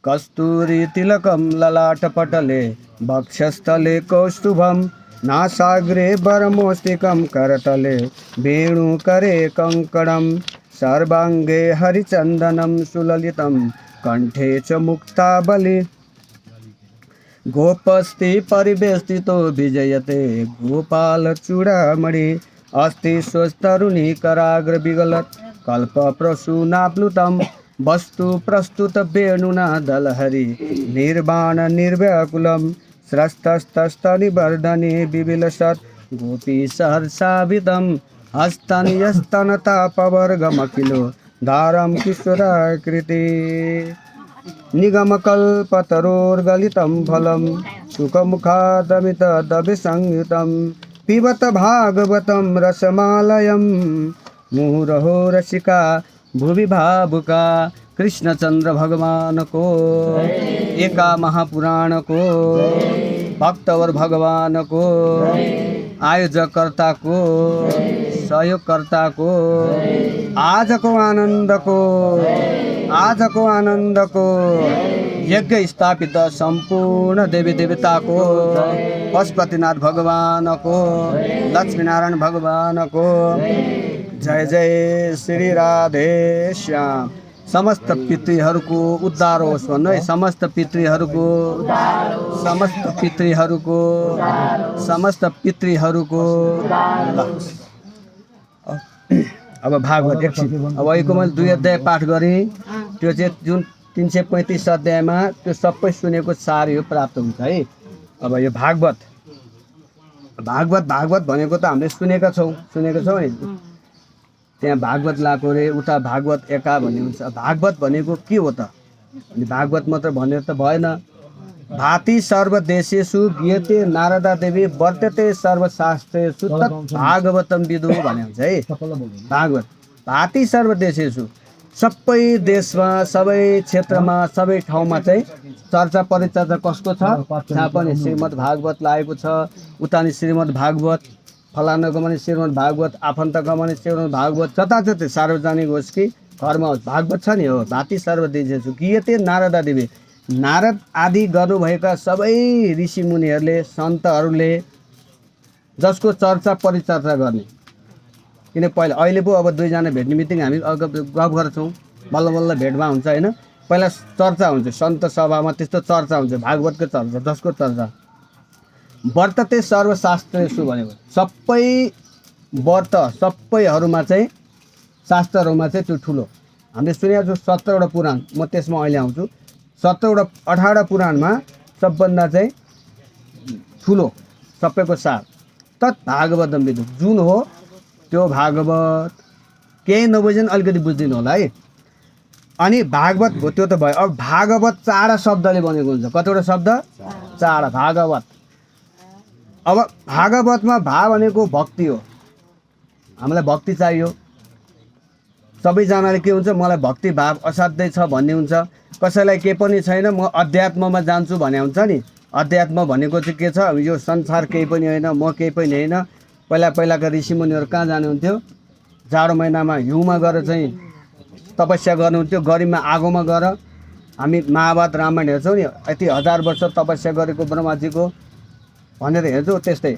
कस्तूरी तिलकं ललाटपटले वक्षस्थले कौस्तुभं नासाग्रे वरमौस्तिकं करतले वेणुकरे कङ्कणं सर्वाङ्गे हरिचन्दनं सुललितं कण्ठे च मुक्तावली गोपस्ति परिवेष्टितो विजयते गोपालचूडामणि अस्ति स्वस्तरुणी कराग्र विगलत् कल्पप्रसूनाप्लुतं वस्तु प्रस्तुत वेणुना दलहरि निर्वाण निर्व्याकुलं स्रस्तस्तनिवर्धने विविलसत् गोपी सहर्षाविदं हस्तनयस्तनतापवर्गमखिलो दारं किशोराकृति निगमकल्पतरोर्गलितं फलं सुखमुखादमितदभिसंयुतं पिबत भागवतं रसमालयं मुहुरहो रसिका भुवि भावुका कृष्णचंद्र भगवान को एका महापुराण को भक्तवर भगवान को आयोजकर्ता को सहयोगकर्ता को आजको आनंद को यज्ञ स्थापित संपूर्ण देवी देवता को पशुपतिनाथ भगवान को लक्ष्मीनारायण भगवान को जय जय श्री राधे श्याम। समस्त पितृहरूको उद्धार होस् भन्नु है। समस्त पितृहरूको अब भागवत एकछिन अब अहिलेको मैले 2 अध्याय पाठ गरेँ। त्यो चाहिँ जुन 335 अध्यायमा त्यो सबै सुनेको सार यो प्राप्त हुन्छ है। अब यो भागवत भनेको त हामीले सुनेको छौँ नि। त्यहाँ भागवत लाएको रे उता भागवत एका भन्ने हुन्छ। भागवत भनेको के हो त? अनि भागवत मात्र भनेर त भएन। भाति सर्वदेशेषु गीयते नारदा देवी वर्तते सर्वशास्त्रेषु तत् भागवतम विदु भने हुन्छ है। भागवत भाति सर्वदेशेषु सबै देशमा सबै क्षेत्रमा सबै ठाउँमा चाहिँ चर्चा परिचर्चा कसको छ? जहाँ पनि श्रीमद् भागवत लागेको छ उता नि श्रीमद् भागवत, फलानाको पनि श्रीमद् भागवत, आफन्तको पनि श्रीमद् भागवत, जताततै सार्वजनिक होस् कि घरमा होस् भागवत छ नि। हो भाति सर्वदेशेषु गीयते नारदा देवी, नारद आदि गर्नुभएका सबै ऋषिमुनिहरूले सन्तहरूले जसको चर्चा परिचर्चा गर्ने। किन पहिला अहिले पो अब 2 जना भेट्ने बित्तिकै हामी गफ गर्छौँ, बल्ल बल्ल भेटमा हुन्छ होइन। पहिला चर्चा हुन्छ सन्त सभामा, त्यस्तो चर्चा हुन्छ भागवतको चर्चा। जसको चर्चा वर्तते सर्वशास्त्रेषु भनेको सबै व्रत सबैहरूमा चाहिँ शास्त्रहरूमा चाहिँ त्यो ठुलो हामीले सुनेको छु 17वटा पुराण। म त्यसमा अहिले आउँछु। 18वटा पुराणमा सबभन्दा चाहिँ ठुलो सबैको सार तत् भागवतम विदु जुन हो त्यो भागवत। केही नबुझ्दैन अलिकति बुझिदिनु होला है। अनि भागवत हो त्यो त भयो। अब भागवत 4 शब्दले बनेको हुन्छ। कतिवटा शब्द? 4 भागवत। अब भागवतमा भा भनेको भक्ति हो। हामीलाई भक्ति चाहियो। सबैजनाले के हुन्छ मलाई भक्ति भाव असाध्यै छ भन्ने हुन्छ। कसैलाई के पनि छैन म अध्यात्ममा जान्छु भने हुन्छ नि। अध्यात्म भनेको चाहिँ के छ? यो संसार केही पनि होइन, म केही पनि होइन। पहिलाका ऋषिमुनिहरू कहाँ जानुहुन्थ्यो? जाडो महिनामा हिउँमा गएर चाहिँ तपस्या गर्नुहुन्थ्यो। गरिबमा आगोमा गएर हामी महाभारत रामायण हेर्छौँ नि, यति 1000 वर्ष तपस्या गरेको ब्रह्माजीको भनेर हेर्छौँ। त्यस्तै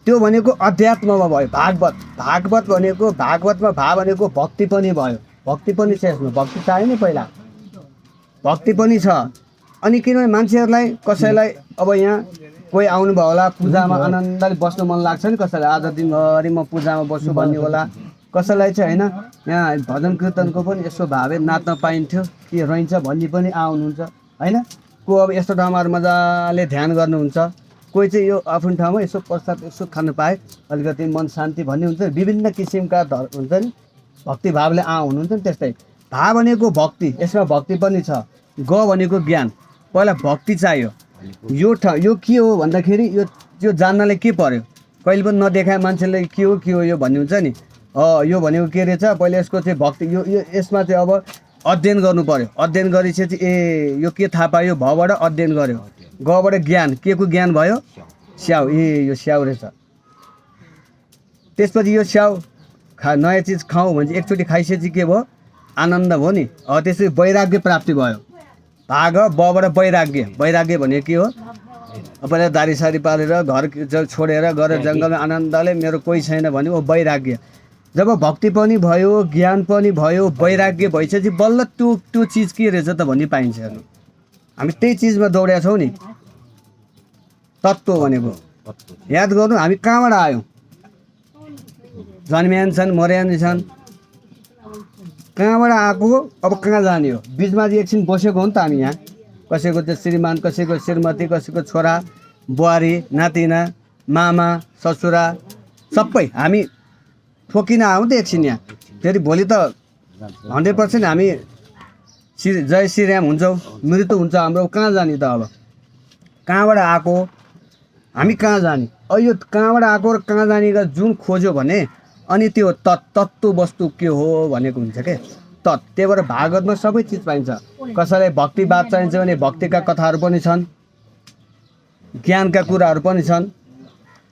त्यो भनेको अध्यात्ममा भयो भागवत। भागवत भनेको भागवतमा भा भनेको भक्ति पनि भयो। भक्ति पनि छ यसमा। भक्ति चाहियो नि, पहिला भक्ति पनि छ। अनि किनभने मान्छेहरूलाई कसैलाई अब यहाँ कोही आउनुभयो होला पूजामा आनन्दले बस्नु मन लाग्छ नि, कसैलाई आज दिनभरि म पूजामा बस्छु भन्ने होला। कसैलाई चाहिँ होइन यहाँ भजन कीर्तनको पनि यसो भावे नाच्न पाइन्थ्यो के रहन्छ भन्ने पनि आउनुहुन्छ होइन। को अब यस्तो ठाउँमा मजाले ध्यान गर्नुहुन्छ। कोही चाहिँ यो आफ्नो ठाउँमा यसो प्रसाद यसो खानु पाए अलिकति मन शान्ति भन्ने हुन्छ। विभिन्न किसिमका हुन्छ नि भक्ति भावले हुनुहुन्छ नि। त्यस्तै भा भनेको भक्ति, यसमा भक्ति पनि छ। ग भनेको ज्ञान। पहिला भक्ति चाहियो। यो के हो भन्दाखेरि यो जान्नलाई के पर्यो? कहिले पनि नदेखाए मान्छेले के हो यो भन्ने हुन्छ नि। यो भनेको के रहेछ? पहिला यसको चाहिँ भक्ति यो यसमा चाहिँ अब अध्ययन गर्नु पर्यो। अध्ययन गरेपछि ए यो के थाहा पायो? भबाट अध्ययन गर्यो। गबाट ज्ञान। के को ज्ञान भयो? स्याउ। यो स्याउ रहेछ। त्यसपछि यो स्याउ नयाँ चिज खाउँ भने एकचोटि खाइसकेपछि के भयो? आनन्द भयो नि। त्यसपछि वैराग्य प्राप्ति भयो। भाग बबाट वैराग्य। वैराग्य भनेको के हो? पहिला दारी सारी पालेर घर छोडेर गएर जङ्गलमा आनन्दले मेरो कोही छैन भने ओ वैराग्य। जब भक्ति पनि भयो, ज्ञान पनि भयो, वैराग्य भइसकेपछि बल्ल त्यो चिज के रहेछ त भन्ने पाइन्छ। हेर्नु, हामी त्यही चिजमा दौडेका छौँ नि। तत्त्व भनेको याद गर्नु, हामी कहाँबाट आयौँ? जन्मिया छन्, मर्या छन्, कहाँबाट आएको, अब कहाँ जाने हो? बिचमा चाहिँ एकछिन बसेको हो नि त हामी यहाँ। कसैको चाहिँ श्रीमान, कसैको श्रीमती, कसैको छोरा बुहारी नातिना मामा ससुरा सबै हामी ठोकिन आउँ त एकछिन यहाँ। फेरि भोलि त 100% हामी जय श्रीराम हुन्छौँ, मृत्यु हुन्छ हाम्रो। कहाँ जाने त? अब कहाँबाट आएको, हामी कहाँ जाने? यो कहाँबाट आएको र कहाँ जाने जुन खोज्यो भने अनि त्यो तत्त्व वस्तु के हो भनेको हुन्छ के त्यही भएर भागवतमा सबै चिज पाइन्छ। कसैलाई भक्तिवाद चाहिन्छ भने भक्तिका कथाहरू पनि छन्, ज्ञानका कुराहरू पनि छन्,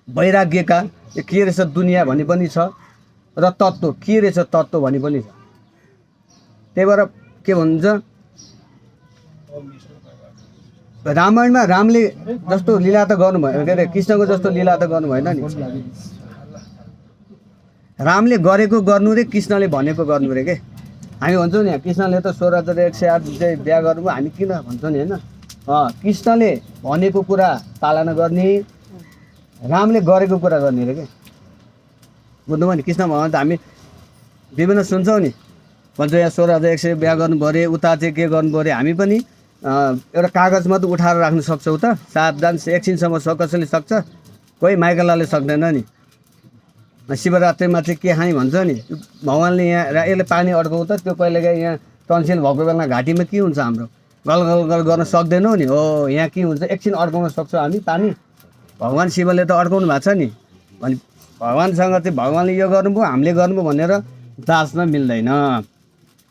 वैराग्यका के रहेछ दुनियाँ भन्ने पनि छ, र तत्त्व के रहेछ तत्त्व भन्ने पनि छ। त्यही भएर के भन्छ, रामायणमा रामले जस्तो लीला त गर्नुभयो, के अरे कृष्णको जस्तो लीला त गर्नु भएन नि। रामले गरेको गर्नु रे, कृष्णले भनेको गर्नु रे के। हामी भन्छौँ नि कृष्णले त 16,108 चाहिँ बिहा गर्नुभयो, हामी किन भन्छौँ नि होइन। कृष्णले भनेको कुरा पालना गर्ने, रामले गरेको कुरा गर्ने रे के। बुझ्नुभयो नि? कृष्ण भगवान् त हामी विभिन्न सुन्छौँ नि, भन्छ यहाँ 16,108 बिहा गर्नुभयो अरे, उता चाहिँ के गर्नुभयो अरे। हामी पनि एउटा कागजमा त उठाएर राख्नु सक्छौँ त, सावधान एकछिनसम्म कसैले सक्छ, कोही माइकलाले सक्दैन नि। शिवरात्रिमा चाहिँ के खाने भन्छ नि, भगवान्ले यहाँ यसले पानी अड्काउँ त, त्यो कहिलेकाहीँ यहाँ टन्सिल भएको बेलामा घाँटीमा के हुन्छ हाम्रो, गल गल गल गर्न सक्दैनौँ नि। हो यहाँ के हुन्छ, एकछिन अड्काउन सक्छौँ हामी पानी। भगवान् शिवले त अड्काउनु भएको छ नि। अनि भगवान्सँग चाहिँ भगवान्ले यो गर्नुभयो हामीले गर्नुभयो भनेर दाँच्न मिल्दैन।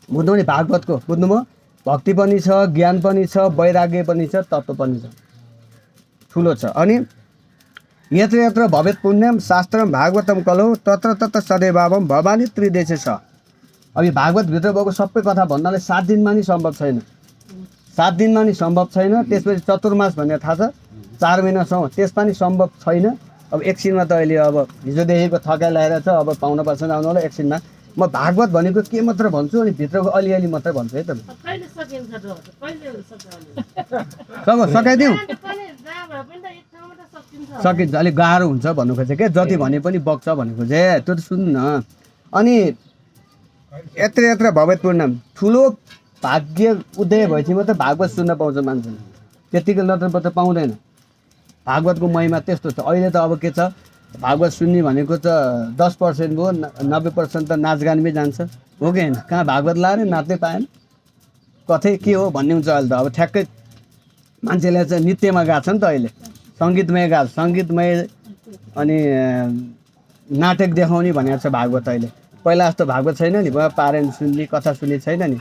बुझ्नु नि भागवतको, बुझ्नुभयो? भक्ति पनि छ, ज्ञान पनि छ, वैराग्य पनि छ, तत्त्व पनि छ, ठुलो छ। अनि यत्र यत्र भवेत् पुण्यम शास्त्रम भागवतम कलौ तत्र तत्र सदैवावम भवानी त्रिदेशे छ। अब यो भागवतभित्र भएको सबै कथा भन्नाले 7 दिनमा नि सम्भव छैन, 7 दिनमा नि सम्भव छैन। त्यसपछि चतुर्मास भनेर थाहा छ, 4 महिनासम्म, त्यसमा नि सम्भव छैन। अब एकछिनमा त अहिले अब हिजोदेखिको थकाइ लागेर छ, अब पाउन पर्छ आउनु होला एकछिनमा। म भागवत भनेको के मात्र भन्छु अनि भित्रको अलिअलि मात्रै भन्छु है त। सकाइदिउँ, सकिन्छ, अलिक गाह्रो हुन्छ भन्नु खोजेँ क्या। जति भने पनि बग्छ भन्नु खोजेँ, त्यो त सुन्नु न। अनि यत्र यत्र भवेत् पुण्यम, ठुलो भाग्य उदय भएपछि मात्रै भागवत सुन्न पाउँछ मान्छेले, त्यतिकै नत्र पाउँदैन। भागवतको महिमा त्यस्तो छ। अहिले त अब के छ, भागवत सुन्ने भनेको त 10% भयो, 90% त नाचगानमै जान्छ हो कि होइन। कहाँ भागवत लाएर नाच्नै पाएन, कतै के हो भन्ने हुन्छ। अहिले त अब ठ्याक्कै मान्छेले चाहिँ नृत्यमा गएको छ नि त अहिले, सङ्गीतमय गएको, सङ्गीतमय अनि नाटक देखाउने भनेको छ भागवत अहिले। पहिला जस्तो भागवत छैन नि, पारायण सुन्ने कथा सुन्ने छैन नि।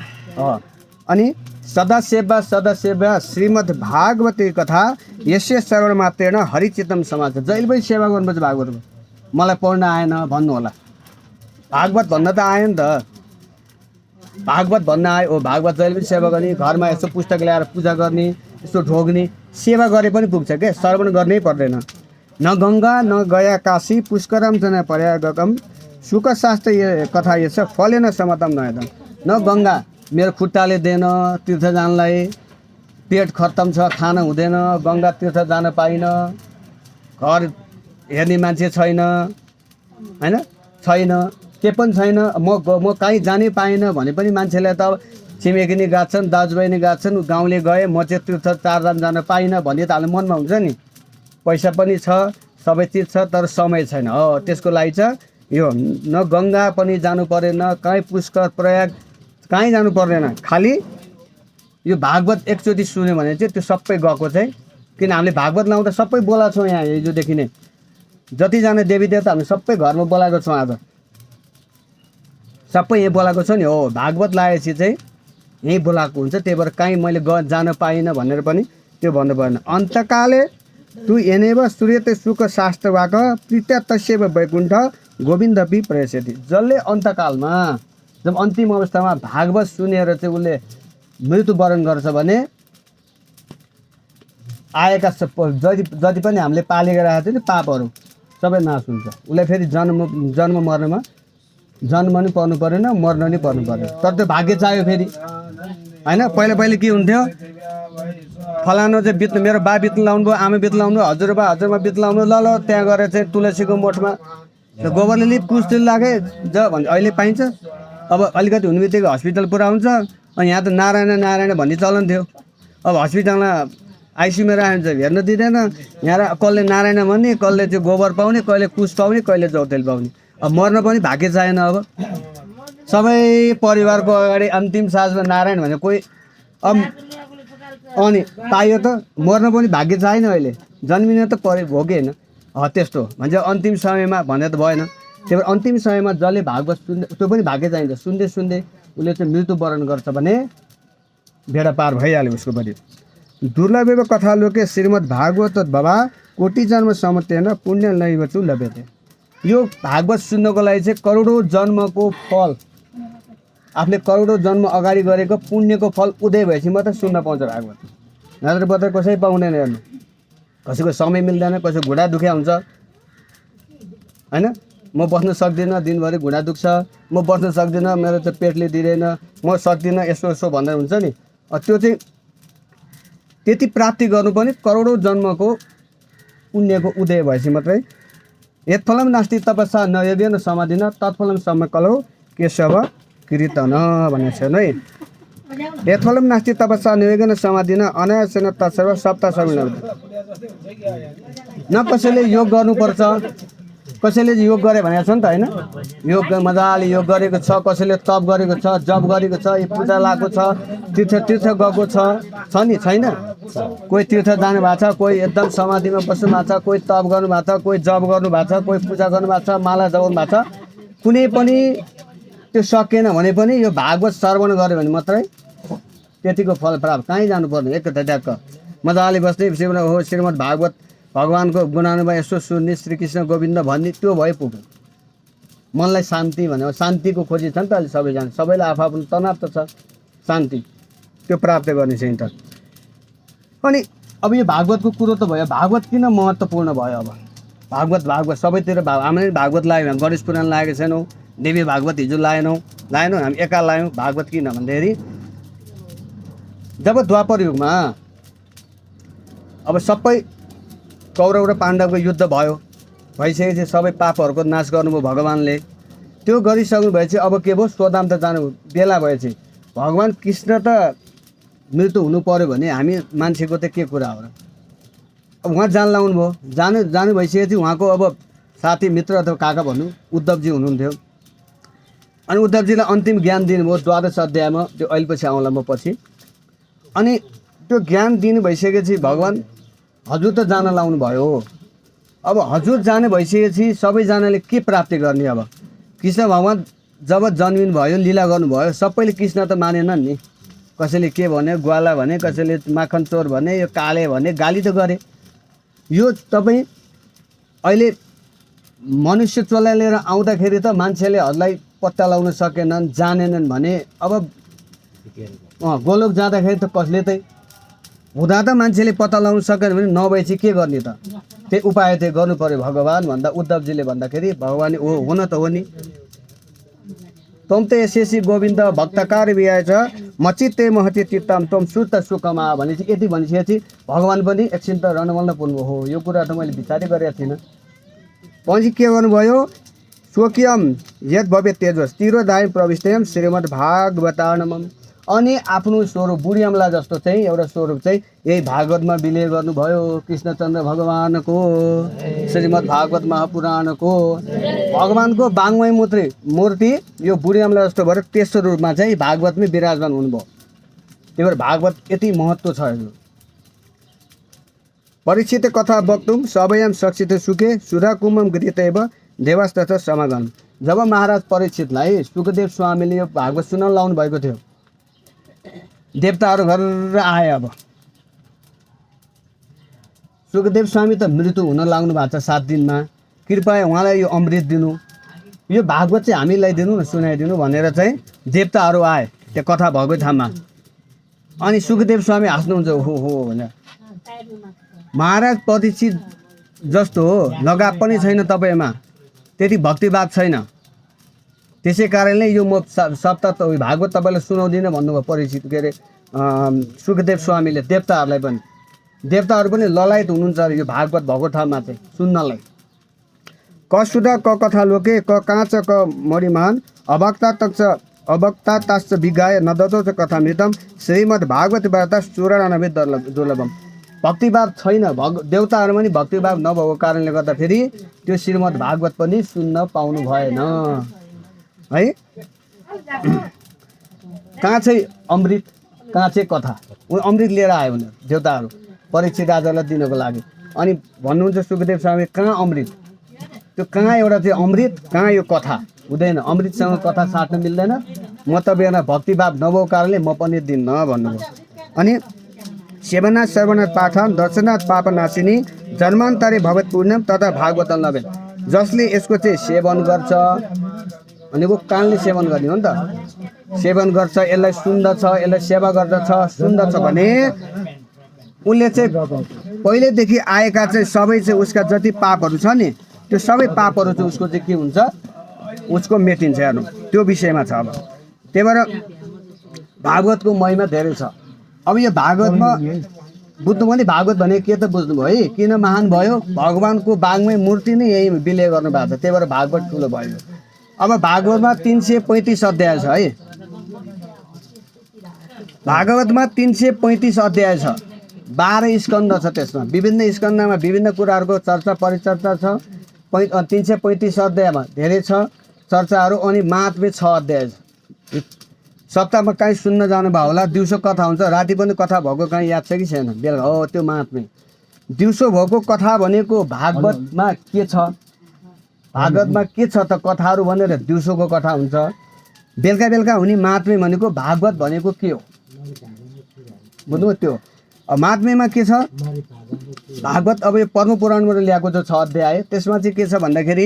अनि सदासेवा श्रीमद् भागवती कथा यस्य श्रवण मात्रेण हरिचित्तम समाज। जहिले पनि सेवा गर्नुपर्छ भागवतको। मलाई पढ्न आएन भन्नु होला, भागवत भन्न त आयो नि त, भागवत भन्न आयो। भागवत जहिले पनि सेवा गर्ने, घरमा यसो पुस्तक ल्याएर पूजा गर्ने, यसो ढोग्ने, सेवा गरे पनि पुग्छ क्या, श्रवण गर्नै पर्दैन। न गङ्गा न गया काशी पुष्करम च न प्रयागकम सुखशास्त्र कथा यस फलेन समतम नयदम। न गङ्गा, मेरो खुट्टाले दिएन तीर्थ जानलाई, पेट खत्तम छ खान हुँदैन, गङ्गा तीर्थ जान पाइन, घर हेर्ने मान्छे छैन होइन, छैन, के पनि छैन, म कहीँ जानै पाइनँ भने पनि मान्छेले त छिमेकी नि गाच्छन्, दाजुभाइ नि गाच्छन्, गाउँले गए म चाहिँ तीर्थ 4 धाम जान पाइनँ भन्ने त हाल्नु मनमा हुन्छ नि। पैसा पनि छ, सबै चिज छ, तर समय छैन। हो त्यसको लागि छ यो, न गङ्गा पनि जानु परेन, कहीँ पुष्कर प्रयाग कहीँ जानु पर्दैन, खालि यो भागवत एकचोटि सुन्यो भने चाहिँ त्यो सबै गएको चाहिँ। किन हामीले भागवत लाउँदा सबै बोलाएको छौँ यहाँ, हिजोदेखि नै जतिजना देवी देवता हामी सबै घरमा बोलाएको छौँ, आज सबै यहीँ बोलाएको छ नि। हो भागवत लागेपछि चाहिँ यहीँ बोलाएको हुन्छ, त्यही भएर कहीँ मैले जान पाइनँ भनेर पनि त्यो भन्नु परेन। अन्तकाले तु येनेव सूर्यते सुख शास्त्र वाक प्रीत्या तस्यैव वैकुण्ठ गोविन्दपि प्रयस्यति। जसले अन्तकालमा जब अन्तिम अवस्थामा भागवत सुनेर चाहिँ उसले मृत्युवरण गर्छ भने आएका जति जति पनि हामीले पालेर राखेको थियो नि पापहरू सबै नाश हुन्छ। उसलाई फेरि जन्म मर्नमा जन्म नि पर्नु परेन, मर्न नि पर्नु परेन। तर त्यो भाग्य चाहियो फेरि होइन। पहिला के हुन्थ्यो, फलानु चाहिँ बित्नु, मेरो बा बित्नु लाउनु भयो, आमा बित्नु लाउनु, हजुरबा बित्नु लाउनु, ल त्यहाँ गएर चाहिँ तुलसीको मोठमा गोबरले लिप कुस्तिर लागे भने अहिले पाइन्छ। अब अलिकति हुने बित्तिकै हस्पिटल पुरा हुन्छ। अनि यहाँ त नारायण भन्ने चलन थियो। अब हस्पिटलमा आइसियुमा राखेर हेर्न दिँदैन। यहाँ कसले नारायण भन्ने, कसले चाहिँ गोबर पाउने, कहिले कुस पाउने, कहिले जौतेल पाउने। अब मर्न पनि भाग्य चाहिएन। अब सबै परिवारको अगाडि अन्तिम सासमा नारायण भने कोही अनि पाइयो त। मर्न पनि भाग्य चाहिएन। अहिले जन्मिन त भोगे होइन। त्यस्तो भन्छ अन्तिम समयमा भने त भएन। त्यही भएर अन्तिम समयमा जसले भागवत सुन्दै त्यो पनि भाग्य चाहिन्छ। सुन्दै उसले चाहिँ मृत्युवरण गर्छ भने बेडा पार भइहाल्यो उसको पनि। दुर्लभेव कथा लोके श्रीमद् भागवत बाबा कोटि जन्म समतेन पुण्य नैवचु लभ्यते। यो भागवत सुन्नको लागि चाहिँ करोडौँ जन्मको फल, आफूले करोडौँ जन्म अगाडि गरेको पुण्यको फल उदय भएपछि मात्रै सुन्न पाउँछ भागवत। नत्र बत्र कसै पाउँदैन। हेर्नु, कसैको समय मिल्दैन, कसैको घुँडा दुख्या हुन्छ होइन। म बस्न सक्दिनँ, दिनभरि घुँडा दुख्छ, म बस्न सक्दिनँ, मेरो चाहिँ पेटले दिँदैन, म सक्दिनँ, यसो भनेर हुन्छ नि। त्यो चाहिँ त्यति प्राप्ति गर्नु पनि करोडौँ जन्मको पुण्यको उदय भएपछि मात्रै। यत्फलम नास्ति तपस्या नयज्ञेन समाधिन तत्फलम समकलौ केशव कीर्तन भनेको छ है। यत्फलम नास्ति तपस्या नयज्ञेन समाधिन अनायासेन तत्सर्व सप्त समिल। न कसैले योग गर्नुपर्छ, कसैले योग गरे भनेको छ नि त होइन। योग मजाले योग गरेको छ, कसैले तप गरेको छ, जप गरेको छ, पूजा लगाएको छ, तीर्थ गएको छ नि, छैन। कोही तीर्थ जानु भएको छ, कोही एकदम समाधिमा बस्नु भएको छ, कोही तप गर्नु भएको छ, कोही जप गर्नु भएको छ, कोही पूजा गर्नु भएको छ, माला जपाउनु भएको छ। कुनै पनि त्यो सकेन भने पनि यो भागवत श्रवण गऱ्यो भने मात्रै त्यतिको फल प्राप्त। कहीँ जानुपर्ने, एक ट्याक्क मजाले बस्ने हो श्रीमद् भागवत भगवानको गुणानुभव यसो सुन्ने, श्रीकृष्ण गोविन्द भन्ने, त्यो भए पुग्यो। मनलाई शान्ति भने शान्तिको खोजी छ नि त अहिले सबैजना, सबैलाई आफ्नो तनाव त छ, शान्ति त्यो प्राप्त गर्ने चाहिँ त। अनि अब यो भागवतको कुरो त भयो। भागवत किन महत्त्वपूर्ण भयो? अब भागवत सबैतिर हामीले भागवत लाग्यो, गणेश पुराण लागेको छैनौँ, देवी भागवत हिजो लाएनौँ, हामी एका लायौँ। भागवत किन भन्दाखेरि जब द्वापर युगमा अब सबै कौरव र पाण्डवको युद्ध भयो, भइसकेपछि सबै पापहरूको नाश गर्नुभयो भगवान्ले। त्यो गरिसक्नु भएपछि अब के भयो, स्वधाम त जानु बेला भएपछि भगवान् कृष्ण त मृत्यु हुनु पऱ्यो भने हामी मान्छेको त के कुरा हो र। अब उहाँ जान लाउनु भयो, जानु भइसकेपछि उहाँको अब साथी मित्र अथवा काका भन्नु उद्धवजी हुनुहुन्थ्यो। अनि उद्धवजीलाई अन्तिम ज्ञान दिनुभयो 12 अध्यायमा, त्यो अहिले पछि आउँला म पछि। अनि त्यो ज्ञान दिनु भइसकेपछि भगवान् हजुर त जान लाउनु भयो। अब हजुर जाने भइसकेपछि सबैजनाले के प्राप्ति गर्ने? अब कृष्ण भगवान् जब जन्मिनु भयो, लीला गर्नुभयो, सबैले कृष्ण त मानेनन् नि। कसैले के भन्यो, ग्वाला भने, कसैले माखन चोर भने, यो काले भने, गाली त गरे। यो तपाईँ अहिले मनुष्य चोला लिएर आउँदाखेरि त मान्छेले हजुरलाई पत्ता लगाउन सकेनन्, जानेनन् भने अब गोलोक जाँदाखेरि त कसले त हुँदा त मान्छेले पत्ता लगाउन सकेन भने नभएपछि के गर्ने त? त्यही उपाय चाहिँ गर्नु पर्यो भगवान् भन्दा उद्धवजीले भन्दाखेरि भगवान् हो न त हो नि। तम त यसै गोविन्द भक्तकार विआएछ मचित्ते महति चित्तम तम सुत सुखमा भनेपछि यति भनिसकेपछि भगवान् पनि एकछिन त रणमल्ल पुग्नु हो। यो कुरा त मैले विचारै गरेको थिइनँ। पछि के गर्नुभयो, स्वकीयम यद भव्य तेजस तिरोधाय प्रविष्टयम श्रीमद् भागवतानमम। अनि आफ्नो स्वरूप बुढी अमला जस्तो चाहिँ एउटा स्वरूप चाहिँ यही भागवतमा विलय गर्नुभयो। कृष्णचन्द्र भगवानको श्रीमद् भागवत महापुराणको भगवानको बाङ्मय मूर्ति यो बुढी अमला जस्तो भएर तेस्रो रूपमा चाहिँ भागवतमै विराजमान हुनुभयो। त्यही भएर भागवत यति महत्त्व छ। परीक्षित कथा वक्तुम सबयम सक्षित सुखे सुधा कुम्भम गृहीतैव देवास्तथा समागम। जब महाराज परीक्षितलाई सुखदेव स्वामीले यो भागवत सुनाउन लाउनु भएको थियो, देवताहरू गरेर आए। अब सुखदेव स्वामी त मृत्यु हुन लाग्नु भएको छ 7 दिनमा, कृपया उहाँलाई यो अमृत दिनु, यो भागवत चाहिँ हामीलाई दिनु न, सुनाइदिनु भनेर चाहिँ देवताहरू आए त्यो कथा भएको ठाउँमा। अनि सुखदेव स्वामी हाँस्नुहुन्छ हो भनेर। महाराज परीक्षित जस्तो लगाव पनि छैन तपाईँमा, त्यति भक्तिभाव छैन। त्यसै कारणले यो म सप्ताह भागवत तपाईँलाई सुनाउँदिनँ भन्नुभयो परीक्षित, के अरे सुखदेव स्वामीले देवताहरूलाई पनि। देवताहरू पनि ललायत हुनुहुन्छ यो भागवत भएको ठाउँमा चाहिँ सुन्नलाई। क सुध क कथा लोके क काँच क मरिमान अभक्ता ताश्च विगाय नदतो च कथामृतम श्रीमद् भागवत वार्ता 94 दुर्लभम। भक्तिभाव छैन, देवताहरू पनि भक्तिभाव नभएको कारणले गर्दाखेरि त्यो श्रीमद् भागवत पनि सुन्न पाउनु भएन है। काँचै अमृत, काँचै कथा, अमृत लिएर आयो उनीहरू देवताहरू परीक्षित राजालाई दिनको लागि। अनि भन्नुहुन्छ सुखदेव स्वामी कहाँ अमृत, त्यो कहाँ एउटा चाहिँ अमृत, कहाँ यो कथा हुँदैन, अमृतसँग कथा साट्न मिल्दैन। म तपाईँहरूलाई भक्तिभाव नभएको कारणले म पनि दिन्न भन्नुभयो। अनि सेवनाथ सर्वनाथ पाठन दर्शनाथ पापनाशिनी जन्मान्तरे भगवत पुण्यम तथा भागवत लभेन। जसले यसको चाहिँ सेवन गर्छ, भनेको कानले सेवन गर्ने हो नि त, सेवन गर्छ, यसलाई सुन्दछ, यसलाई सेवा गर्दछ, सुन्दछ भने उसले चाहिँ पहिल्यैदेखि आएका चाहिँ सबै चाहिँ उसका जति पापहरू छ नि त्यो सबै पापहरू चाहिँ उसको चाहिँ के हुन्छ, उसको मेटिन्छ हेर्नु, त्यो विषयमा छ। अब त्यही भएर भागवतको महिमा धेरै छ। अब यो भागवतमा बुझ्नु भने भागवत भने के त बुझ्नुभयो है, किन महान भयो, भगवानको बागमै मूर्ति नै यही विलय गर्नु भएको छ, त्यही भएर भागवत ठुलो भयो। अब भागवतमा 335 अध्याय छ है, भागवतमा 335 अध्याय छ, 12 स्कन्द छ। त्यसमा विभिन्न स्कन्दमा विभिन्न कुराहरूको चर्चा परिचर्चा छ। 335 अध्यायमा धेरै छ चर्चाहरू। अनि महात्म्य 6 अध्याय छ। सप्ताहमा कहीँ सुन्न जानुभयो होला, दिउँसो कथा हुन्छ, राति पनि कथा भएको कहीँ याद छ कि छैन, बेलुका हो त्यो महात्म्य। दिउँसो भएको कथा भनेको भागवतमा के छ, भागवतमा के छ त कथाहरू भनेर दिउँसोको कथा हुन्छ। बेलुका बेलुका हुने महात्म्य भनेको भागवत भनेको के हो बुझ्नु। त्यो महात्म्यमा के छ भागवत, अब यो पद्म पुराणबाट ल्याएको छ 6 अध्याय। त्यसमा चाहिँ के छ भन्दाखेरि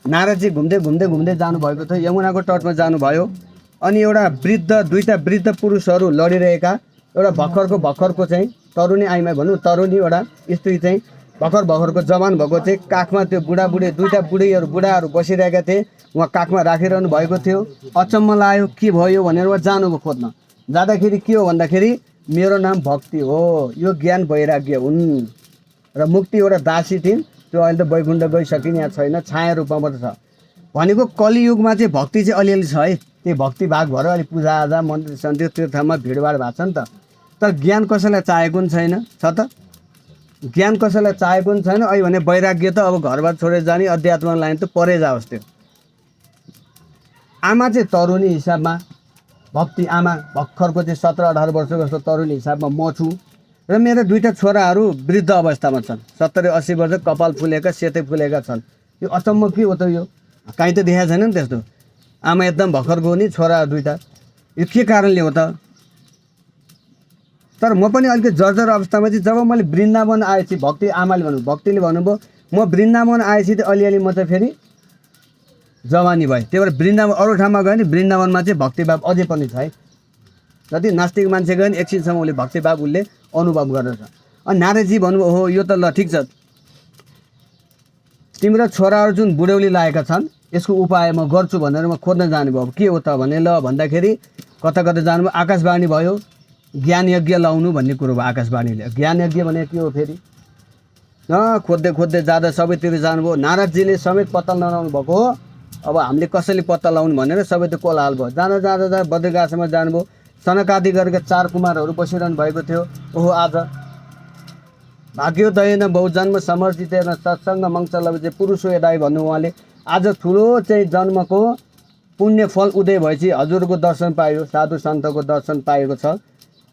नारदजी घुम्दै घुम्दै घुम्दै जानुभएको थियो, यमुनाको तटमा जानुभयो। अनि एउटा दुईटा वृद्ध पुरुषहरू लडिरहेका, एउटा भर्खरको चाहिँ तरुणी आइमा भनौँ, तरुणी एउटा स्त्री चाहिँ भर्खरको जवान भएको चाहिँ काखमा त्यो दुईटा बुढाहरू बसिरहेका थिए, उहाँ काखमा राखिरहनु भएको थियो। अचम्म लाग्यो के भयो भनेर उहाँ जानुभयो खोज्न। जाँदाखेरि के हो भन्दाखेरि मेरो नाम भक्ति हो, यो ज्ञान वैराग्य हुन् र मुक्ति एउटा दासी थिइन्, त्यो अहिले त वैकुण्ठ गइसकिन्, यहाँ छैन, छाया रूपमा मात्र छ। भनेको कलियुगमा चाहिँ भक्ति चाहिँ अलिअलि छ है, त्यही भक्ति भाग भएर अहिले पूजाआजा मन्दिर सन्दिर तीर्थमा भिडभाड भएको छ नि त। तर ज्ञान कसैलाई चाहेको पनि छैन, छ त ज्ञान कसैलाई चाहेको पनि छैन। अहिले भने वैराग्य त अब घरबार छोडेर जाने, अध्यात्म लाइन त परै जाओस्। त्यो आमा चाहिँ तरुणी हिसाबमा, भक्ति आमा भर्खरको चाहिँ 17-18 वर्षको जस्तो तरुणी हिसाबमा म छु र मेरो दुईटा छोराहरू वृद्ध अवस्थामा छन्, 70-80 वर्ष, कपाल फुलेका, सेतै फुलेका छन्। यो अचम्म के हो त, यो कहीँ त देखाएको छैन नि त्यस्तो। आमा एकदम भर्खरको नि, छोरा दुईटा, यो के कारणले हो त। तर म पनि अलिकति जर्जर अवस्थामा चाहिँ जब मैले वृन्दावन आएपछि, भक्तिले भन्नुभयो म वृन्दावन आएपछि त अलिअलि म चाहिँ फेरि जवानी भएँ। त्यही भएर वृन्दावन अरू ठाउँमा गयो भने वृन्दावनमा चाहिँ भक्तिभाव अझै पनि छ है। जति नास्तिक मान्छे गयो भने एकछिनसम्म उसले भक्तिभाव उसले अनुभव गर्दछ। अनि नारदजी भन्नुभयो हो यो त ल ठिक छ, तिम्रो छोराहरू जुन बुढौली लागेका छन् यसको उपाय म गर्छु भनेर म खोज्न जानुभयो। अब के हो त भने ल भन्दाखेरि कता कता जानुभयो, आकाशवाणी भयो, ज्ञान यज्ञ लाउनु भन्ने कुरो भयो आकाशवाणीले। ज्ञान यज्ञ भनेको के हो फेरि, खोज्दै खोज्दै जाँदा सबैतिर जानुभयो। नारदजीले समेत पत्ता लगाउनु भएको हो। अब हामीले कसैले पत्ता लगाउनु भनेर सबै त कोलाहल भयो। जाँदा बद्रिकाश्रममा जानुभयो, सनकादि गरेका 4 कुमारहरू बसिरहनु भएको थियो। ओहो आज भाग्योदयेन बहुजन्म समर्जितेन सत्सङ्ग मङ्गलव चाहिँ पुरुषो यदाय भन्नु उहाँले। आज ठुलो चाहिँ जन्मको पुण्य फल उदय भएपछि हजुरको दर्शन पायो, साधु सन्तको दर्शन पाएको छ।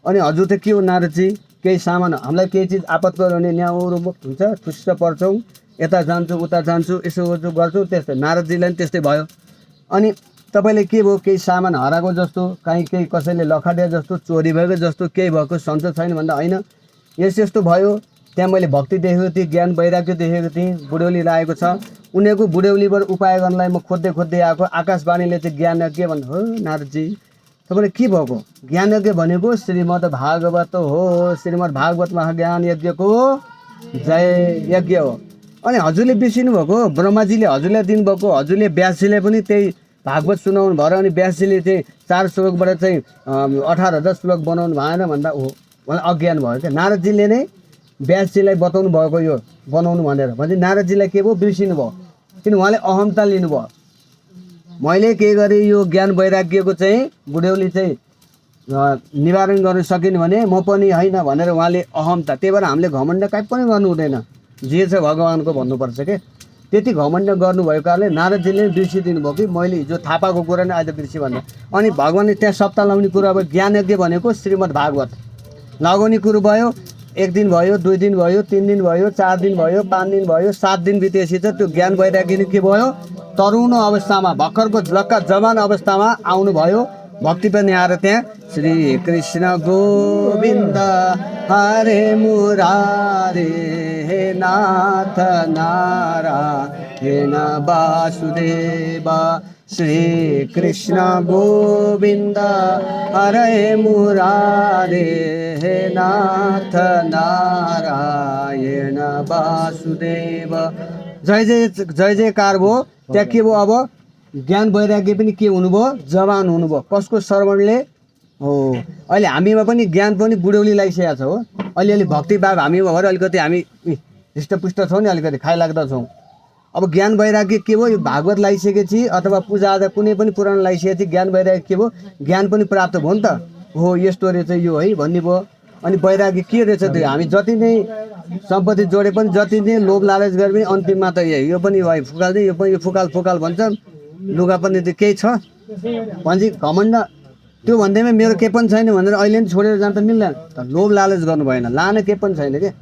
अनि हजुर त के हो नारदजी, केही सामान हामीलाई केही चिज आपत गऱ्यो भने न्याउरो हुन्छ, ठुस्स पर्छौँ, यता जान्छु उता जान्छु, यसो गर्छु, त्यस्तै नारदजीलाई पनि त्यस्तै भयो। अनि तपाईँले के भयो, केही सामान हराएको जस्तो, कहीँ केही कसैले लखाडे जस्तो, चोरी भएको जस्तो केही भएको सन्चो छैन भन्दा होइन, यस्तो भयो। त्यहाँ मैले भक्ति देखेको थिएँ, ज्ञान वैराग्य देखेको थिएँ, बुढौली लागेको छ। उनीहरूको बुढौलीबाट उपाय गर्नलाई म खोज्दै आएको। आकाशवाणीले चाहिँ ज्ञान यज्ञ भन्नु हो नारदजी, तपाईँले के भएको, ज्ञान यज्ञ भनेको श्रीमद् भागवत हो। श्रीमद् भागवतमा ज्ञान यज्ञको जय यज्ञ हो। अनि हजुरले बिर्सिनु भएको ब्रह्माजीले हजुरलाई दिनुभएको, हजुरले व्यासजीलाई पनि त्यही भागवत सुनाउनु भयो अनि व्यासजीले चाहिँ 4 श्लोकबाट चाहिँ 18,000 श्लोक बनाउनु भएन भन्दा हो मलाई अज्ञान भयो क्या। नारदजीले नै व्यासजीलाई बताउनु भएको यो बनाउनु भनेर भने नारदजीलाई के भयो बिर्सिनु भयो, किन उहाँले अहमता लिनुभयो। मैले के गरेँ यो ज्ञान वैराग्यको चाहिँ बुढ्यौली चाहिँ निवारण गर्न सकिन् भने म पनि होइन भनेर उहाँले अहमता, त्यही भएर हामीले घमण्ड काहीँ पनि गर्नु हुँदैन, जे छ भगवान्को भन्नुपर्छ के। त्यति घमण्ड गर्नुभएको कारणले नारदजीले बिर्सिदिनु भयो कि मैले हिजो थाहा पाएको कुरा नै आज बिर्सेँ भनेर। अनि भगवान्ले त्यहाँ सप्ताह लाउने कुरो अब ज्ञान यज्ञ भनेको श्रीमद् भागवत लगाउने कुरो भयो। 1 दिन भयो, 2 दिन भयो, 3 दिन भयो, 4 दिन भयो, 5 दिन भयो, 7 दिन बितेपछि चाहिँ त्यो ज्ञान वैराग्य के भयो तरुण अवस्थामा भर्खरको झलक्का जवान अवस्थामा आउनुभयो। भक्ति पनि आएर त्यहाँ श्री कृष्ण गोविन्द हरे मुरारे हे नाथ नारायण वासुदेव श्री कृष्ण गोविन्द हरे मुरारे हे नाथ नारायण वासुदेव जय जय जय जयकार भयो। त्यहाँ के भयो अब ज्ञान वैराग्य पनि के हुनुभयो जवान हुनुभयो। कसको श्रवणले हो अहिले हामीमा पनि ज्ञान पनि बुढौली लागिसकेको छ हो। अलिअलि भक्ति भाव हामीमा भएर अलिकति हामी हृष्टपुष्ट छौँ नि, अलिकति खाइलाग्दा छौँ। अब ज्ञान वैराग्य के भयो यो भागवत लगाइसकेपछि अथवा पूजाआजा कुनै पनि पुराण लगाइसकेपछि ज्ञान वैराग्य के भयो ज्ञान पनि प्राप्त भयो नि त। हो यस्तो रहेछ यो है भन्ने भयो। अनि वैराग्य के रहेछ त्यो हामी जति नै सम्पत्ति जोडे पनि जति नै लोभ लालच गरे पनि अन्तिममा त यो पनि भाइ फुकाल्दै यो पनि फुकाल फुकाल भन्छ, लुगा पनि त केही छ भन्छ घमण्ड। त्यो भन्दैमा मेरो केही पनि छैन भनेर अहिले पनि छोडेर जान त मिल्दैन। त लोभ लालच गर्नु भएन, लाने केही पनि छैन क्या।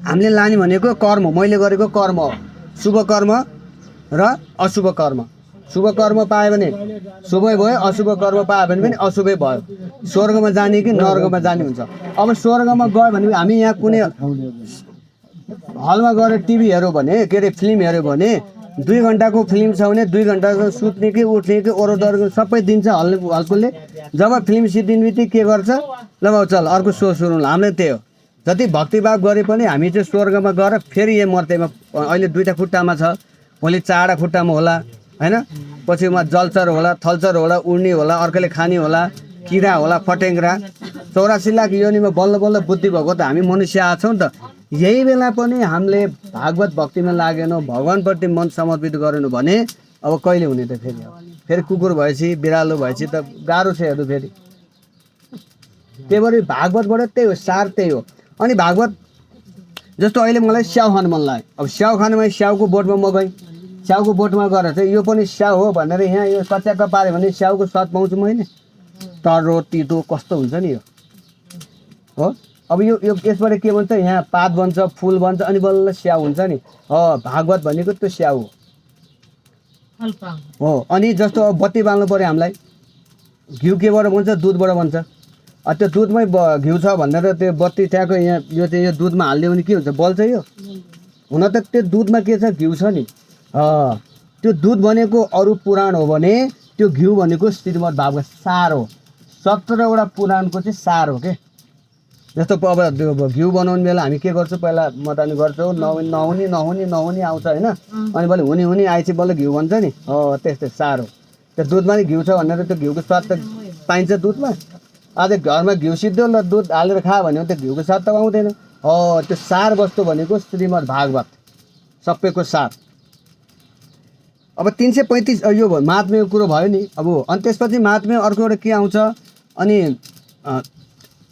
हामीले लाने भनेको कर्म, मैले गरेको कर्म हो, शुभ कर्म र अशुभ कर्म। शुभ कर्म पायो भने शुभै भयो, अशुभ कर्म पायो भने पनि अशुभै भयो। स्वर्गमा जाने कि नर्कमा जाने हुन्छ। अब स्वर्गमा गयो भने हामी यहाँ कुनै हलमा गएर टिभी हेऱ्यो भने के अरे फिल्म हेऱ्यो भने 2 घन्टाको फिल्म छ भने 2 घन्टा सुत्ने कि उठ्ने कि ओरोदर सबै दिन्छ हलकुलले। जब फिल्म सिद्धिने बित्तिकै के गर्छ ल भाउ चल अर्को सो सुरु। हामीले त्यही हो, जति भक्तिभाव गरे पनि हामी चाहिँ स्वर्गमा गएर फेरि यो मर्तेमा अहिले 2टा खुट्टामा छ, भोलि 4वटा खुट्टामा होला होइन। पछि उमा जलचर होला, थलचर होला, उड्ने होला, अर्कोले खाने होला, किरा होला, फटेङ्ग्रा। 84 लाख योनिमा बल्ल बल्ल बुद्धि भएको त हामी मनुष्य आएको छौँ नि त। यही बेला पनि हामीले भागवत भक्तिमा लागेनौँ, भगवान्प्रति मन समर्पित गरेनौँ भने अब कहिले हुने त फेरि कुकुर भएपछि बिरालो भएपछि त गाह्रो छ हेर्नु फेरि। त्यही भएर भागवतबाट त्यही हो, सार त्यही हो। अनि भागवत जस्तो अहिले मलाई स्याउ खानु मन लाग्यो, अब स्याउ खानु मैले स्याउको बोटमा म गएँ, स्याउको बोटमा गएर चाहिँ यो पनि स्याउ हो भनेर यहाँ यो कच्याक्क पाऱ्यो भने स्याउको स्वाद पाउँछु मैले। तरो तितो कस्तो हुन्छ नि यो हो। अब यो यसबाट के भन्छ यहाँ पात बन्छ, फुल बन्छ, अनि बल्ल स्याउ हुन्छ नि। भागवत भनेको त्यो स्याउ हो। अनि जस्तो अब बत्ती बाल्नु पऱ्यो हामीलाई, घिउ केबाट बन्छ दुधबाट बन्छ। त्यो दुधमै घिउ छ भनेर त्यो बत्ती ट्याएको यहाँ यो चाहिँ यो दुधमा हालिदियो भने के हुन्छ बल्छ यो हुन त त्यो दुधमा के छ घिउ छ नि। त्यो दुध भनेको अरू पुराण हो भने त्यो घिउ भनेको श्रीमद् भागवत सार हो। 17वटा पुराणको चाहिँ सार हो के। जस्तो अब घिउ बनाउने बेला हामी के गर्छौँ पहिला मतानी गर्छौँ, नहुने आउँछ होइन। अनि बल्ल हुने आएपछि बल्ल घिउ भन्छ नि। त्यस्तै सार हो। त्यो दुधमा नि घिउ छ भनेर त्यो घिउको स्वाद त पाइन्छ दुधमा। आज घरमा घिउ सिद्धो ल दुध हालेर खा भन्यो त्यो घिउको स्वाद त पाउँदैन। त्यो सार वस्तु भनेको श्रीमद् भागवत सबैको सार। अब 335 यो महात्म्यको कुरो भयो नि। अब अनि त्यसपछि महात्म्य अर्को एउटा के आउँछ अनि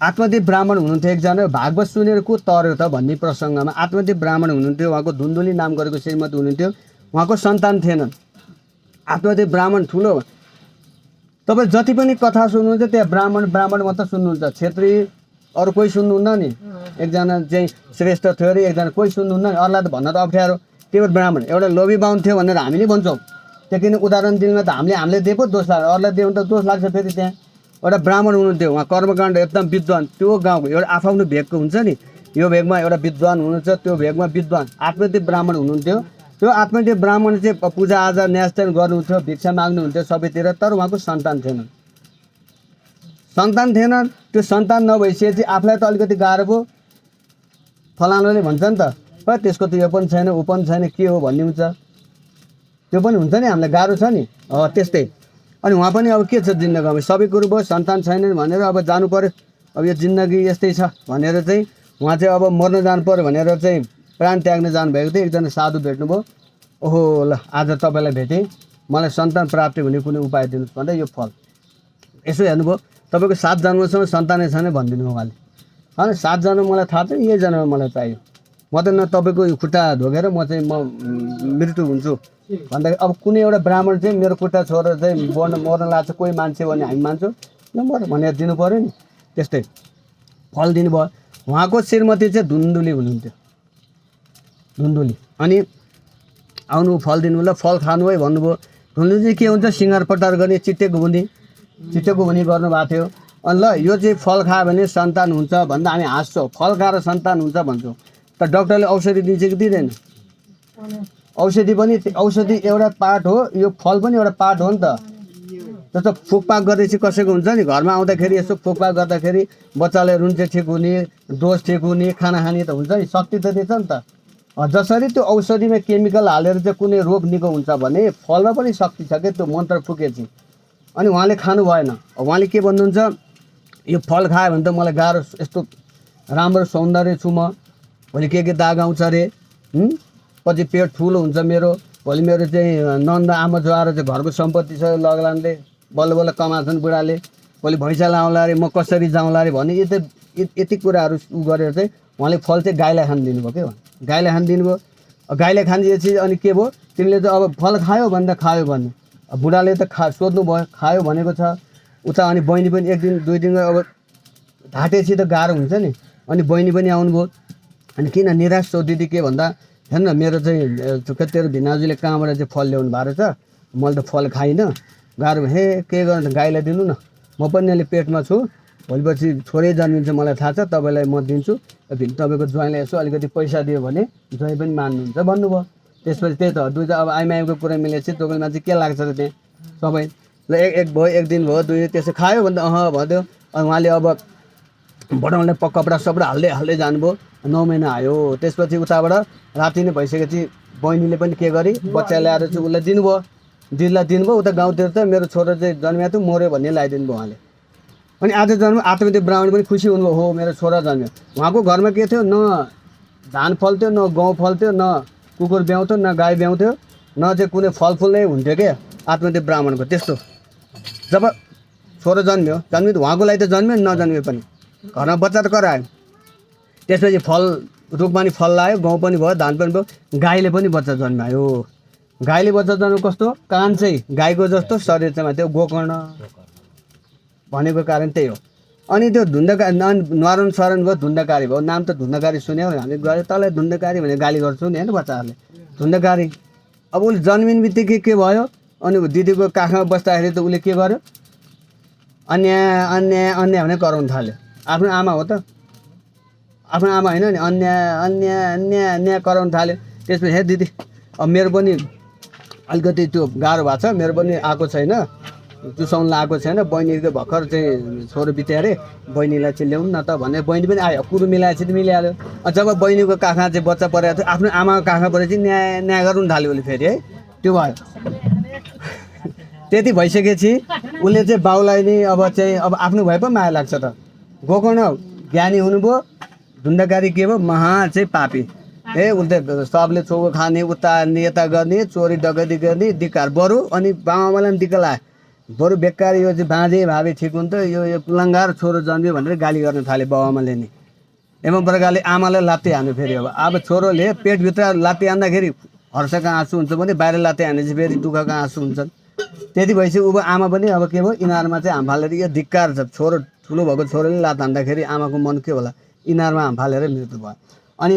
आत्मदेव ब्राह्मण हुनुहुन्थ्यो एकजना, भागवत सुनेर को तर्यो त भन्ने प्रसङ्गमा आत्मदेव ब्राह्मण हुनुहुन्थ्यो, उहाँको धुन्धुली नाम गरेको श्रीमती हुनुहुन्थ्यो, उहाँको सन्तान थिएनन्। आत्मदेव ब्राह्मण ठुलो, तपाईँ जति पनि कथा सुन्नुहुन्छ त्यहाँ ब्राह्मण मात्र सुन्नुहुन्छ, क्षेत्री अरू कोही सुन्नुहुन्न नि। एकजना चाहिँ श्रेष्ठ थियो अरे, एकजना कोही सुन्नुहुन्न नि, अरूलाई त भन्न त अप्ठ्यारो। त्यही भएर ब्राह्मण एउटा लोभी बाहुन थियो भनेर हामीले भन्छौँ। त्यो किन उदाहरण दिनमा त हामीले दिए पो दोष लाग्छ, अरूलाई दियो भने त दोष लाग्छ। फेरि त्यहाँ एउटा ब्राह्मण हुनुहुन्थ्यो, उहाँ कर्मकाण्ड एकदम विद्वान, त्यो गाउँको एउटा आफ्नो भेगको हुन्छ नि, यो भेगमा एउटा विद्वान हुनुहुन्छ, त्यो भेगमा विद्वान आत्मदेव ब्राह्मण हुनुहुन्थ्यो। त्यो आत्मदेव ब्राह्मण चाहिँ पूजाआजा न्यासदान गर्नुहुन्थ्यो, भिक्षा माग्नुहुन्थ्यो सबैतिर, तर उहाँको सन्तान थिएनन्। त्यो सन्तान नभइसकेपछि आफूलाई त अलिकति गाह्रो भयो। फलानुले भन्छ नि त त्यसको त यो पनि छैन ऊ पनि छैन के हो भन्ने हुन्छ, त्यो पनि हुन्छ नि, हामीलाई गाह्रो छ नि। त्यस्तै अनि उहाँ पनि अब के छ जिन्दगीमा सबै कुरो भयो, सन्तान छैन भनेर अब जानु पऱ्यो, अब यो जिन्दगी यस्तै छ भनेर चाहिँ उहाँ चाहिँ अब मर्न जानु पऱ्यो भनेर चाहिँ प्राण त्याग्न जानुभएको थियो। एकजना साधु भेट्नुभयो, ओहो ल आज तपाईँलाई भेटेँ, मलाई सन्तान प्राप्ति हुने कुनै उपाय दिनुहोस् भन्दा यो फल। यसो हेर्नुभयो तपाईँको 7 जन्मसम्म सन्तानै छैन भनिदिनु भयो उहाँले। होइन 7 जन्म मलाई थाहा छैन, यही जन्म मलाई चाहियो, म त न तपाईँको यो खुट्टा ढोगेर म चाहिँ मृत्यु हुन्छु भन्दाखेरि अब कुनै एउटा ब्राह्मण चाहिँ मेरो खुट्टा छोडेर चाहिँ मर्न लाग्छ कोही मान्छे भने हामी मान्छौँ ल मर भनेर दिनु पऱ्यो नि। त्यस्तै फल दिनुभयो। उहाँको श्रीमती चाहिँ धुन्धुली हुनुहुन्थ्यो, धुन्धुली। अनि आउनु फल दिनु ल फल खानु है भन्नुभयो। धुन्धुली चाहिँ के हुन्छ सिँगार पटार गर्ने चिट्टेको हुने गर्नुभएको थियो। अनि ल यो चाहिँ फल खायो भने सन्तान हुन्छ भन्दा हामी हाँस्छौँ, फल खाएर सन्तान हुन्छ भन्छौँ, तर डक्टरले औषधि दिन्छ कि दिँदैन? औषधि एउटा पार्ट हो, यो फल पनि एउटा पार्ट हो नि त। जस्तो फुकपाक गरेपछि कसैको हुन्छ नि घरमा आउँदाखेरि यसो फुकपाक गर्दाखेरि बच्चाले रुन चाहिँ ठिक हुने, डोज ठिक हुने, खाना खाने त हुन्छ नि, शक्ति त दिन्छ नि त। जसरी त्यो औषधिमा केमिकल हालेर चाहिँ कुनै रोग निको हुन्छ भने फलमा पनि शक्ति छ क्या, त्यो मन्त्र फुकेपछि। अनि उहाँले खानु भएन। उहाँले के भन्नुहुन्छ, यो फल खायो भने त मलाई गाह्रो, यस्तो राम्रो सौन्दर्य छु म, भोलि के दाग आउँछ अरे, पछि पेट ठुलो हुन्छ मेरो, भोलि मेरो चाहिँ नन्द आमा जो आएर चाहिँ घरको सम्पत्ति छ लग्लानले बल्ल बल्ल कमाछन् बुढाले, भोलि भैँसा लाउँला अरे, म कसरी जाउँला अरे भन्ने यति कुराहरू उ गरेर चाहिँ उहाँले फल चाहिँ गाईलाई खान दिनुभयो क्या। गाईलाई खान दिनुभयो। गाईलाई खानिदिएपछि अनि के भयो, तिमीले त अब फल खायो भन्दा खायो भन्ने, बुढाले त सोध्नु भयो खायो भनेको छ उता। अनि बहिनी पनि 1 दिन 2 दिन अब ढाँटेपछि त गाह्रो हुन्छ नि। अनि बहिनी पनि आउनुभयो। अनि किन निराश छौ दिदी के भन्दा, हेर्न मेरो चाहिँ तेरो भिनाजुले कहाँबाट चाहिँ फल ल्याउनु भएको छ, मैले त फल खाइनँ, गाह्रो हे के गर्नु त गाईलाई दिनु न, म पनि अहिले पेटमा छु, भोलिपछि छोरै जन्मिन्छ मलाई थाहा छ, तपाईँलाई म दिन्छु, तपाईँको ज्वाइँलाई यसो अलिकति पैसा दियो भने ज्वाइँ पनि मान्नुहुन्छ भन्नुभयो। त्यसपछि त्यही त दुईवटा अब आइमाईको कुरा मिलेपछि दोकानमा चाहिँ के लाग्छ र त्यहाँ सबै ल एक भयो, 1 दिन भयो, 2 दिन त्यसो खायो भने त भन्यो। अनि उहाँले अब बडाउनलाई कपडा सपडा हाल्दै जानुभयो। 9 महिना आयो। त्यसपछि उताबाट राति नै भइसकेपछि बहिनीले पनि के गरी बच्चा ल्याएर चाहिँ उसलाई दिनुभयो। उता गाउँतिर त मेरो छोरा चाहिँ जन्मिएको थियो मऱ्यो भन्ने लगाइदिनु भयो उहाँले। अनि आज जन्म आत्मदेव ब्राह्मण पनि खुसी हुनुभयो, हो मेरो छोरा जन्म्यो। उहाँको घरमा के थियो, न धान फल्थ्यो, न गहुँ फल्थ्यो, न कुकुर ब्याउँथ्यो, न गाई ब्याउँथ्यो, न चाहिँ कुनै फलफुल नै हुन्थ्यो क्या आत्मदेव ब्राह्मणको। त्यस्तो जब छोरा जन्म्यो त उहाँको लागि त जन्म्यो नजन्म्यो पनि घरमा बच्चा त करायो। त्यसपछि फल रुखमा पनि फल लाग्यो, गहुँ पनि भयो, धान पनि भयो, गाईले पनि बच्चा जन्मायो। गाईले बच्चा जन्म कस्तो, कान चाहिँ गाईको जस्तो, शरीर चाहिँ त्यो गोकर्ण भनेको कारण त्यही हो। अनि त्यो धुन्धकारी न्वारण स्वरण भयो, धुन्धकारी भयो। नाम त धुन्धकारी सुन्यो, हामीले गऱ्यो तँलाई धुन्धकारी भने गाली गर्छु नि होइन बच्चाहरूले, धुन्धकारी। अब उसले जन्मिने बित्तिकै के भयो, अनि दिदीको काखमा बस्दाखेरि त उसले के गर्यो, अन्याय अन्याय अन्याय भने कराउनु थाल्यो। आफ्नो आमा हो त, आफ्नो आमा होइन नि, अन्याय अन्याय अन्याय अन्याय कराउनु थाल्यो। त्यसपछि हे दिदी अब मेरो पनि अलिकति त्यो गाह्रो भएको छ, मेरो पनि आएको छैन, चुसाउनु आएको छैन, बहिनीको भर्खर चाहिँ छोरो बित्यो अरे, बहिनीलाई चाहिँ ल्याउनु न त भने बहिनी पनि आयो, कुरो मिलाएपछि त मिलिहाल्यो। जब बहिनीको काखमा चाहिँ बच्चा परेको थियो, आफ्नो आमाको काखमा परेपछि न्याय गर्नु थाल्यो उसले फेरि है, त्यो भयो। त्यति भइसकेपछि उसले चाहिँ बाउलाई नै अब आफ्नो भए पो माया लाग्छ त। गोकर्ण ज्ञानी हुनुभयो, धुन्धकारी के भयो, महा चाहिँ पापी। उसले सबले चोको खाने, उता यता गर्ने, चोरी डकैती गर्ने, दिक्कार बरु। अनि बाउआमालाई पनि दिक्क लाग्यो, बरु बेकार यो चाहिँ बाँझे भावी ठिक हुन्थ्यो, यो कुलङ्गार छोरो जन्मियो भनेर गाली गर्न थाले बाउआमाले नि। एवं प्रकारले आमालाई लात्ती हान्यो फेरि। अब छोरोले पेटभित्र लात्ती हान्दाखेरि हर्षका आँसु हुन्छ भने बाहिर लात्ती हानेपछि फेरि दुःखका आँसु हुन्छन्। त्यति भएपछि आमा पनि अब के भयो, इनारमा चाहिँ हाम फालेर यो धिक्कार छ, छोरो ठुलो भएको छोरोले लात हान्दाखेरि आमाको मन के होला, इनारमा हाम फालेर मृत्यु भयो। अनि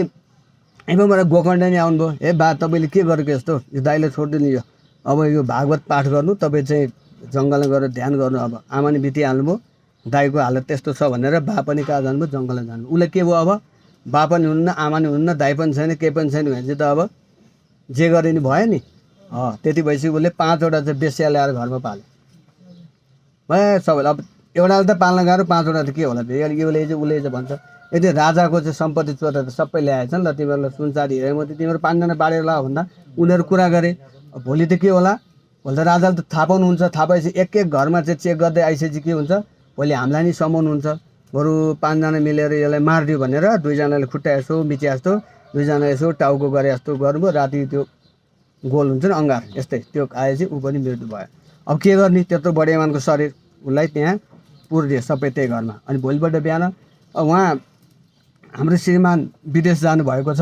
एवंबाट गोकर्ण नै आउनुभयो, हे बा तपाईँले के गरेको यस्तो, यो दाइले छोडिदिनु, यो अब यो भागवत पाठ गर्नु, तपाईँ चाहिँ जङ्गलमा गएर ध्यान गर्नु। अब आमा नि बितिहाल्नुभयो, दाइको हालत त्यस्तो छ भनेर बा पनि कहाँ जानुभयो, जङ्गलमा जानुभयो। उसले के भयो, अब बा पनि हुन्न, आमा नि हुन्न, दाइ पनि छैन, केही पनि छैन भनेपछि त अब जे गरे नि भयो नि। त्यति भएपछि उसले 5वटा चाहिँ बेस्या ल्याएर घरमा पाल्यो। सबैलाई अब एउटाले त पाल्न गाह्रो, 5वटा त के होला त, यसले चाहिँ उसले चाहिँ भन्छ। यदि राजाको चाहिँ सम्पत्ति चोरेर त सबै ल्याएछन् ल, तिमीहरूलाई सुनचाँदी हिरा मोती तिमीहरू 5जना बाँडेर ला भन्दा उनीहरू कुरा गरे। भोलि त के होला, भोलि त राजाले त थाहा पाउनुहुन्छ। थाहा पाएपछि एक एक घरमा चाहिँ चेक गर्दै आइसकेपछि के हुन्छ, भोलि हामीलाई नि समाउनुहुन्छ। बरु 5जना मिलेर यसलाई मारिदियो भनेर 2जनाले खुट्टा यसो मिचे जस्तो, 2जना यसो टाउको गरे जस्तो गर्नुभयो। राति त्यो गोल हुन्छ नि अङ्गार, यस्तै त्यो आएपछि ऊ पनि मृत्यु भयो। अब के गर्ने, त्यत्रो बढियामानको शरीर उसलाई त्यहाँ पुर्दियो सबै त्यही घरमा। अनि भोलिपल्ट बिहान उहाँ हाम्रो श्रीमान विदेश जानुभएको छ,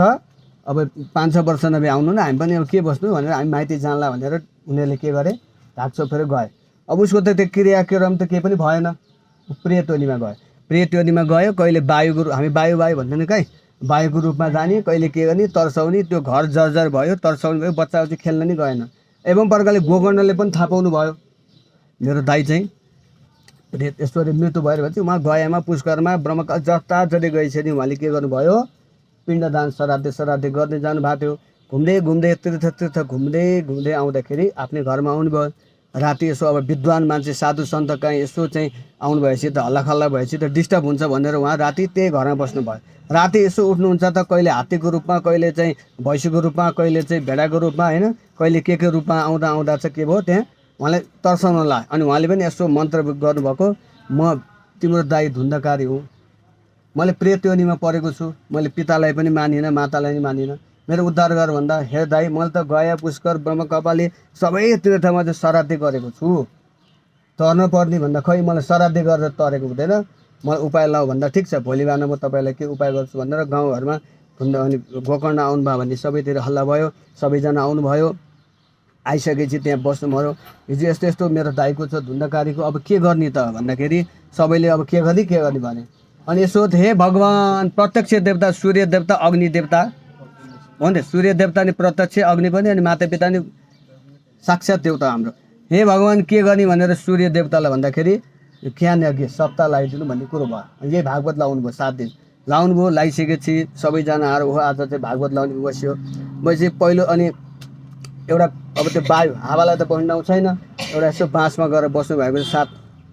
अब 5-6 वर्ष नभए आउनु न, हामी पनि अब के बस्नु भनेर हामी माइती जानला भनेर उनीहरूले के गरे, ढाक छोपेर गए। अब उसको त त्यो क्रियाक्रम त केही पनि भएन, प्रेतोनीमा गयो। प्रेतोनीमा गयो, कहिले वायुको हामी वायु भन्दैन कहीँ, वायुको रूपमा जाने, कहिले के गर्ने तर्साउने, त्यो घर जर्जर भयो, तर्साउनु भयो, बच्चाहरू खेल्न नि गएन। एवं प्रकारले गोकर्णले पनि थाहा पाउनु भयो मेरो दाइ चाहिँ यसरी मृत्यु भएर भएपछि उहाँ गएमा पुष्करमा ब्रह्मकाल जता जति गइसक्यो उहाँले के गर्नुभयो, पिण्डदान श्राद्ध गर्दै जानुभएको थियो। घुम्दै घुम्दै तीर्थ घुम्दै आउँदाखेरि आफ्नै घरमा आउनुभयो। राति यसो अब विद्वान मान्छे साधु सन्त कहीँ यसो चाहिँ आउनु भएपछि त हल्लाखल्ला भएपछि त डिस्टर्ब हुन्छ भनेर उहाँ राति त्यही घरमा बस्नुभयो। राति यसो उठ्नुहुन्छ त कहिले हात्तीको रूपमा, कहिले चाहिँ भैँसीको रूपमा, कहिले चाहिँ भेडाको रूपमा, होइन कहिले के रूपमा आउँदा चाहिँ के भयो, त्यहाँ उहाँलाई तर्साउन लाग्यो। अनि उहाँले पनि यसो मन्त्र गर्नुभएको, म तिम्रो दाइ धुन्धकारी हुँ, मैले प्रेतयोनीमा परेको छु, मैले पितालाई पनि मानिनँ, मातालाई पनि मानिनँ, मेरो उद्धार गर भन्दा हे दाइ मैले त गया पुष्कर ब्रह्मकपाली सबै तीर्थमा चाहिँ श्राद्ध गरेको छु, तर्न पर्ने भन्दा खै मलाई श्राद्ध गरेर तरेको हुँदैन, मलाई उपाय लाऊ भन्दा ठिक छ, भोलि बिहान म तपाईँलाई के उपाय गर्छु भनेर गाउँघरमा अनि गोकर्ण आउनुभयो भने सबैतिर हल्ला भयो, सबैजना आउनुभयो। आइसकेपछि त्यहाँ बस्नुभयो। हिजो यस्तो यस्तो मेरो दाइको छ धुन्धकारीको, अब के गर्ने त भन्दाखेरि सबैले अब के गर्ने भने, अनि यसो हे भगवान् प्रत्यक्ष देवता, सूर्य देवता, अग्नि देवता भन्दै, सूर्य देवता नि प्रत्यक्ष, अग्नि पनि, अनि माता पिता नि साक्षात् देवता हाम्रो, हे भगवान् के गर्ने भनेर सूर्य देवतालाई भन्दाखेरि ज्ञान यज्ञ सप्ताह लगाइदिनु भन्ने कुरो भयो। यही भागवत लाउनु भयो, 7 दिन लाउनु भयो। लगाइसकेपछि सबैजना आएर हो आज चाहिँ भागवत लाउने बस्यो। बसेपछि पहिलो अनि एउटा अब त्यो वायु हावालाई त बढ्न छैन, एउटा यसो बाँसमा गएर बस्नु भएको 7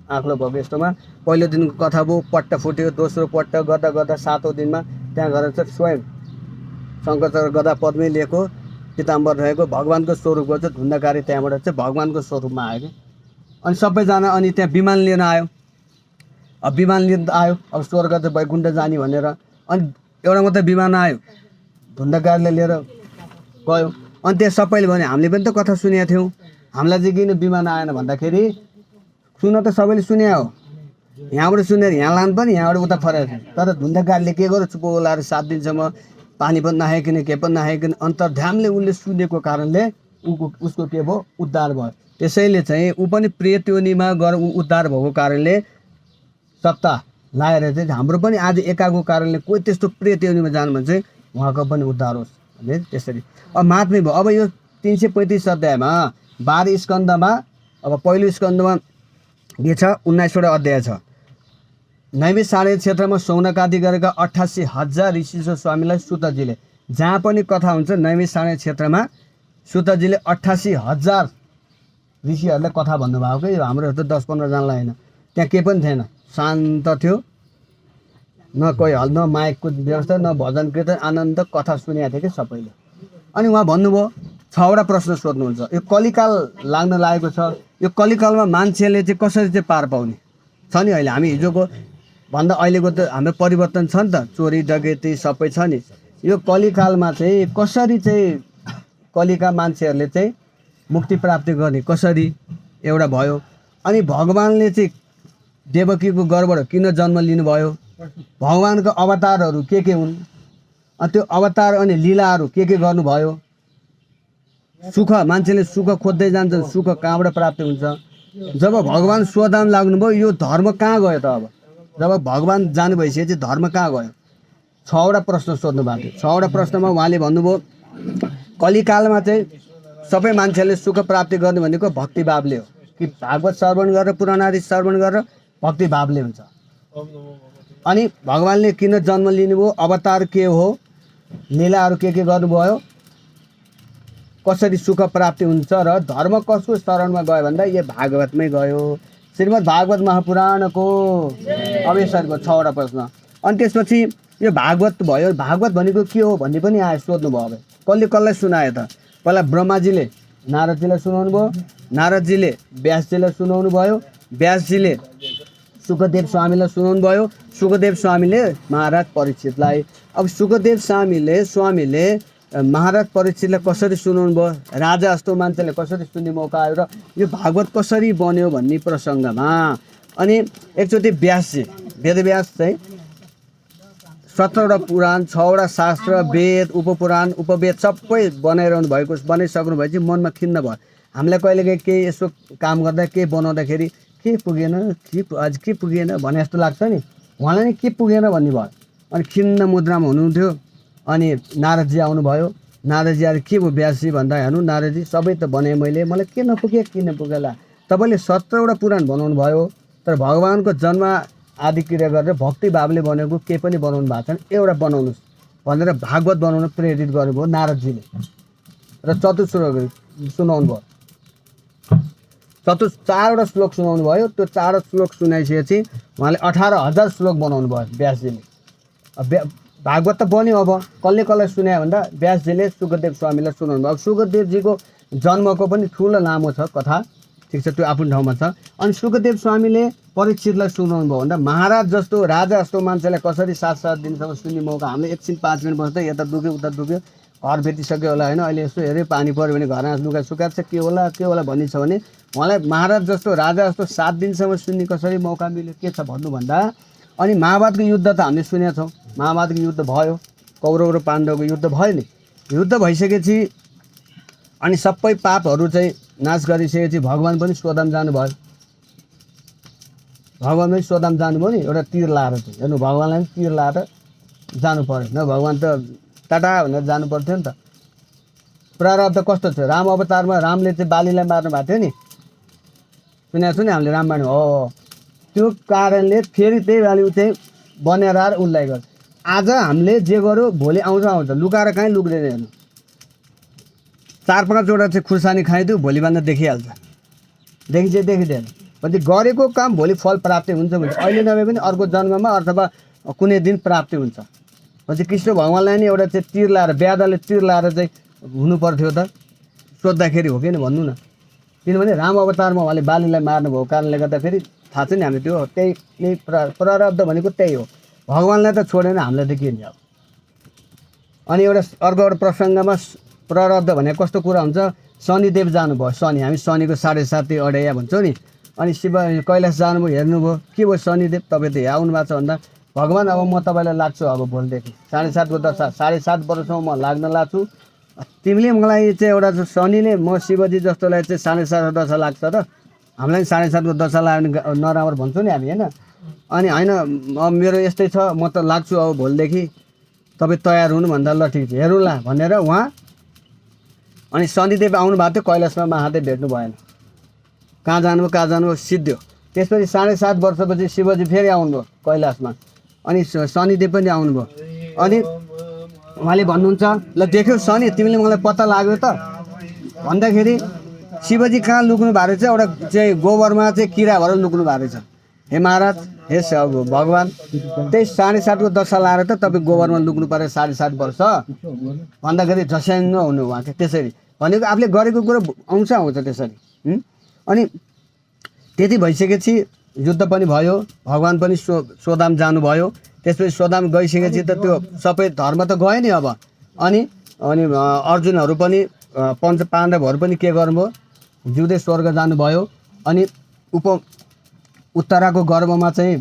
आँख्लो भएको यस्तोमा पहिलो दिनको कथा भयो, पट्ट फुट्यो, दोस्रो पट्ट गर्दा 7औँ दिनमा त्यहाँ गएर चाहिँ स्वयं शङ्करचक्र गदा पद्मै लिएको पिताम्बर रहेको भगवान्को स्वरूपको चाहिँ धुन्धकारी त्यहाँबाट चाहिँ भगवान्को स्वरूपमा आयो कि। अनि सबैजना अनि त्यहाँ विमान लिन आयो। अब विमान लिन आयो, अब स्वर्ग चाहिँ वैकुण्ठ जाने भनेर, अनि एउटा मात्रै विमान आयो, धुन्धकारीले लिएर गयो। अनि त्यहाँ सबैले भने हामीले पनि त कथा सुनेका थियौँ, हामीलाई चाहिँ किन विमान आएन भन्दाखेरि सुन त सबैले सुने हो, यहाँबाट सुनेर यहाँ लानु पनि यहाँबाट उता फरेको छ। तर धुन्धकारीले के गर्यो, चुप लाएर 7 दिनसम्म पानी पनि नखाइकन के पनि नखाइकन अन्तर्ध्यानले उसले सुनेको कारणले उसको के भयो, उद्धार भयो। त्यसैले चाहिँ ऊ पनि प्रेतयोनीमा गएर ऊ उद्धार भएको कारणले सप्ताह लाएर चाहिँ हाम्रो पनि आज एकाको कारणले कोही त्यस्तो प्रेतयोनीमा जानु भने चाहिँ उहाँको पनि उद्धार होस् भने त्यसरी। अब महात्म्य भयो। अब यो 335 अध्यायमा 12 स्कन्धमा, अब पहिलो स्कन्धमा के छ, 19वटा अध्याय छ। नैमिष साँडे क्षेत्रमा सौनकादि गरेका 88,000 ऋषि स्वामीलाई सुतजीले, जहाँ पनि कथा हुन्छ नैमिष साँडे क्षेत्रमा सुतजीले 88,000 ऋषिहरूलाई कथा भन्नुभएको कि हाम्रो त 10-15 जनालाई होइन। त्यहाँ केही पनि थिएन, शान्त थियो, न कोही हल, न माइकको व्यवस्था, न भजन कीर्तन, आनन्द कथा सुनेको थियो कि सबैले। अनि उहाँ भन्नुभयो 6वटा प्रश्न सोध्नुहुन्छ। यो कलिकाल लाग्न लागेको छ, यो कलिकालमा मान्छेले चाहिँ कसरी चाहिँ पार पाउने छ नि। अहिले हामी हिजोको भन्दा अहिलेको त हाम्रो परिवर्तन छ नि त, चोरी डकैती सबै छ नि। यो कलिकालमा चाहिँ कसरी चाहिँ कलिका मान्छेहरूले चाहिँ मुक्ति प्राप्ति गर्ने कसरी एउटा भयो। अनि भगवान्ले चाहिँ देवकीको गर्भबाट किन जन्म लिनुभयो, भगवान्को अवतारहरू के हुन्, अनि त्यो अवतार अनि लीलाहरू के गर्नुभयो। सुख, मान्छेले सुख खोज्दै जान्छन्, सुख कहाँबाट प्राप्त हुन्छ। जब भगवान् स्वधाम लाग्नुभयो यो धर्म कहाँ गयो त। अब जब भगवान् जानु भइसकेपछि धर्म कहाँ गयो। 6वटा प्रश्न सोध्नु भएको थियो। 6वटा प्रश्नमा उहाँले भन्नुभयो कलिकालमा चाहिँ सबै मान्छेले सुख प्राप्ति गर्ने भनेको भक्तिभावले हो कि भागवत श्रवण गरेर, पुराणादि श्रवण गरेर भक्तिभावले हुन्छ। अनि भगवान्ले किन जन्म लिनुभयो, अवतार के हो, लीलाहरू के गर्नुभयो, कसरी सुख प्राप्ति हुन्छ र धर्म कसको शरणमा गयो भन्दा यो भागवतमै गयो, श्रीमद् भागवत महापुराणको अवेशरको 6वटा प्रश्न। अनि त्यसपछि यो भागवत भयो, भागवत भनेको के हो भन्ने पनि आयो सोध्नुभयो। अब कसले कसलाई सुनायो त? पहिला ब्रह्माजीले नारदजीलाई सुनाउनु भयो, नारदजीले व्यासजीलाई सुनाउनु भयो, व्यासजीले सुखदेव स्वामीलाई सुनाउनु भयो, सुखदेव स्वामीले महाराज परीक्षितलाई। अब सुखदेव स्वामीले महाराज परीक्षितलाई कसरी सुनाउनु भयो, राजा जस्तो मान्छेले कसरी सुन्ने मौका आयो र यो भागवत कसरी बन्यो भन्ने प्रसङ्गमा। अनि एकचोटि व्यासजी वेदव्यास चाहिँ 17वटा पुराण, 6वटा शास्त्र, वेद, उपपुराण, उपवेद सबै बनाइसक्नु भएपछि मनमा खिन्न भयो। हामीलाई कहिलेकाहीँ केही यसो काम गर्दा केही बनाउँदाखेरि के पुगेन, आज के पुगेन भने जस्तो लाग्छ नि, उहाँलाई नि के पुगेन भन्ने भयो। अनि खिन्न मुद्रामा हुनुहुन्थ्यो। अनि नारदजी आउनुभयो। नारदजी आएर के भयो व्यासजी भन्दा, हेर्नु नारदजी सबै त बनाएँ मैले, मलाई के नपुगे किन पुगेला? तपाईँले 17वटा पुराण बनाउनु भयो, तर भगवानको जन्म आदि क्रिया गरेर भक्ति भावले बनेको केही पनि बनाउनु भएको छैन, एउटा बनाउनुहोस् भनेर भागवत बनाउन प्रेरित गर्नुभयो नारदजीले र चतुश्लोक सुनाउनु भयो। 4वटा श्लोक सुनाउनु भयो। त्यो 4 श्लोक सुनाइसकेपछि उहाँले 18,000 श्लोक बनाउनु भयो व्यासजीले। भागवत त बन्यो। अब कसले कसलाई सुनायो भन्दा व्यासजीले सुखदेव स्वामीलाई सुनाउनु भयो। सुखदेवजीको जन्मको पनि ठुलो लामो छ कथा, ठिक छ, त्यो आफ्नो ठाउँमा छ। अनि सुखदेव स्वामीले परीक्षितलाई सुनाउनु भयो भन्दा महाराज जस्तो राजा जस्तो मान्छेलाई कसरी 7-7 दिनसम्म सुन्ने मौका। हामीले एकछिन 5 मिनट बस्दै यता दुख्यो उता दुख्यो, घर भेटिसक्यो होला होइन, अहिले यसो हेऱ्यो पानी पऱ्यो भने घरमा लुगा सुकाएको छ, के होला भन्ने छ भने उहाँलाई महाराज जस्तो राजा जस्तो 7 दिनसम्म सुन्ने कसरी मौका मिल्यो, के छ भन्नु भन्दा। अनि महाभारतको युद्ध त हामीले सुनेका छौँ। महाभारतको युद्ध भयो, कौरव र पाण्डवको युद्ध भयो नि। युद्ध भइसकेपछि अनि सबै पापहरू चाहिँ नाश गरिसकेपछि भगवान पनि स्वधाम जानुभयो। भगवान पनि स्वधाम जानुभयो नि, एउटा तीर लाएर चाहिँ। हेर्नु भगवानलाई पनि तीर लाएर जानु पऱ्यो न, भगवान त टाटा भनेर जानु पर्थ्यो नि त। प्रारब्ध कस्तो थियो? राम अवतारमा रामले चाहिँ बालीलाई मार्नु भएको थियो नि, सुनेको छु नि हामीले रामायण। हो, त्यो कारणले फेरि त्यही बाली चाहिँ बनेर आएर उसलाई गर्छ। आज हामीले जे गर्यो भोलि आउँछ, लुकाएर कहीँ लुक्दैन। हेर्नु 4-5वटा चाहिँ खुर्सानी खाइदियो, भोलिभन्दा देखिहाल्छ, देखिँदैन भने गरेको काम भोलि फल प्राप्ति हुन्छ भने अहिले नभए पनि अर्को जन्ममा अथवा कुनै दिन प्राप्ति हुन्छ भने कृष्ण भगवानलाई नि एउटा चाहिँ तीर लाएर, व्याधले तीर लाएर चाहिँ हुनु पर्थ्यो त सोद्धाखेरि, हो कि भन्नु न। किनभने राम अवतारमा उहाँले बालीलाई मार्नुभएको कारणले गर्दाखेरि थाहा छ नि हामीले, त्यो त्यही नै प्रारब्ध भनेको त्यही हो। भगवानलाई त छोडेन, हामीलाई त के नि। अब अनि अर्को एउटा प्रसङ्गमा प्रारब्ध भनेको कस्तो कुरा हुन्छ, शनिदेव जानुभयो। हामी शनिको 7.5 अड्याइया भन्छौँ नि। अनि शिव कैलाश जानुभयो, हेर्नुभयो के भयो शनिदेव तपाईँ त यहाँ आउनु भएको छ भन्दा भगवान अब म तपाईँलाई लाग्छु, अब भोलिदेखि 7.5को दशा 7.5 वर्षसम्म म लाग्न लाग्छु, तिमीले मलाई चाहिँ एउटा शनिले म शिवजी जस्तोलाई चाहिँ 7.5 दशा लाग्छ र हामीलाई 7.5को दशा लाग्यो नराम्रो भन्छौँ नि हामी होइन। अनि होइन मेरो यस्तै छ, म त लाग्छु अब भोलिदेखि, तपाईँ तयार हुनु भन्दा ल ठिक छ हेरौँला भनेर उहाँ। अनि शनिदेव आउनु भएको थियो, कैलाशमा महादेव भेट्नु भएन। कहाँ जानुभयो सिद्धियो। त्यसपछि 7.5 वर्षपछि शिवजी फेरि आउनुभयो कैलाशमा, अनि शनिदेव पनि आउनुभयो। अनि उहाँले भन्नुहुन्छ ल देख्यौ शनि तिमीले मलाई पत्ता लाग्यो त भन्दाखेरि शिवजी कहाँ लुक्नु भएको रहेछ, एउटा चाहिँ गोबरमा चाहिँ किरा भएर लुक्नु भएको रहेछ। हे महाराज, हे भगवान, त्यही 7.5को दशा लाएर त तपाईँ गोबरमा लुक्नु पऱ्यो 7.5 वर्ष भन्दाखेरि झस्याङ्ग हुनु उहाँ। त्यसरी भनेको आफूले गरेको कुरो आउँछ त्यसरी। अनि त्यति भइसकेपछि युद्ध पनि भयो, भगवान पनि स्वधाम जानुभयो। त्यसपछि स्वधाम गइसकेपछि त त्यो सबै धर्म त गयो नि अब। अनि अर्जुनहरू पनि पञ्च पाण्डवहरू पनि के गर्नुभयो, जिउँदै स्वर्ग जानुभयो। अनि उत्तराको गर्भमा चाहिँ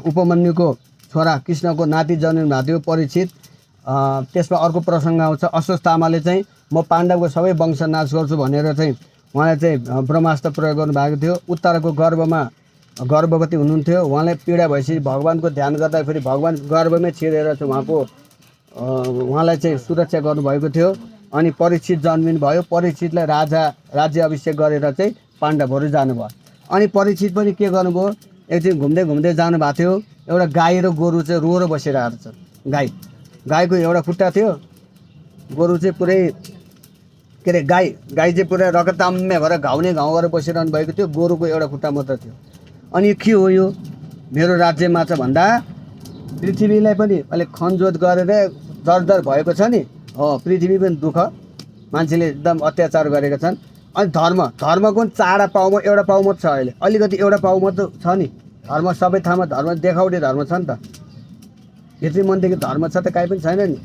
उपमन्युको छोरा कृष्णको नाति जन्मिनु भएको थियो परीक्षित। त्यसमा अर्को प्रसङ्ग आउँछ, अश्वत्थामाले चाहिँ म पाण्डवको सबै वंश नाश गर्छु भनेर चाहिँ उहाँले चाहिँ ब्रह्मास्त्र प्रयोग गर्नुभएको थियो। उत्तराको गर्भमा गर्भवती हुनुहुन्थ्यो, उहाँलाई पीडा भएपछि भगवानको ध्यान गर्दाखेरि भगवान गर्भमै छिरेर चाहिँ उहाँलाई चाहिँ सुरक्षा गर्नुभएको थियो। अनि परीक्षित जन्मिनु भयो, परीक्षितलाई राज्य अभिषेक गरेर चाहिँ पाण्डवहरू जानुभयो। अनि परीक्षित पनि के गर्नुभयो, एकदिन घुम्दै जानुभएको थियो, एउटा गाई र गोरु चाहिँ रोएर बसिरहेको छ। गाईको एउटा खुट्टा थियो, गोरु चाहिँ पुरै के अरे गाई चाहिँ पुरै रगताम्य भएर घाउ गरेर बसिरहनु भएको थियो, गोरुको एउटा खुट्टा मात्र थियो। अनि के हो यो मेरो राज्यमा छ भन्दा पृथ्वीलाई पनि अलिक खनजोत गरेर जर्जर भएको छ नि। पृथ्वी पनि दुःख, मान्छेले एकदम अत्याचार गरेका छन्। अनि धर्मको पनि चारवटा पाउमा एउटा पाउ मात्र छ अहिले, अलिकति एउटा पाउ मात्र छ नि। धर्म सबै ठाउँमा धर्म देखाउने धर्म छ नि त, यति मनदेखि धर्म छ त काहीँ पनि छैन नि।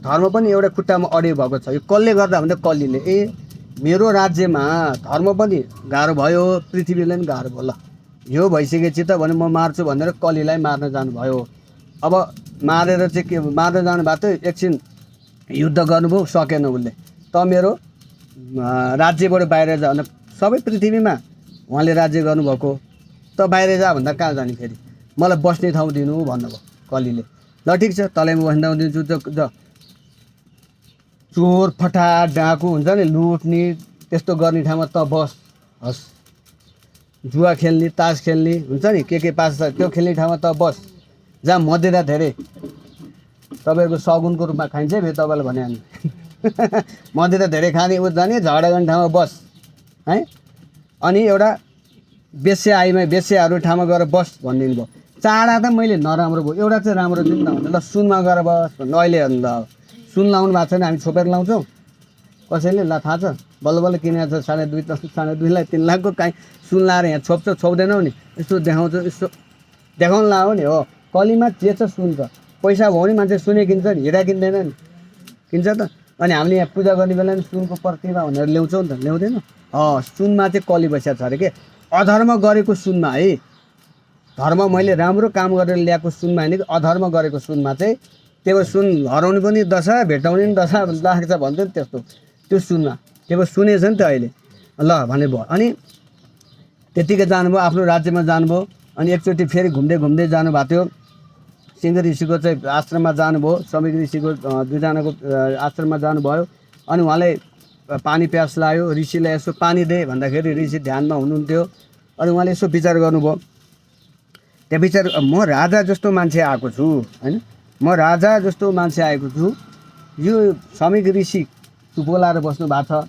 धर्म पनि एउटा खुट्टामा अडियो भएको छ। यो कसले गर्दा भन्दा कलीले मेरो राज्यमा धर्म पनि गाह्रो भयो, पृथ्वीलाई पनि गाह्रो भयो। ल यो भइसकेपछि त भने म मार्छु भनेर कलीलाई मार्न जानुभयो। अब मारेर चाहिँ के मार्न जानु भएको थियो, एकछिन युद्ध गर्नुभयो, सकेन उसले। त मेरो राज्यबाट बाहिर जा भनेर सबै पृथ्वीमा उहाँले राज्य गर्नुभएको, त बाहिर जा भन्दा कहाँ जाने फेरि, मलाई बस्ने ठाउँ दिनु भन्नुभयो कलीले। ल ठिक छ, तँलाई म बस्ने ठाउँ दिन्छु। चोर फटा डाकु हुन्छ नि, लुट्ने त्यस्तो गर्ने ठाउँमा त बस। हस्, जुवा खेल्ने तास खेल्ने हुन्छ नि, के पास छ त्यो खेल्ने ठाउँमा त बस। जहाँ मदिरा धेरै तपाईँहरूको सगुनको रूपमा खाइन्छ है, फेरि तपाईँलाई भने हामी मदिरा धेरै खाने ऊ जाने झगडा गर्ने ठाउँमा बस है। अनि एउटा बेस्या आइमा बेस्याहरू ठाउँमा गएर बस भनिदिनु भयो। चाडा त मैले नराम्रो भयो, एउटा चाहिँ राम्रो दिनु न भने ल सुनमा गएर बस भन्नु। अहिले ल सुन लाउनु भएको छैन, हामी छोपेर लाउँछौँ कसैले, ल थाहा छ बल्ल बल्ल किनेको छ 2.5 लाख 3 लाखको काहीँ सुन लाएर यहाँ छोप्दैनौ नि, यस्तो देखाउँछ, यस्तो देखाउनु लाओ नि। हो कलीमा जे छ सुन छ, पैसा भयो नि मान्छे सुने किन्छ नि, हिरा किन्दैन नि, किन्छ त। अनि हामीले यहाँ पूजा गर्ने बेला नि सुनको प्रतिमा भनेर ल्याउँछौँ नि त, ल्याउँदैन? सुनमा चाहिँ कली बसिया छ अरे के, अधर्म गरेको सुनमा है। धर्म मैले राम्रो काम गरेर ल्याएको सुनमा होइन कि अधर्म गरेको सुनमा चाहिँ त्यो सुन हराउनु पनि दशा, भेटाउने पनि दशा लाग्छ भन्थ्यो नि, त्यस्तो त्यो सुनमा त्यो सुनेछ नि त अहिले। ल भने भयो। अनि त्यतिकै जानुभयो, आफ्नो राज्यमा जानुभयो। अनि एकचोटि फेरि घुम्दै जानुभएको थियो, सिंह ऋषिको चाहिँ आश्रममा जानुभयो। समीक ऋषिको दुईजनाको आश्रममा जानुभयो। अनि उहाँले पानी प्यास लाग्यो, ऋषिलाई यसो पानी दे भन्दाखेरि ऋषि ध्यानमा हुनुहुन्थ्यो। अनि उहाँले यसो विचार गर्नुभयो, त्यहाँ विचार म राजा जस्तो मान्छे आएको छु होइन, म राजा जस्तो मान्छे आएको छु, यो समीक ऋषि बोलाएर बस्नु भएको छ,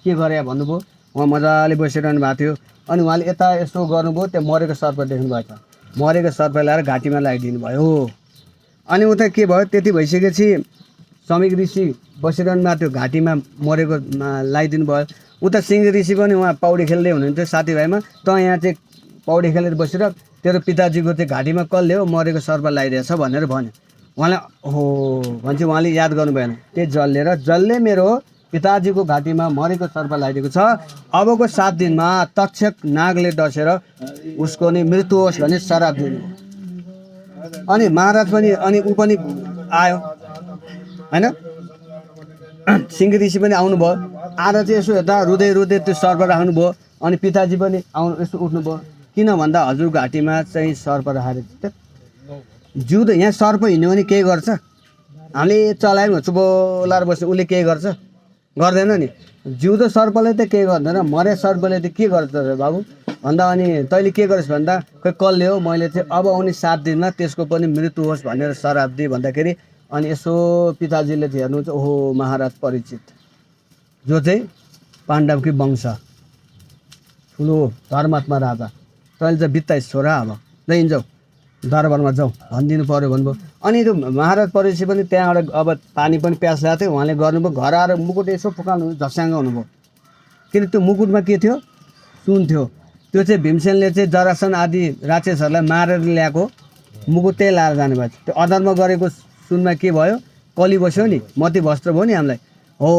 के गरे भन्नुभयो। उहाँ मजाले बसिरहनु भएको थियो। अनि उहाँले यता यसो गर्नुभयो, त्यहाँ मरेको सर्प देख्नु भएको छ, मरेको सर्प ल्याएर घाँटीमा लगाइदिनु भयो। अनि उता के भयो, त्यति भइसकेपछि समीक ऋषि बसिरहनु भएको थियो, घाँटीमा मरेको लगाइदिनु भयो। उता सिंह ऋषि पनि उहाँ पौडी खेल्दै हुनुहुन्थ्यो साथीभाइमा। त यहाँ चाहिँ पौडी खेलेर बसेर तेरो पिताजीको चाहिँ घाँटीमा कसले हो मरेको सर्प लगाइदिएछ भनेर भन्यो। उहाँलाई हो भन्छ, उहाँले याद गर्नु भएन, त्यो जसले मेरो पिताजीको घाँटीमा मरेको सर्प लगाइदिएको छ, अबको 7 दिनमा तक्षक नागले डसेर उसको नि मृत्यु होस् भन्ने श्राप दिनु। अनि महाराज पनि अनि ऊ पनि आयो होइन, सिंह ऋषि पनि आउनुभयो। आएर चाहिँ यसो हेर्दा रुँदै त्यो सर्प राख्नुभयो। अनि पिताजी पनि यसो उठ्नुभयो, किन भन्दा हजुर घाँटीमा चाहिँ सर्प राखेर जिउ त यहाँ सर्प हिँड्यो भने केही गर्छ, हामीले चलायौँ चुप लाएर बस्यो, उसले केही गर्छ गर्दैन नि। जिउ त सर्पले त केही गर्दैन, मरे सर्पले त के गर्छ बाबु भन्दा। अनि तैँले के गरेस् भन्दा खोइ कसले हो, मैले चाहिँ अब आउने 7 दिनमा त्यसको पनि मृत्यु होस् भनेर श्राप दिए भन्दाखेरि। अनि यसो पिताजीले चाहिँ हेर्नुहुन्छ, ओहो महाराज परीक्षित जो चाहिँ पाण्डवकै वंश ठुलो धर्मात्मा राजा, तैँले चाहिँ बित्ताइस छोरा, अब लै जाऊ दरबारमा जाउँ भनिदिनु पऱ्यो भन्नुभयो। अनि त्यो महाराज परीक्षित पनि त्यहाँबाट अब पानी पनि प्यास लागेको थियो, उहाँले गर्नुभयो। घर आएर मुकुट यसो फुकाल्नु झस्याङ्ग हुनुभयो, किन त्यो मुकुटमा के थियो, सुन थियो। त्यो चाहिँ भीमसेनले चाहिँ जरासन आदि राक्षसहरूलाई मारेर ल्याएको मुकुट त्यही लाएर जानुभएको थियो। त्यो अधर्म गरेको सुनमा के भयो, कली बस्यो नि, मती भस्त्र भयो नि हामीलाई। हो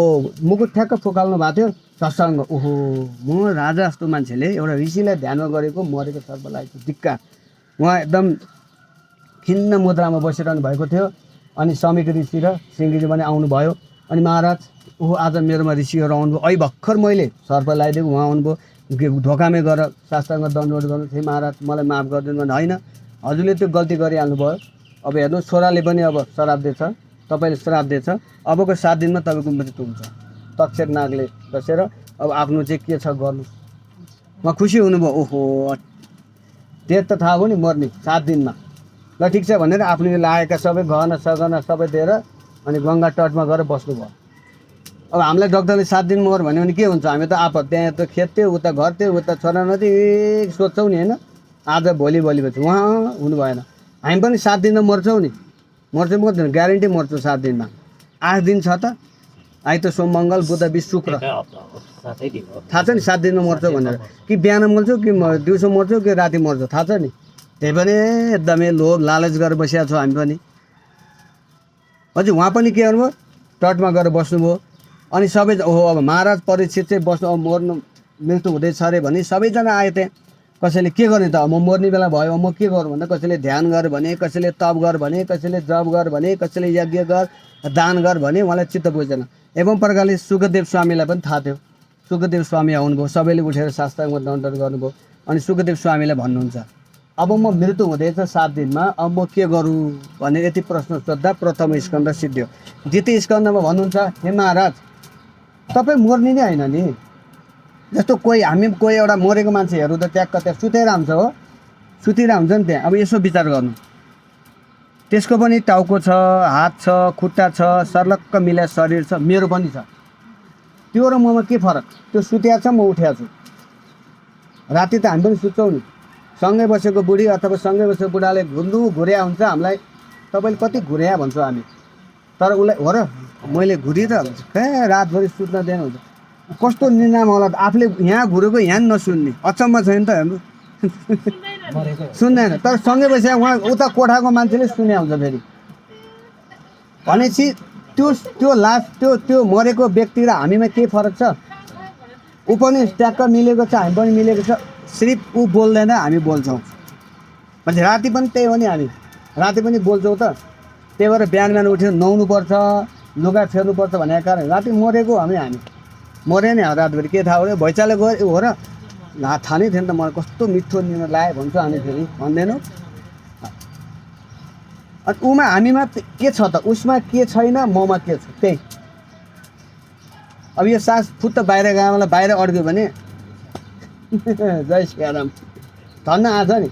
मुकुट ठ्याक्क फुकाल्नु भएको थियो झस्याङ्ग। ओहो म राजा जस्तो मान्छेले एउटा ऋषिलाई ध्यानमा गरेको मरेको सर्पलाई दिक्का। उहाँ एकदम खिन्न मुद्रामा बसिरहनु भएको थियो। अनि समीक ऋषि र सिंहजी पनि आउनुभयो। अनि महाराज ओहो आज मेरोमा ऋषिहरू आउनुभयो, अहिले भर्खर मैले सर्प लगाइदिएको, उहाँ आउनुभयो, धोकामै गएर शास्त्रसँग दण्डवट गर्नु थियो, महाराज मलाई माफ गरिदिनु भने होइन, हजुरले त्यो गल्ती गरिहाल्नुभयो। अब हेर्नु छोराले पनि अब श्राप दिएछ, तपाईँले श्राप दिएछ, अबको 7 दिनमा तपाईँको मृत्यु हुन्छ। तक्षक नागले बसेर अब आफ्नो चाहिँ के छ गर्नु। उहाँ खुसी हुनुभयो, ओहो डेट त थाहा हो नि मर्ने 7 दिनमा, ल ठिक छ भनेर आफूले लागेका सबै गहना सगहना सबै दिएर अनि गङ्गा तटमा गएर बस्नुभयो। अब हामीलाई डक्टरले 7 दिन मर भन्यो भने के हुन्छ? हामी त आफत त्यहाँ त खेत थियो, उता घर थियो, उता छोरा नथी सोध्छौँ नि होइन, आज भोलि भोलिपछि उहाँ हुनु भएन। हामी पनि 7 दिनमा मर्छौँ नि, मर्दैन ग्यारेन्टी मर्छौँ 7 दिनमा। 8 दिन छ त, आइतबार सोम मङ्गल बुध बिस शुक्र, थाहा छ नि 7 दिनमा मर्छौ भनेर। कि बिहान मर्छौ कि दिउँसो मर्छौ कि राति मर्छौ थाहा छ नि। त्यही पनि एकदमै लोभ लालच गरेर बसिया छौँ हामी पनि। अझै उहाँ पनि के गर्नुभयो, तटमा गएर बस्नुभयो। अनि सबै ओहो अब महाराज परीक्षित चाहिँ बस्नु, अब मर्नु मृत्यु हुँदैछ अरे भने सबैजना आए त्यहाँ। कसैले के गर्ने त, अब म मर्ने बेला भयो, अब म के गरौँ भन्दा कसैले ध्यान गर भने, कसैले तप गर भने, कसैले जप गर भने, कसैले यज्ञ गर दान गर भने, उहाँलाई चित्त बुझ्दैन। एवं प्रकारले सुखदेव स्वामीलाई पनि थाहा थियो। सुखदेव स्वामी आउनुभयो, सबैले उठेर साष्टाङ्ग दण्डन गर्नुभयो। अनि सुखदेव स्वामीलाई भन्नुहुन्छ, अब म मृत्यु हुँदैछ 7 दिनमा, अब म के गरौँ भनेर यति प्रश्न सोद्धा प्रथम स्कन्द सिद्धियो। द्वितीय स्कन्दमा भन्नुहुन्छ, हे महाराज तपाईँ मर्ने नै होइन नि। जस्तो हामी कोही एउटा मरेको मान्छेहरू त ट्याक्क त्यहाँ सुतेर हुन्छ हो, सुतेर हुन्छ नि त्यहाँ। अब यसो विचार गर्नु, त्यसको पनि टाउको छ, हात छ, खुट्टा छ, सर्लक्क मिल्या शरीर छ, मेरो पनि छ। त्यो र ममा के फरक? त्यो सुत्या छ, म उठ्या छु। राति त हामी पनि सुत्छौँ नि। सँगै बसेको बुढी अथवा सँगै बसेको बुढाले घुर्या हुन्छ हामीलाई, तपाईँले कति घुर्या भन्छौँ हामी, तर उसलाई हो र मैले घुरिरहेको हुन्छ, कहाँ रातभरि सुत्न दिएन हुन्छ। कस्तो निर्णाम होला, आफूले यहाँ घुरेको यहाँ नसुन्ने, अचम्म छैन त हेर्नु। सुन्दैन, तर सँगै बसेर उहाँ उता कोठाको मान्छेले सुन्या हुन्छ फेरि। भनेपछि त्यो लास्ट त्यो मरेको व्यक्ति र हामीमा के फरक छ? ऊ पनि ट्याक्क मिलेको छ, हामी पनि मिलेको छ, सिर्फ ऊ बोल्दैन हामी बोल्छौँ। भने राति पनि त्यही हो नि, हामी राति पनि बोल्छौँ त। त्यही भएर बिहान उठेर नुहाउनुपर्छ, लुगा फेर्नुपर्छ भनेको कारण राति मरेको हामी मरे नि रातभरि के थाहा हो? भैँचाले गयो हो र, थाहा नै थिएन त मलाई कस्तो मिठो निर्णय लाग्यो भन्छ हामी, फेरि भन्दैनौँ। अनि ऊमा हामीमा के छ त, उसमा के छैन, ममा के छ त्यही। अब यो सास फुत्त बाहिर गयो, मलाई बाहिर अड्क्यो भने जय श्रीराम धन्न आछ नि।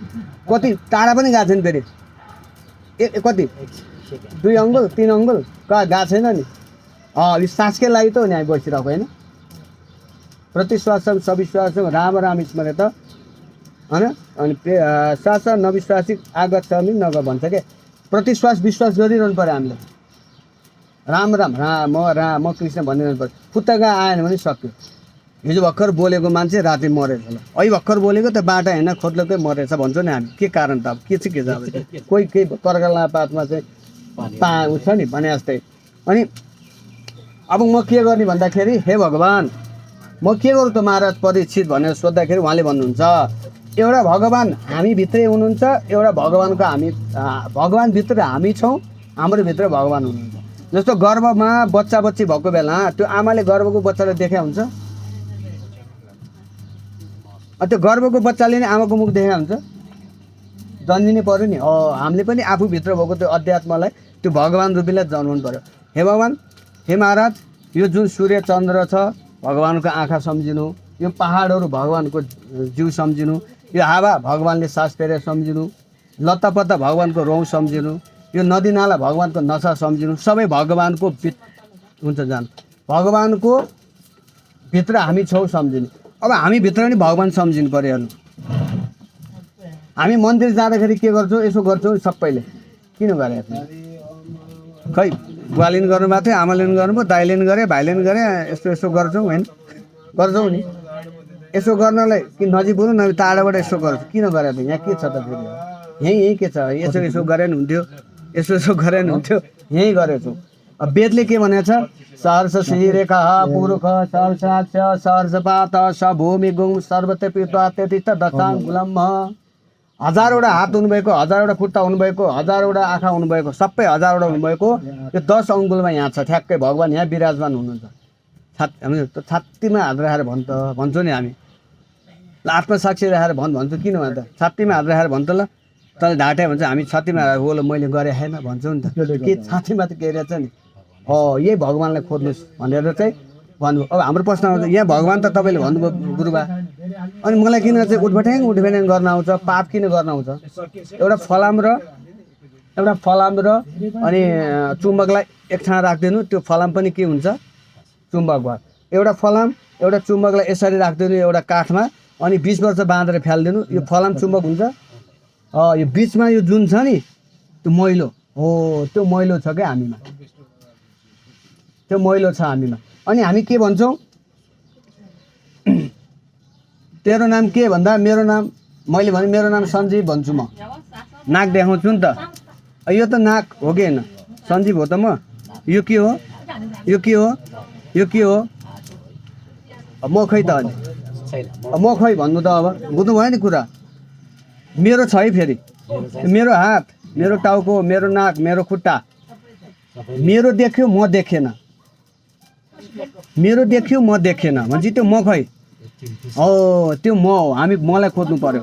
कति टाढा पनि गएको छैन फेरि, कति 2 अङ्गुल 3 अङ्गुल कहाँ गएको छैन नि। यो सासकै लागि त हो नि हामी बसिरहेको होइन। प्रतिश्वासम सविश्वासम राम राम स्मरेत होइन। अनि श्वास नविश्वासी आगत छ नग भन्छ क्या। प्रतिश्वास विश्वास गरिरहनु पऱ्यो हामीले। राम राम राम कृष्ण भनिरहनु पऱ्यो। फुत्तका आएन भने सक्यो। हिजो भर्खर बोलेको मान्छे राति मरेछ होला, अहिले भर्खर बोलेको त बाटा होइन खोत्लोकै मरेछ भन्छौँ नि हामी। के कारण त, अब के चाहिँ के छ, अब कोही केही कर्कला पातमा चाहिँ उठ्छ नि भने जस्तै। अनि अब म के गर्ने भन्दाखेरि, हे भगवान् म के गरौँ त महाराज परीक्षित भनेर सोद्धाखेरि उहाँले भन्नुहुन्छ, एउटा भगवान् हामीभित्रै हुनुहुन्छ, एउटा भगवान्को भगवान्भित्र हामी छौँ, हाम्रो भित्र भगवान् हुनुहुन्छ। जस्तो गर्भमा बच्चा बच्ची भएको बेला त्यो आमाले गर्भको बच्चालाई देखा हुन्छ, त्यो गर्भको बच्चाले नै आमाको मुख देखा हुन्छ, जन्मिनै पऱ्यो नि। हामीले पनि आफूभित्र भएको त्यो अध्यात्मलाई त्यो भगवान् रूपीलाई जन्माउनु पऱ्यो। हे भगवान्, हे महाराज, यो जुन सूर्य चन्द्र छ भगवान्को आँखा सम्झिनु, यो पहाडहरू भगवान्को जिउ सम्झिनु, यो हावा भगवान्ले सास फेरेर सम्झिनु, लत्तापत्ता भगवान्को रौँ सम्झिनु, यो नदी नाला भगवान्को नसा सम्झिनु, सबै भगवान्को हुन्छ जान भगवान्को भित्र हामी छौँ सम्झिनु। अब हामीभित्र पनि भगवान् सम्झिनु पऱ्यो। हेर्नु, हामी मन्दिर जाँदाखेरि के गर्छौँ, यसो गर्छौँ सबैले, किन गरे खै बुवाले पनि गर्नुभएको थियो, आमाले पनि गर्नुभयो, दाइले पनि गरे, भाइले पनि गरे, यस्तो गर्छौँ होइन, गर्छौँ नि। यसो गर्नलाई कि नजिक बोल्नु न टाढाबाट यसो गर्छु, किन गरे त, यहाँ के छ त फेरि, यहीँ के छ, यसो गरे नि हुन्थ्यो, यसो गरे नि हुन्थ्यो, यहीँ गरेछु। अब वेदले के भनेको छ, सहर्ष श्रीरेखा पुरुष सहर्षाक्ष सहर्षपात स भूमि गुङ सर्वते पिता त्यतिष्ठ दशाङ्गुलम। 1000वटा हात हुनुभएको, 1000वटा खुट्टा हुनुभएको, 1000वटा आँखा हुनुभएको, सबै 1000वटा हुनुभएको, त्यो 10 अङ्गुलमा यहाँ छ ठ्याक्कै भगवान् यहाँ विराजमान हुनुहुन्छ। हामी त छातीमा हात राखेर भन्छौँ नि हामी, ल आत्मसाक्षी राखेर भन्छु, किन भन्छ छातीमा हात राखेर भन्छ, ल तँले ढाँट्या भन्छ, हामी छातीमा हो ल मैले गरेँ होइन भन्छौँ नि त। के छातीमा त के रहेछ नि, यही भगवान्लाई खोज्नुहोस् भनेर चाहिँ भन्नुभयो। अब हाम्रो प्रश्न आउँछ, यहाँ भगवान् त तपाईँले भन्नुभयो गुरुबा, अनि मलाई किन चाहिँ उठबट्याङ गर्न आउँछ, पाप किन गर्न आउँछ? एउटा फलाम र अनि चुम्बकलाई एक ठाउँ राखिदिनु, त्यो फलाम पनि के हुन्छ, चुम्बक भयो। एउटा फलाम एउटा चुम्बकलाई यसरी राखिदिनु एउटा काठमा, अनि 20 वर्ष बाँधेर फ्यालिदिनु, यो फलाम चुम्बक हुन्छ। यो बिचमा यो जुन छ नि त्यो मैलो हो, त्यो मैलो छ क्या हामीमा, त्यो मैलो छ हामीमा। अनि हामी के भन्छौँ, तेरो नाम के भन्दा मेरो नाम, मैले भने मेरो नाम सञ्जीव भन्छु, म नाक देखाउँछु नि त, यो त नाक हो कि होइन, सञ्जीव हो त म, यो के हो, यो के हो, यो के हो, म खै त अनि म खै भन्नु त, अब बुझ्नुभयो नि कुरा। मेरो छ है फेरि, मेरो हात, मेरो टाउको, मेरो नाक, मेरो खुट्टा, मेरो देख्यो म देखेन, मेरो देख्यो म देखेन भन्छ त्यो म खै हो, त्यो म हो। हामी मलाई खोज्नु पर्यो।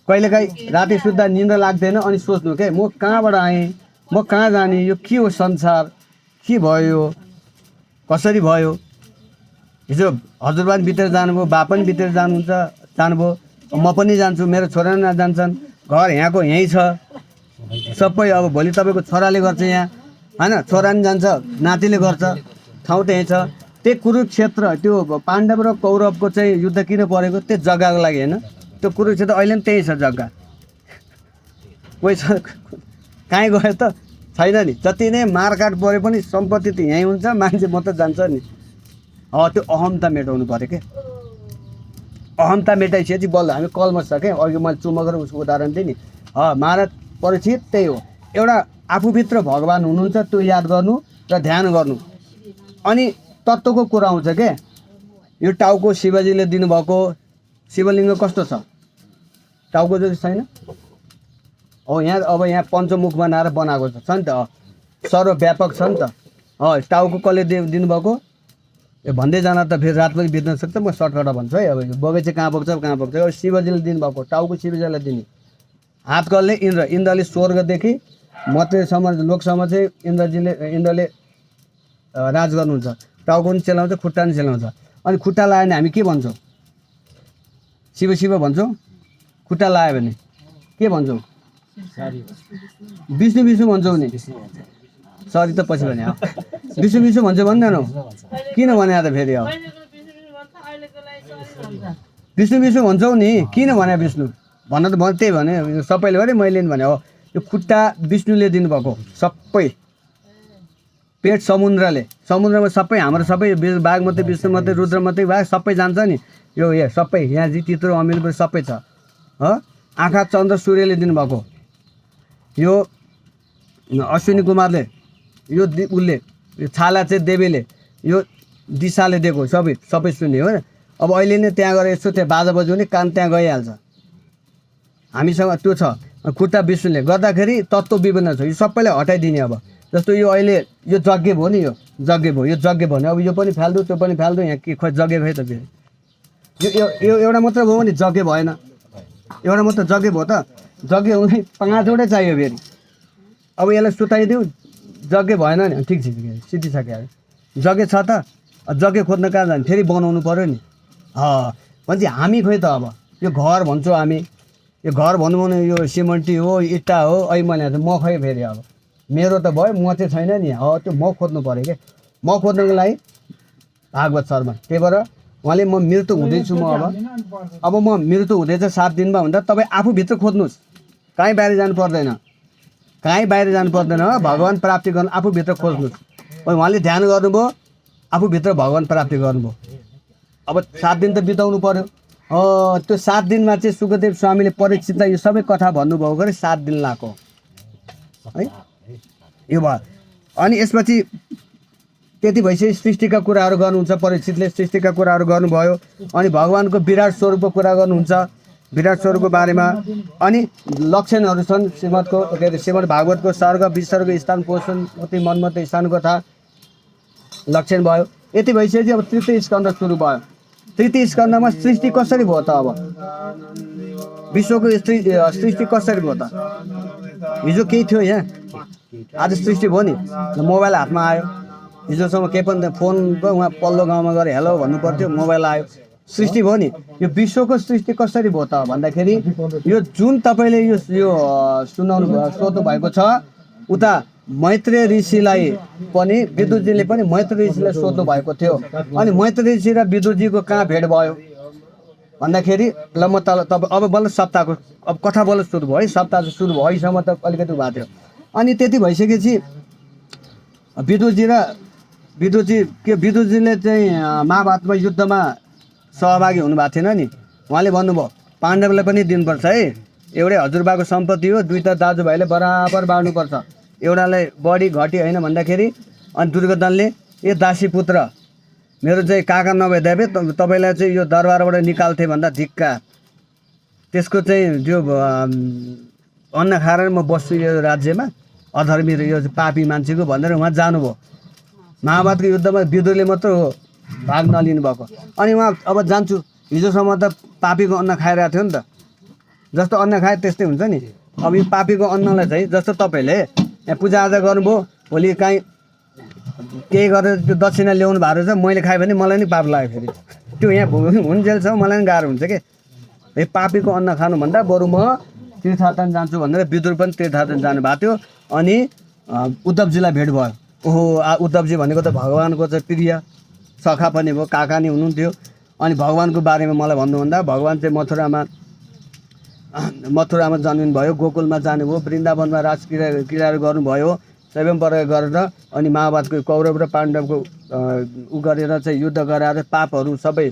कहिलेकाहीँ राति सुत्दा निन्द्रा लाग्दैन, अनि सोच्नु के म कहाँबाट आएँ, म कहाँ जाने, यो के हो संसार, के भयो यो, कसरी भयो। हिजो हजुरबा पनि भित्र जानुभयो, बा पनि भित्र जानुभयो, म पनि जान्छु, मेरो छोरा जान्छन्, घर यहाँको यहीँ छ सबै। अब भोलि तपाईँको छोराले गर्छ यहाँ होइन, छोरा पनि जान्छ, नातिले गर्छ, ठाउँ त यहीँ छ। त्यही कुरुक्षेत्र, त्यो पाण्डव र कौरवको चाहिँ युद्ध किन परेको, त्यो जग्गाको लागि होइन। त्यो कुरुक्षेत्र अहिले पनि त्यही छ जग्गा, कोही छ कहीँ गयो त छैन नि। जति नै मारकाट परे पनि सम्पत्ति त यहीँ हुन्छ, मान्छे मात्र जान्छ नि। त्यो अहमता मेटाउनु पऱ्यो क्या, अहमता मेटाइसकेपछि बल्ल हामी कलम छ क्या। अघि मैले चुम्बक र उसको उदाहरण दिएँ नि, महाराज परीक्षित त्यही हो। एउटा आफूभित्र भगवान् हुनुहुन्छ त्यो याद गर्नु र ध्यान गर्नु, अनि तत्त्वको कुरा आउँछ क्या। यो टाउको शिवजीले दिनुभएको शिवलिङ्ग कस्तो छ, टाउको जति छैन हो, यहाँ अब यहाँ पञ्चमुख बनाएर बनाएको छ नि त, सर्वव्यापक छ नि त। टाउको कसले दिनुभएको, यो भन्दै जान त फेरि रात पनि बित्न सक्छ, म सर्टकट भन्छु है। अब बगैँचा कहाँ पुग्छ कहाँ पुग्छ, अब शिवजीले दिनुभएको टाउको शिवजीलाई दिने। हात कसले, इन्द्र, इन्द्रले स्वर्गदेखि मध्यसम्म लोकसम्म चाहिँ इन्द्रले राज गर्नुहुन्छ। टाउको पनि चलाउँछ, खुट्टा पनि चलाउँछ। अनि खुट्टा लगायो भने हामी के भन्छौँ, शिव शिव भन्छौँ। खुट्टा लगायो भने के भन्छौँ, विष्णु विष्णु भन्छौँ नि, सरी त पछि भने विष्णु विष्णु भन्छ भन्दैनौ, किन भने त फेरि अब विष्णु विष्णु भन्छौ नि, किन भने विष्णु भन्न त त्यही भने सबैले भने, मैले नि भने हो। यो खुट्टा विष्णुले दिनुभएको, सबै पेट समुद्रमा सबै हाम्रो सबै बाघ मात्रै, विष्णु मात्रै, रुद्र मात्रै, बाघ सबै जान्छ नि। यो सबै यहाँ जी तित्रो अमिलो सबै छ। आँखा चन्द्र सूर्यले दिनुभएको, यो अश्विनी कुमारले, यो उसले, यो छाला चाहिँ देवीले, यो दिशाले दिएको, सबै सुन्ने हो। अब अहिले नै त्यहाँ गएर यसो त्यहाँ बाजा बजाउने कान त्यहाँ गइहाल्छ। हामीसँग त्यो छ। खुट्टा विष्णुले गर्दाखेरि तत्त्व विभिन्न छ, यो सबैलाई हटाइदिने। अब जस्तो यो अहिले यो यज्ञ भयो नि, यो यज्ञ भयो, यो यज्ञ भन्यो, अब यो पनि फाल्दो त्यो पनि फाल्दो, यहाँ के खोइ यज्ञ भयो त फेरि। यो एउटा मात्र भयो भने यज्ञ भएन, एउटा मात्र यज्ञ भयो त, यज्ञ हुने 5वटै चाहियो फेरि। अब यसलाई सुताइदिउँ, यज्ञ भएन नि, ठिक छ सिद्धिसक्यो, यज्ञ छ त, यज्ञ खोज्न कहाँ जाने, फेरि बनाउनु पऱ्यो नि। भन्छ हामी खोइ त, अब यो घर भन्छौँ हामी, यो घर भन्नु भने यो सिमेन्टी हो, इट्टा हो, मैले म खै फेरि अब मेरो त भयो, म चाहिँ छैन नि। त्यो म खोज्नु पऱ्यो क्या, म खोज्नुको लागि भागवत शर्मा। त्यही भएर उहाँले म मृत्यु हुँदैछु, म अब म मृत्यु हुँदैछ 7 दिनमा भन्दा तपाईँ आफूभित्र खोज्नुहोस्, कहीँ बाहिर जानु पर्दैन, कहीँ बाहिर जानु पर्दैन। भगवान् प्राप्ति गर्नु आफूभित्र खोज्नुहोस्। उहाँले ध्यान गर्नुभयो, आफूभित्र भगवान् प्राप्ति गर्नुभयो। अब 7 दिन त बिताउनु पऱ्यो। त्यो 7 दिनमा चाहिँ सुखदेव स्वामीले परीक्षितलाई यो सबै कथा भन्नुभएको गरे 7 दिन लाग्यो है, यो भयो। अनि यसपछि त्यति भइसक्यो, सृष्टिका कुराहरू गर्नुहुन्छ परीक्षितले, सृष्टिका कुराहरू गर्नुभयो। अनि भगवान्को विराट स्वरूपको कुरा गर्नुहुन्छ, विराट स्वरूपको बारेमा। अनि लक्षणहरू छन् श्रीमद्को, के अरे श्रीमद् भागवतको सर्ग विसर्ग स्थान पोषण मती मनमत स्थान कथा लक्षण भयो। यति भइसकेपछि अब तृतीय स्कन्द सुरु भयो। तृतीय स्कन्दमा सृष्टि कसरी भयो त, अब विश्वको सृष्टि कसरी भयो त। हिजो केही थियो यहाँ, आज सृष्टि भयो नि, मोबाइल हातमा आयो। हिजोसम्म केही पनि फोनको उहाँ पल्लो गाउँमा गएर हेलो भन्नु पर्थ्यो, मोबाइल आयो, सृष्टि भयो नि। यो विश्वको सृष्टि कसरी भयो त भन्दाखेरि, यो जुन तपाईँले यो सुनाउनु सोध्नु भएको छ, उता मैत्रेय ऋषिलाई पनि विदुरजीले पनि मैत्रेय ऋषिलाई सोध्नु भएको थियो। अनि मैत्रेय ऋषि र विदुरजीको कहाँ भेट भयो भन्दाखेरि ल म तपाईँ अब बल्ल सप्ताहको अब कथा बल्ल सुरु भयो है, सप्ताह सुरु भएसम्म त अलिकति भएको थियो। अनि त्यति भइसकेपछि विदुरजीले चाहिँ महाभारतमा युद्धमा सहभागी हुनुभएको थिएन नि। उहाँले भन्नुभयो पाण्डवलाई पनि दिनुपर्छ है, एउटै हजुरबाको सम्पत्ति हो, दुईटा दाजुभाइले बराबर बाँड्नुपर्छ, एउटालाई बढी घटी होइन भन्दाखेरि अनि दुर्योधनले ए दासी पुत्र मेरो चाहिँ काका नभइदिए तपाईँलाई चाहिँ यो दरबारबाट निकाल्थे भन्दा धिक्का, त्यसको चाहिँ त्यो अन्न खाएर म बस्छु यो राज्यमा, अधर्मी र यो पापी मान्छेको भनेर उहाँ जानुभयो। महाभारतको युद्धमा विदुरले मात्र हो भाग नलिनु भएको। अनि उहाँ अब जान्छु, हिजोसम्म त पापीको अन्न खाइरहेको थियो नि त, जस्तो अन्न खाए त्यस्तै हुन्छ नि। अब यो पापीको अन्नलाई चाहिँ जस्तो तपाईँले यहाँ पूजाआजा गर्नुभयो, भोलि काहीँ केही गरेर त्यो दक्षिणा ल्याउनु भएको रहेछ, मैले खाएँ भने मलाई नि पाप लाग्यो, फेरि त्यो यहाँ हुन्जेलसम्म मलाई नि गाह्रो हुन्छ कि है। पापीको अन्न खानुभन्दा बरु म तीर्थाटन जान्छु भनेर विदुर पनि तीर्थाटन जानुभएको थियो। अनि उद्धवजीलाई भेट भयो। ओहो उद्धवजी भनेको त भगवान्को चाहिँ प्रिय सखा पनि भयो, काका नि हुनुहुन्थ्यो। अनि भगवान्को बारेमा मलाई भन्नुभन्दा भगवान् चाहिँ मथुरामा जन्मिनु भयो, गोकुलमा जानुभयो, वृन्दावनमा राजक्रीडाहरू गर्नुभयो, स्वयंवर गरेर अनि महाभारतको कौरव र पाण्डवको उ गरेर चाहिँ युद्ध गराएर पापहरू सबै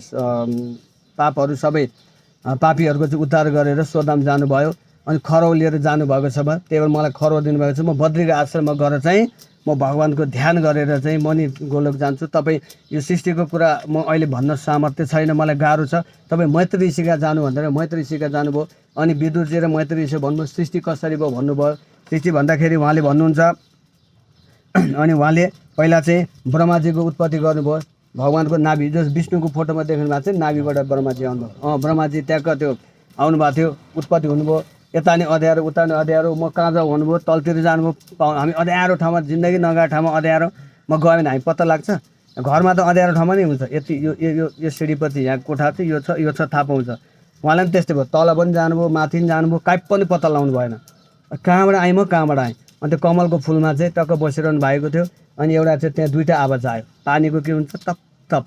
पापीहरूको चाहिँ उद्धार गरेर सोदाम जानुभयो। अनि खरौ लिएर जानुभएको छ, त्यही भएर मलाई खरौ दिनुभएको छ। म बद्रीको आश्रममा गएर चाहिँ म भगवान्को ध्यान गरेर चाहिँ म नि गोलोक जान्छु। तपाईँ यो सृष्टिको कुरा म अहिले भन्न सामर्थ्य छैन, मलाई गाह्रो छ, तपाईँ मैत्रेय ऋषिका जानु भनेर मैत्रेय ऋषिका जानुभयो। अनि विदुरजी र मैत्रेय ऋषि भन्नुभयो सृष्टि कसरी भयो भन्नुभयो। सृष्टि भन्दाखेरि उहाँले भन्नुहुन्छ, अनि उहाँले पहिला चाहिँ ब्रह्माजीको उत्पत्ति गर्नुभयो। भगवान्को नाभि जो विष्णुको फोटोमा देख्नु भएको छ, नाभिबाट ब्रह्माजी आउनुभयो। ब्रह्माजी त्यहाँको त्यो आउनुभएको थियो, उत्पत्ति हुनुभयो। यता नि अँध्यारो उता नि अँध्यारो, म कहाँ जाउँ भन्नुभयो, तलतिर जानुभयो। हामी अँध्यारो ठाउँमा, जिन्दगी नगएको ठाउँमा अँध्यारो, म गयो भने हामी पत्ता लाग्छ। घरमा त अँध्यारो ठाउँमा नै हुन्छ, यति यो सिँढीपट्टि यहाँ कोठा चाहिँ यो छ थाहा पाउँछ। उहाँलाई पनि त्यस्तै भयो, तल पनि जानुभयो, माथि पनि जानुभयो, काहीँ पनि पत्ता लगाउनु भएन, कहाँबाट आएँ म कहाँबाट आएँ। अनि त्यो कमलको फुलमा चाहिँ टक्क बसिरहनु भएको थियो। अनि एउटा चाहिँ त्यहाँ दुईवटा आवाज आयो, पानीको के हुन्छ तप तप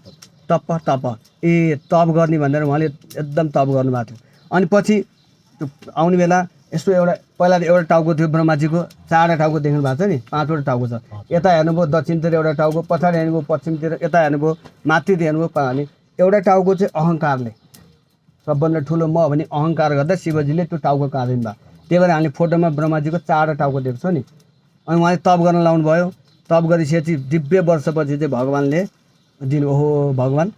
तप तप, ए तप गर्ने भनेर उहाँले एकदम तप गर्नुभएको थियो। अनि पछि त्यो आउने बेला यस्तो एउटा पहिला एउटा टाउको थियो ब्रह्माजीको, चारवटा टाउको देख्नु भएको छ नि, पाँचवटा टाउको छ। यता हेर्नुभयो दक्षिणतिर एउटा टाउको, पछाडि हेर्नुभयो पश्चिमतिर, यता हेर्नुभयो माथितिर हेर्नुभयो पानी। एउटा टाउको चाहिँ अहङ्कारले, सबभन्दा ठुलो म भने अहङ्कार गर्दा शिवजीले त्यो टाउको काटिनु भयो। त्यही भएर हामीले फोटोमा ब्रह्माजीको चारवटा टाउको देख्छौँ नि। अनि उहाँले तप गर्न लाउनु भयो। तप गरिसकेपछि दिव्य वर्षपछि चाहिँ भगवान्ले दिनु, ओहो भगवान्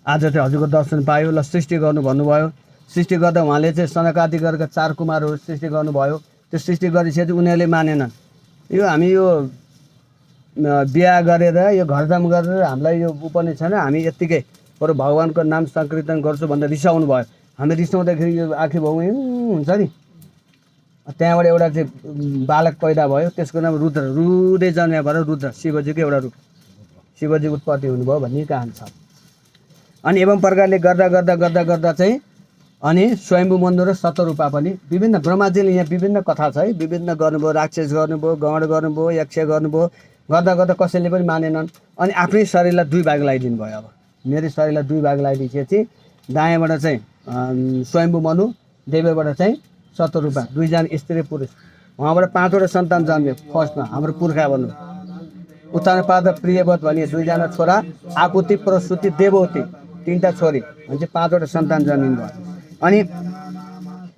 आज चाहिँ हजुरको दर्शन पायो, ल सृष्टि गर्नु भन्नुभयो। सृष्टि गर्दा उहाँले चाहिँ सनकादिगरका 4 कुमारहरू सृष्टि गर्नुभयो। त्यो सृष्टि गरिसकेपछि उनीहरूले मानेनन्, यो हामी यो बिहा गरेर यो घरजाम गरेर हामीलाई यो पनि छैन, हामी यत्तिकै बरु भगवान्को नाम सङ्कीर्तन गर्छु भनेर रिसाउनु भयो। हामी रिसाउँदाखेरि यो आँखी भाउ हुन्छ नि, त्यहाँबाट एउटा चाहिँ बालक पैदा भयो, त्यसको नाम रुद्र, रुँदै जन्मिया भएर रुद्र शिवजीको एउटा रूप, शिवजी उत्पत्ति हुनुभयो भन्ने कहानी छ। अनि एवं प्रकारले गर्दा गर्दा गर्दा गर्दा चाहिँ अनि स्वयम्भू मन्दिर र शतरूपा पनि विभिन्न ब्रह्माजीले यहाँ विभिन्न कथा छ है, विभिन्न गर्नुभयो, राक्षस गर्नुभयो, गण गर्नुभयो, यक्ष गर्नुभयो। गर्दा गर्दा कसैले पनि मानेनन्। अनि आफ्नै शरीरलाई 2 भाग लगाइदिनु भयो। अब मेरो शरीरलाई 2 भाग लगाइदिएपछि दायाँबाट चाहिँ स्वयम्भू मनु, देवबाट चाहिँ शतरूपा, 2 जना स्त्री पुरुष, उहाँबाट 5वटा सन्तान जन्मियो। फर्स्टमा हाम्रो पुर्खा भन्नु उत्तानपाद प्रियवत भनिए 2 जना छोरा, आकुति प्रसुति देववती 3टा छोरी, अनि चाहिँ 5वटा सन्तान जन्मिनु भयो। अनि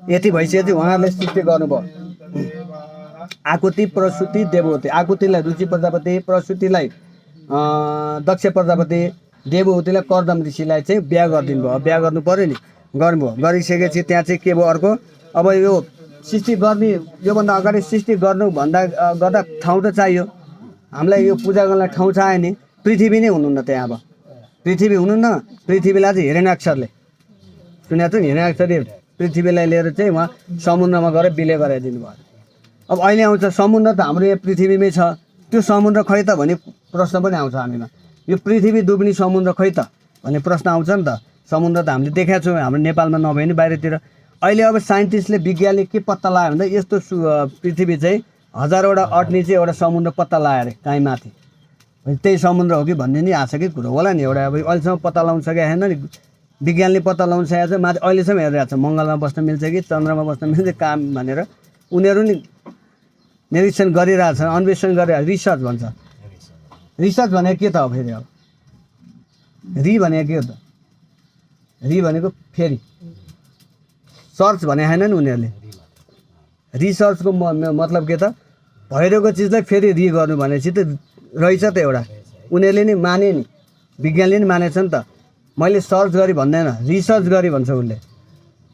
यति भइसकेपछि उहाँहरूले सृष्टि गर्नुभयो। आकुति प्रसुति देववती, आकुतिलाई रुचि प्रजापति, प्रसुतिलाई दक्ष प्रजापति, देववतीलाई कर्दम ऋषिलाई चाहिँ बिहा गरिदिनु भयो। बिहा गर्नु पऱ्यो नि, गर्नुभयो। गरिसकेपछि त्यहाँ चाहिँ के भयो अर्को, अब यो सृष्टि गर्ने योभन्दा अगाडि सृष्टि गर्नुभन्दा गर्दा ठाउँ त चाहियो हामीलाई, यो पूजा गर्नलाई ठाउँ चाहियो नि। पृथ्वी नै हुनुहुन्न त्यहाँ, अब पृथ्वी हुनुहुन्न। पृथ्वीलाई चाहिँ हिरण्याक्षरले सुनेको थियो नि, हिरण्याक्षरले पृथ्वीलाई लिएर चाहिँ उहाँ समुद्रमा गएर विलय गराइदिनु भयो। अब अहिले आउँछ समुद्र त हाम्रो यहाँ पृथ्वीमै छ, त्यो समुद्र खै त भन्ने प्रश्न पनि आउँछ हामीमा। यो पृथ्वी डुब्ने समुद्र खै त भन्ने प्रश्न आउँछ नि त। समुद्र त हामीले देखाएको छौँ, हाम्रो नेपालमा नभए नि बाहिरतिर। अहिले अब साइन्टिस्टले विज्ञानले के पत्ता लगायो भन्दा यस्तो पृथ्वी चाहिँ 1000वटा अट्ने चाहिँ एउटा समुद्र पत्ता लगायो अरे काहीँ माथि, त्यही समुद्र हो कि भन्ने नि आशकै कुरो होला नि। एउटा अब अहिलेसम्म पत्ता लगाउन सकेको छैन नि, विज्ञानले पत्ता लगाउन सकेको छ, माथि अहिलेसम्म हेरिरहेको छ मङ्गलमा बस्न मिल्छ कि चन्द्रमा बस्न मिल्छ काम भनेर उनीहरू नि निरीक्षण गरिरहेछन्, अन्वेषण गरिरहेको। रिसर्च भन्छ। रिसर्च भनेको के त हो फेरि? अब रि भनेको के हो त? रि भनेको फेरि, सर्च भने छैन नि उनीहरूले। रिसर्चको मतलब के त? भइरहेको चिजलाई फेरि रि गर्नु भनेपछि त रहेछ त एउटा, उनीहरूले नि माने नि, विज्ञानले नि मानेछ नि त। मैले सर्च गरी भन्दैन, रिसर्च गरी भन्छ उसले।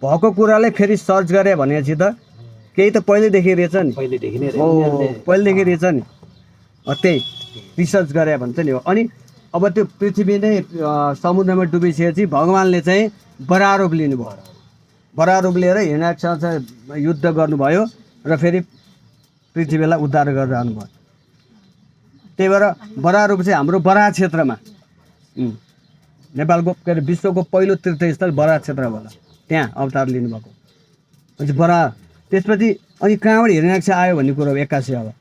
भएको कुरालाई फेरि सर्च गरे भनेपछि त केही त पहिल्यैदेखि रहेछ नि, पहिलेदेखि रहेछ नि, त्यही रिसर्च गरे भन्छ नि हो। अनि अब त्यो पृथ्वी नै समुद्रमा डुबिसकेपछि भगवान्ले चाहिँ बरारूप लिनुभयो। बरारूप लिएर हिरण्याक्षसँग युद्ध गर्नुभयो र फेरि पृथ्वीलाई उद्धार गरेर आउनुभयो। त्यही भएर बरारूप चाहिँ हाम्रो बराह क्षेत्रमा, नेपालको के अरे विश्वको पहिलो तीर्थस्थल बराह क्षेत्र होला, त्यहाँ अवतार लिनुभएको। अनि बराह त्यसपछि अनि कहाँबाट हिरण्याक्ष आयो भन्ने कुरो 81। अब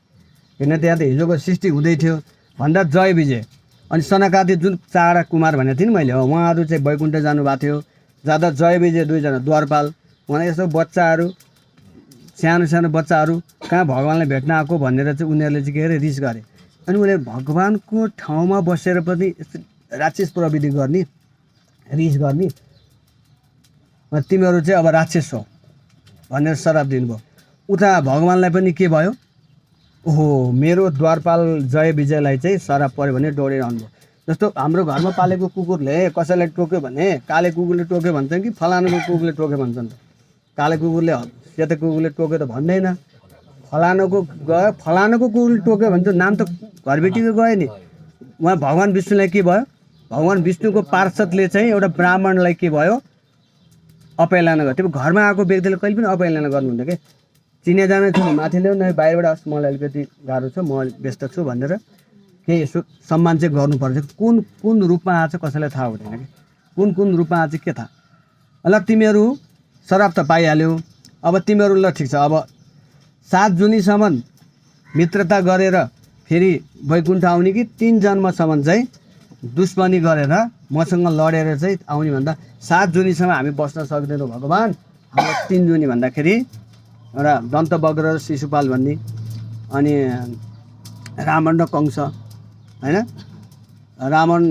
हेर्न त्यहाँ त हिजोको सृष्टि हुँदै थियो भन्दा जय विजय अनि सनकादि जुन 4 कुमार भनेको थिएँ नि मैले, उहाँहरू चाहिँ वैकुण्ठ जानुभएको थियो। जाँदा जय विजय 2 जना द्वारपाल, उहाँ यसो बच्चाहरू सानो सानो बच्चाहरू कहाँ भगवान्लाई भेट्न आएको भनेर चाहिँ उनीहरूले चाहिँ के अरे रिस गरे। अनि उनीहरूले भगवान्को ठाउँमा बसेर पनि राक्षस प्रविधि गर्ने, रिस गर्ने, तिमीहरू चाहिँ अब राक्षस हो भनेर श्राप दिनुभयो। उता भगवान्लाई पनि के भयो, ओहो मेरो द्वारपाल जय विजयलाई चाहिँ श्राप पऱ्यो भने डोरेर आउनुभयो। जस्तो हाम्रो घरमा पालेको कुकुरले कसैलाई टोक्यो भने काले कुकुरले टोक्यो भन्छन् कि फलानुको कुकुरले टोक्यो भन्छन् त? काले कुकुरले सेतो कुकुरले टोक्यो त भन्दैन, फलानुको गयो, फलानुको कुकुरले टोक्यो भन्छ, नाम त घरबेटीको गयो नि। उहाँ भगवान् विष्णुलाई के भयो, भगवान् विष्णुको पार्षदले चाहिँ एउटा ब्राह्मणलाई के भयो, अपहेलना गर्यो। त्यो घरमा आएको व्यक्तिले कहिले पनि अपहेलना गर्नुहुन्न के। चिने जाने छु माथि ल्याउ न, बाहिरबाट आस्, मलाई अलिकति गाह्रो छ, म व्यस्त छु भनेर केही यसो सम्मान चाहिँ गर्नुपर्छ। कुन कुन रूपमा आएको छ कसैलाई थाहा हुँदैन कि, कुन कुन रूपमा आएको छ के थाहा। ल तिमीहरू श्राप त पाइहाल्यौ, अब तिमीहरू ल ठिक छ, अब 7 जुनीसम्म मित्रता गरेर फेरि वैकुण्ठ आउने कि 3 जन्मसम्म चाहिँ दुश्मनी गरेर मसँग लडेर चाहिँ आउने भन्दा 7 जुनीसम्म हामी बस्न सक्दैनौँ भगवान्, हाम्रो 3 जुनी भन्दाखेरि एउटा दन्तवक्र र शिशुपाल भन्ने, अनि रावण र कंस होइन, रावण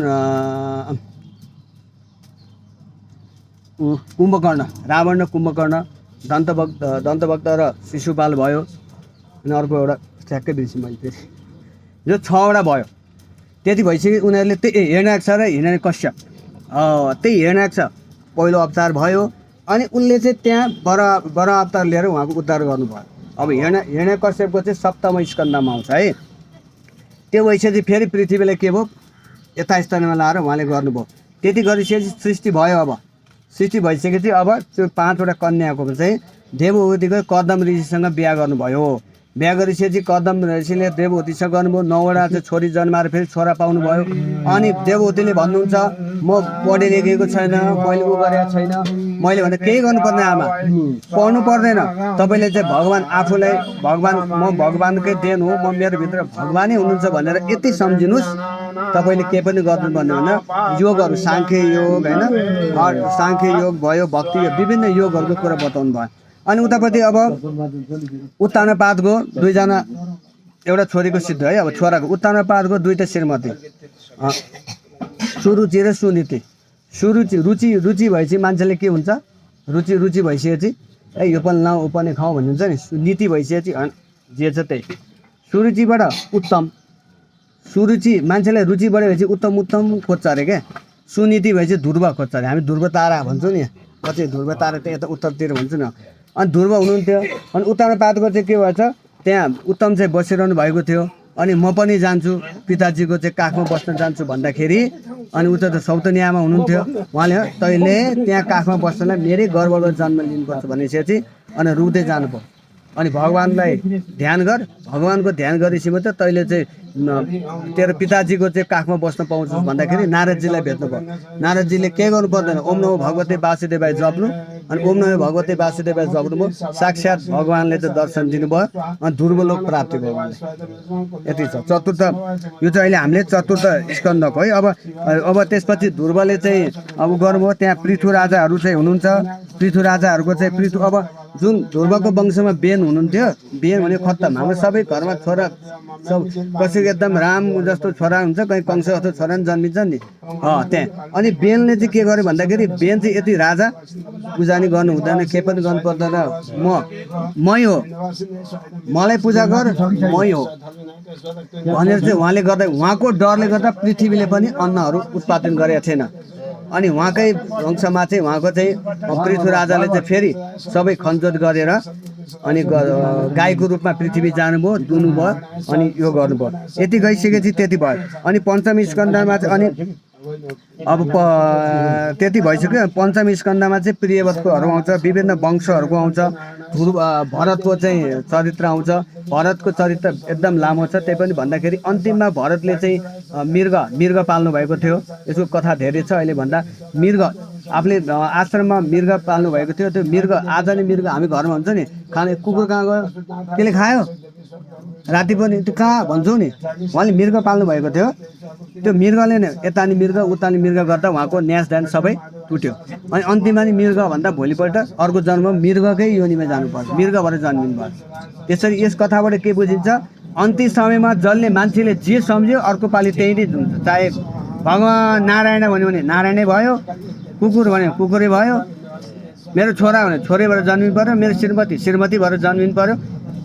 कुम्भकर्ण, रावण र कुम्भकर्ण, दन्तवक्त र शिशुपाल भयो। अनि अर्को एउटा ठ्याक्कै बिर्सेँ मैले, फेरि यो 6वटा भयो। त्यति भइसक्यो उनीहरूले त्यही हिरण्याक्ष र हिरण्यकश्यप, त्यही हिरण्याक्ष पहिलो अवतार भयो। अनि उनले चाहिँ त्यहाँ वर अवतार लिएर उहाँको उद्धार गर्नुभयो। अब हिरण्यकश्यपको चाहिँ 7औं स्कन्धमा आउँछ है। त्यो भइसकेपछि फेरि पृथ्वीलाई के भयो, यथास्थानमा लाएर उहाँले गर्नुभयो। त्यति गरिसकेपछि सृष्टि भयो। अब सृष्टि भइसकेपछि अब त्यो 5वटा कन्याको चाहिँ देवहूतिको कदम ऋषिसँग बिहा गर्नुभयो। बिहा गरिसकेपछि कदम ऋषिले देवहूतिसँग गर्नुभयो। 9वटा चाहिँ छोरी जन्माएर फेरि छोरा पाउनुभयो। अनि देवहूतिले भन्नुहुन्छ म पढे लेखेको छैन, मैले उ गरेको छैन, मैले भन्दा केही गर्नुपर्ने आमा, पढ्नु पर्दैन, तपाईँले चाहिँ भगवान् आफूलाई भगवान्, म भगवान्कै देन हो, म मेरो भित्र भगवानै हुनुहुन्छ भनेर यति सम्झिनुहोस्। तपाईँले केही पनि गर्नुपर्ने भनेर योगहरू, साङ्ख्य योग होइन, साङ्ख्य योग भयो, भक्ति योग, विभिन्न योगहरूको कुरा बताउनु भयो। अनि उतापट्टि अब उत्तानपादको 2 जना, एउटा छोरीको सिद्ध है, अब छोराको उत्तानपादको 2टा श्रीमती, सुरुचि र सुनीति। सुरुचि रुचि भएपछि मान्छेले के हुन्छ, रुचि भइसकेपछि ए यो पनि लाउँ ऊ पनि खाउँ भन्ने हुन्छ नि। नीति भइसकेपछि जे छ त्यही। सुरुचिबाट उत्तम, सुरुचि मान्छेलाई रुचि बढ्यो भएपछि उत्तम खोज्छ अरे क्या। सुनीति भएपछि ध्रुव खोज्छ अरे, हामी ध्रुव तारा भन्छौँ नि, कति ध्रुव तारा त्यहाँ यता उत्तरतिर भन्छौँ न। अनि ध्रुव हुनुहुन्थ्यो। अनि उत्तानपादको चाहिँ के भएछ, त्यहाँ उत्तम चाहिँ बसिरहनु भएको थियो। अनि म पनि जान्छु पिताजीको चाहिँ काखमा बस्न जान्छु भन्दाखेरि, अनि उता त सौतनी आमा हुनुहुन्थ्यो, उहाँले तैँले त्यहाँ काखमा बस्नलाई मेरै गर्भबाट जन्म लिनुपर्छ भनेपछि अनि रुँदै जानुभयो। अनि भगवान्लाई ध्यान गर, भगवान्को ध्यान गरेपछि मात्रै तैँले चाहिँ तेरो पिताजीको चाहिँ काखमा बस्न पाउँछस् भन्दाखेरि नारदजीलाई भेट्नु भयो। नारदजीले के गर्नु पर्दैन, ओम नमो भगवते वासुदेवाय जप्नु, अनि ओम नमो भगवते वासुदेवाय जप्नुभयो, साक्षात् भगवान्ले चाहिँ दर्शन दिनुभयो अनि ध्रुवलोक प्राप्ति भयो। यति छ चतुर्थ, यो चाहिँ अहिले हामीले चतुर्थ स्कन्धको है। अब त्यसपछि ध्रुवले चाहिँ अब गर्नुभयो, त्यहाँ पृथु राजाहरू चाहिँ हुनुहुन्छ। पृथु राजाहरूको चाहिँ अब जुन ध्रुवको वंशमा बेन हुनुहुन्थ्यो, बेन भने खत्तम, हाम्रो सबै घरमा छोरा सब कसैको एकदम राम जस्तो छोरा हुन्छ, कहीँ कंस जस्तो छोरा पनि जन्मिन्छ नि त्यहाँ। अनि बेनले चाहिँ के गर्यो भन्दाखेरि बेन चाहिँ यति राजा पूजा नि गर्नु हुँदैन, के पनि गर्नु पर्दैन, मै हो, मलाई पूजा गर, मै हो भनेर चाहिँ उहाँले गर्दा, उहाँको डरले गर्दा पृथ्वीले पनि अन्नहरू उत्पादन गरेका थिएन। अनि उहाँकै वंशमा चाहिँ उहाँको चाहिँ पृथु राजाले चाहिँ फेरि सबै खनजोत गरेर अनि गाईको रूपमा पृथ्वी जानुभयो, दुनुभयो अनि यो गर्नुभयो। यति गइसकेपछि त्यति भयो। अनि पञ्चम स्कन्धमा चाहिँ अनि अब त्यति भइसक्यो। पञ्चम स्कन्धमा चाहिँ प्रियवतकोहरू आउँछ, विभिन्न वंशहरूको आउँछ, भरतको चाहिँ चरित्र आउँछ। भरतको चरित्र एकदम लामो छ, त्यही पनि भन्दाखेरि अन्तिममा भरतले चाहिँ मृग पाल्नु भएको थियो। यसको कथा धेरै छ अहिले भन्दा। मृग आफूले आश्रममा मृग पाल्नु भएको थियो। त्यो मृग आज नै मृग हामी घरमा हुन्छ नि खाने, कुकुर कहाँ गयो, त्यसले खायो, राति पनि त्यो कहाँ भन्छौँ नि, उहाँले मृग पाल्नु भएको थियो। त्यो मृगले नै यतानि मृग उतानि मृग गर्दा उहाँको न्यास ध्यान सबै टुट्यो। अनि अन्तिममा नि मृगभन्दा भोलिपल्ट अर्को जन्म मृगकै योनिमा जानुपर्छ, मृग भएर जन्मिनु पर्छ। त्यसरी यस कथाबाट के बुझिन्छ, अन्तिम समयमा जसले मान्छेले जे सम्झ्यो अर्को पालि त्यही नै हुन्छ। चाहे भगवान् नारायण भन्यो भने नारायणै भयो, कुकुर भन्यो कुकुरै भयो, मेरो छोरा भने छोरै भएर जन्मिनु पऱ्यो, मेरो श्रीमती भएर जन्मिनु पऱ्यो,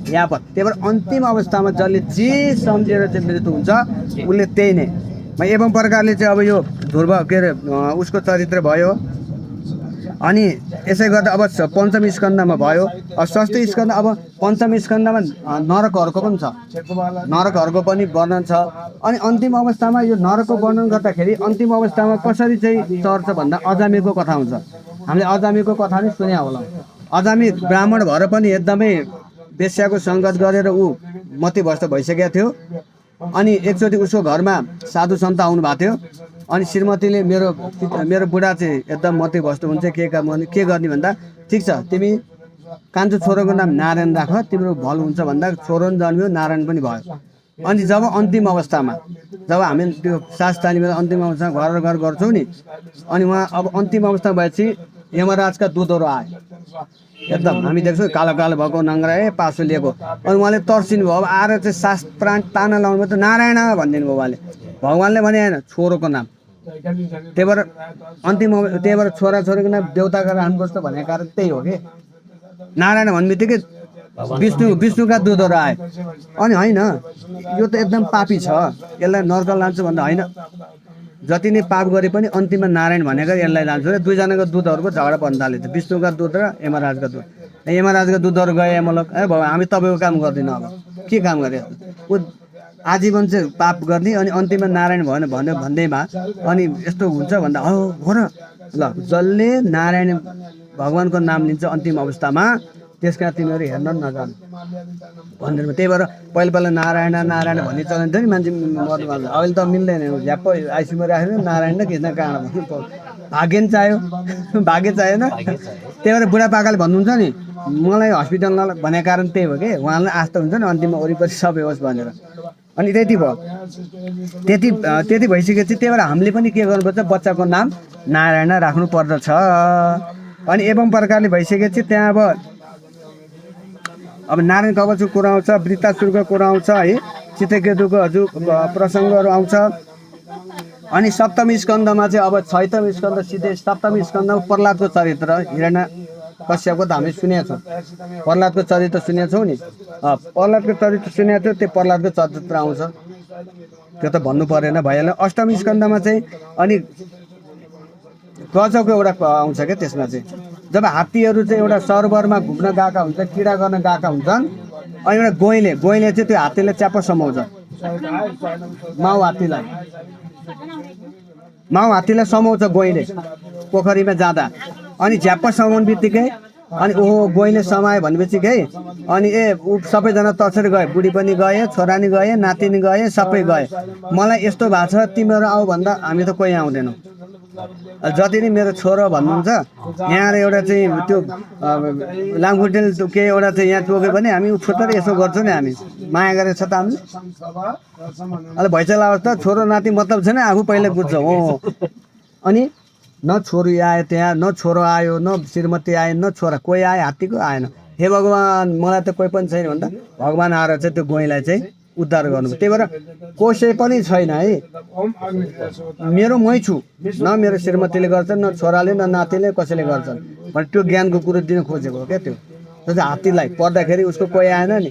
यहाँ पर। त्यही भएर अन्तिम अवस्थामा जसले जे सम्झेर चाहिँ मृत्यु हुन्छ उसले त्यही नै। एवं प्रकारले चाहिँ अब यो ध्रुव के अरे उसको चरित्र भयो। अनि यसै गर्दा अब पञ्चम स्कन्धमा भयो। षष्ठ स्कन्ध, अब पञ्चम स्कन्धमा नरकहरूको पनि छ, नरकहरूको पनि वर्णन छ। अनि अन्तिम अवस्थामा यो नरकको वर्णन गर्दाखेरि अन्तिम अवस्थामा कसरी चाहिँ चर्छ भन्दा अजामिलको कथा हुन्छ। हामीले अजामिलको कथा नै सुने होला। अजामिल ब्राह्मण भएर पनि एकदमै वेश्याको सङ्गत गरेर ऊ मतिभ्रष्ट भइसकेको थियो। अनि एकचोटि उसको घरमा साधु सन्त आउनु भएको थियो। अनि श्रीमतीले मेरो बुढा चाहिँ एकदम मतिभ्रष्ट हुन्छ, के गर्ने भन्दा ठिक छ तिमी कान्छो छोरोको नाम नारायण राख, तिम्रो भल हुन्छ भन्दा छोरो पनि जन्मियो, नारायण पनि भयो। अनि जब अन्तिम अवस्थामा जब हामी त्यो शास्त्रानीमा अन्तिम अवस्थामा घर गर्छौँ नि, अनि उहाँ अब अन्तिम अवस्था भएपछि यमराजका दूतहरू आए, एकदम हामी देख्छौँ कालो कालो भएको नङ्ग्राए पासो लिएको। अनि उहाँले तर्सिनु भयो। अब आएर चाहिँ सास प्राण ताना लाउनु भयो, त नारायण भनिदिनु भयो उहाँले। भगवान्ले भने होइन, छोरोको नाम। त्यही भएर छोराछोरीको नाम देउताका राख्नुपर्छ भनेको कारण त्यही हो कि नारायण भन्ने बित्तिकै विष्णुका दूतहरू आए। अनि होइन यो त एकदम पापी छ, यसलाई नर्क लान्छु भन्दा होइन, जति नै पाप गरे पनि अन्तिममा नारायण भनेको यसलाई लान्छु र दुईजनाको दूतहरूको झगडा पर्न थाल्यो। विष्णुका दूत र यमराजका दूत। यमराजका दूतहरू गए यमलोक, बाबा हामी तपाईँको काम गर्दैनौँ, अब के काम गरे ऊ आजीवन चाहिँ पाप गर्ने, अनि अन्तिममा नारायण भन्दैमा अनि यस्तो हुन्छ भन्दा हो र ल, जसले नारायण भगवान्को नाम लिन्छ अन्तिम अवस्थामा त्यसका तिमीहरू हेर्न नजानु भन्दैन। त्यही भएर पहिला नारायण नारायण भन्ने चलन थियो नि, मान्छे मर्नु पर्छ। अहिले त मिल्दैन, झ्याप्प आइसियुमा राखेर नारायण र कृष्ण कहाँ भन्नु भाग्य चाहियो, भाग्य चाहिएन। त्यही भएर बुढापाकाले भन्नुहुन्छ नि, मलाई हस्पिटल भनेको कारण त्यही हो कि उहाँलाई आस्था हुन्छ नि अन्तिममा वरिपरि सबै होस् भनेर। अनि त्यति भयो, त्यति भइसकेपछि त्यही भएर हामीले पनि के गर्नुपर्छ, बच्चाको नाम नारायण राख्नु पर्दछ। अनि एवं प्रकारले भइसकेपछि त्यहाँ अब नारायण कवचको कुरा आउँछ, वृत्तासुरको कुरा आउँछ है, चित्रकेतुको हजुर प्रसङ्गहरू आउँछ। अनि सप्तम स्कन्धमा चाहिँ अब छैटौँ स्कन्ध सिधै सप्तम स्कन्धमा प्रह्लादको चरित्र, हिरण्यकश्यपको त हामीले सुनेका छौँ, प्रह्लादको चरित्र सुनेका छौँ नि, प्रह्लादको चरित्र सुनेको थियो, त्यो प्रह्लादको चरित्र आउँछ, त्यो त भन्नु परेन भइहाल्यो। अष्टम स्कन्धमा चाहिँ अनि गजको एउटा आउँछ क्या, त्यसमा चाहिँ जब हात्तीहरू चाहिँ एउटा सरोवरमा घुम्न गएका हुन्छ, किडा गर्न गएका हुन्छन्, अनि एउटा गोइले चाहिँ त्यो हात्तीलाई च्याप्प समाउँछ, माउ हात्तीलाई समाउँछ गोइले पोखरीमा जाँदा। अनि झ्याप्प समाउनु बित्तिकै अनि ओहो गोइले समायो भनेपछि के अनि ऊ सबैजना तर्सेर गए, बुढी पनि गए, छोरा नि गए, नातिनी गए, सबै गए। मलाई यस्तो भएको छ तिमीहरू आऊ भन्दा हामी त कोही आउँदैनौँ। जति नै मेरो छोरो भन्नुहुन्छ यहाँ एउटा चाहिँ त्यो लामखुट्टेले के एउटा चाहिँ यहाँ टोक्यो भने हामी छोटेर यसो गर्छौँ नि, हामी माया गरेको छ त हामीले। अहिले भैँचाला अवस्था छोरो नाति मतलब छैन, आफू पहिला बुझ्छ हो। अनि न छोरी आयो त्यहाँ, न छोरो आयो, न श्रीमती आयो, न छोरा, कोही आयो हात्तीको आएन। हे भगवान् मलाई त कोही पनि छैन भन्दा भगवान् आएर चाहिँ त्यो गोइलाई चाहिँ उद्धार गर्नुभयो। त्यही भएर कसै पनि छैन है, मेरो मै छु, न मेरो श्रीमतीले गर्छन्, न छोराले, न नातिले कसैले गर्छन् भने त्यो ज्ञानको कुरो दिन खोजेको हो क्या। त्यो चाहिँ हात्तीलाई पर्दाखेरि उसको कोही आएन नि,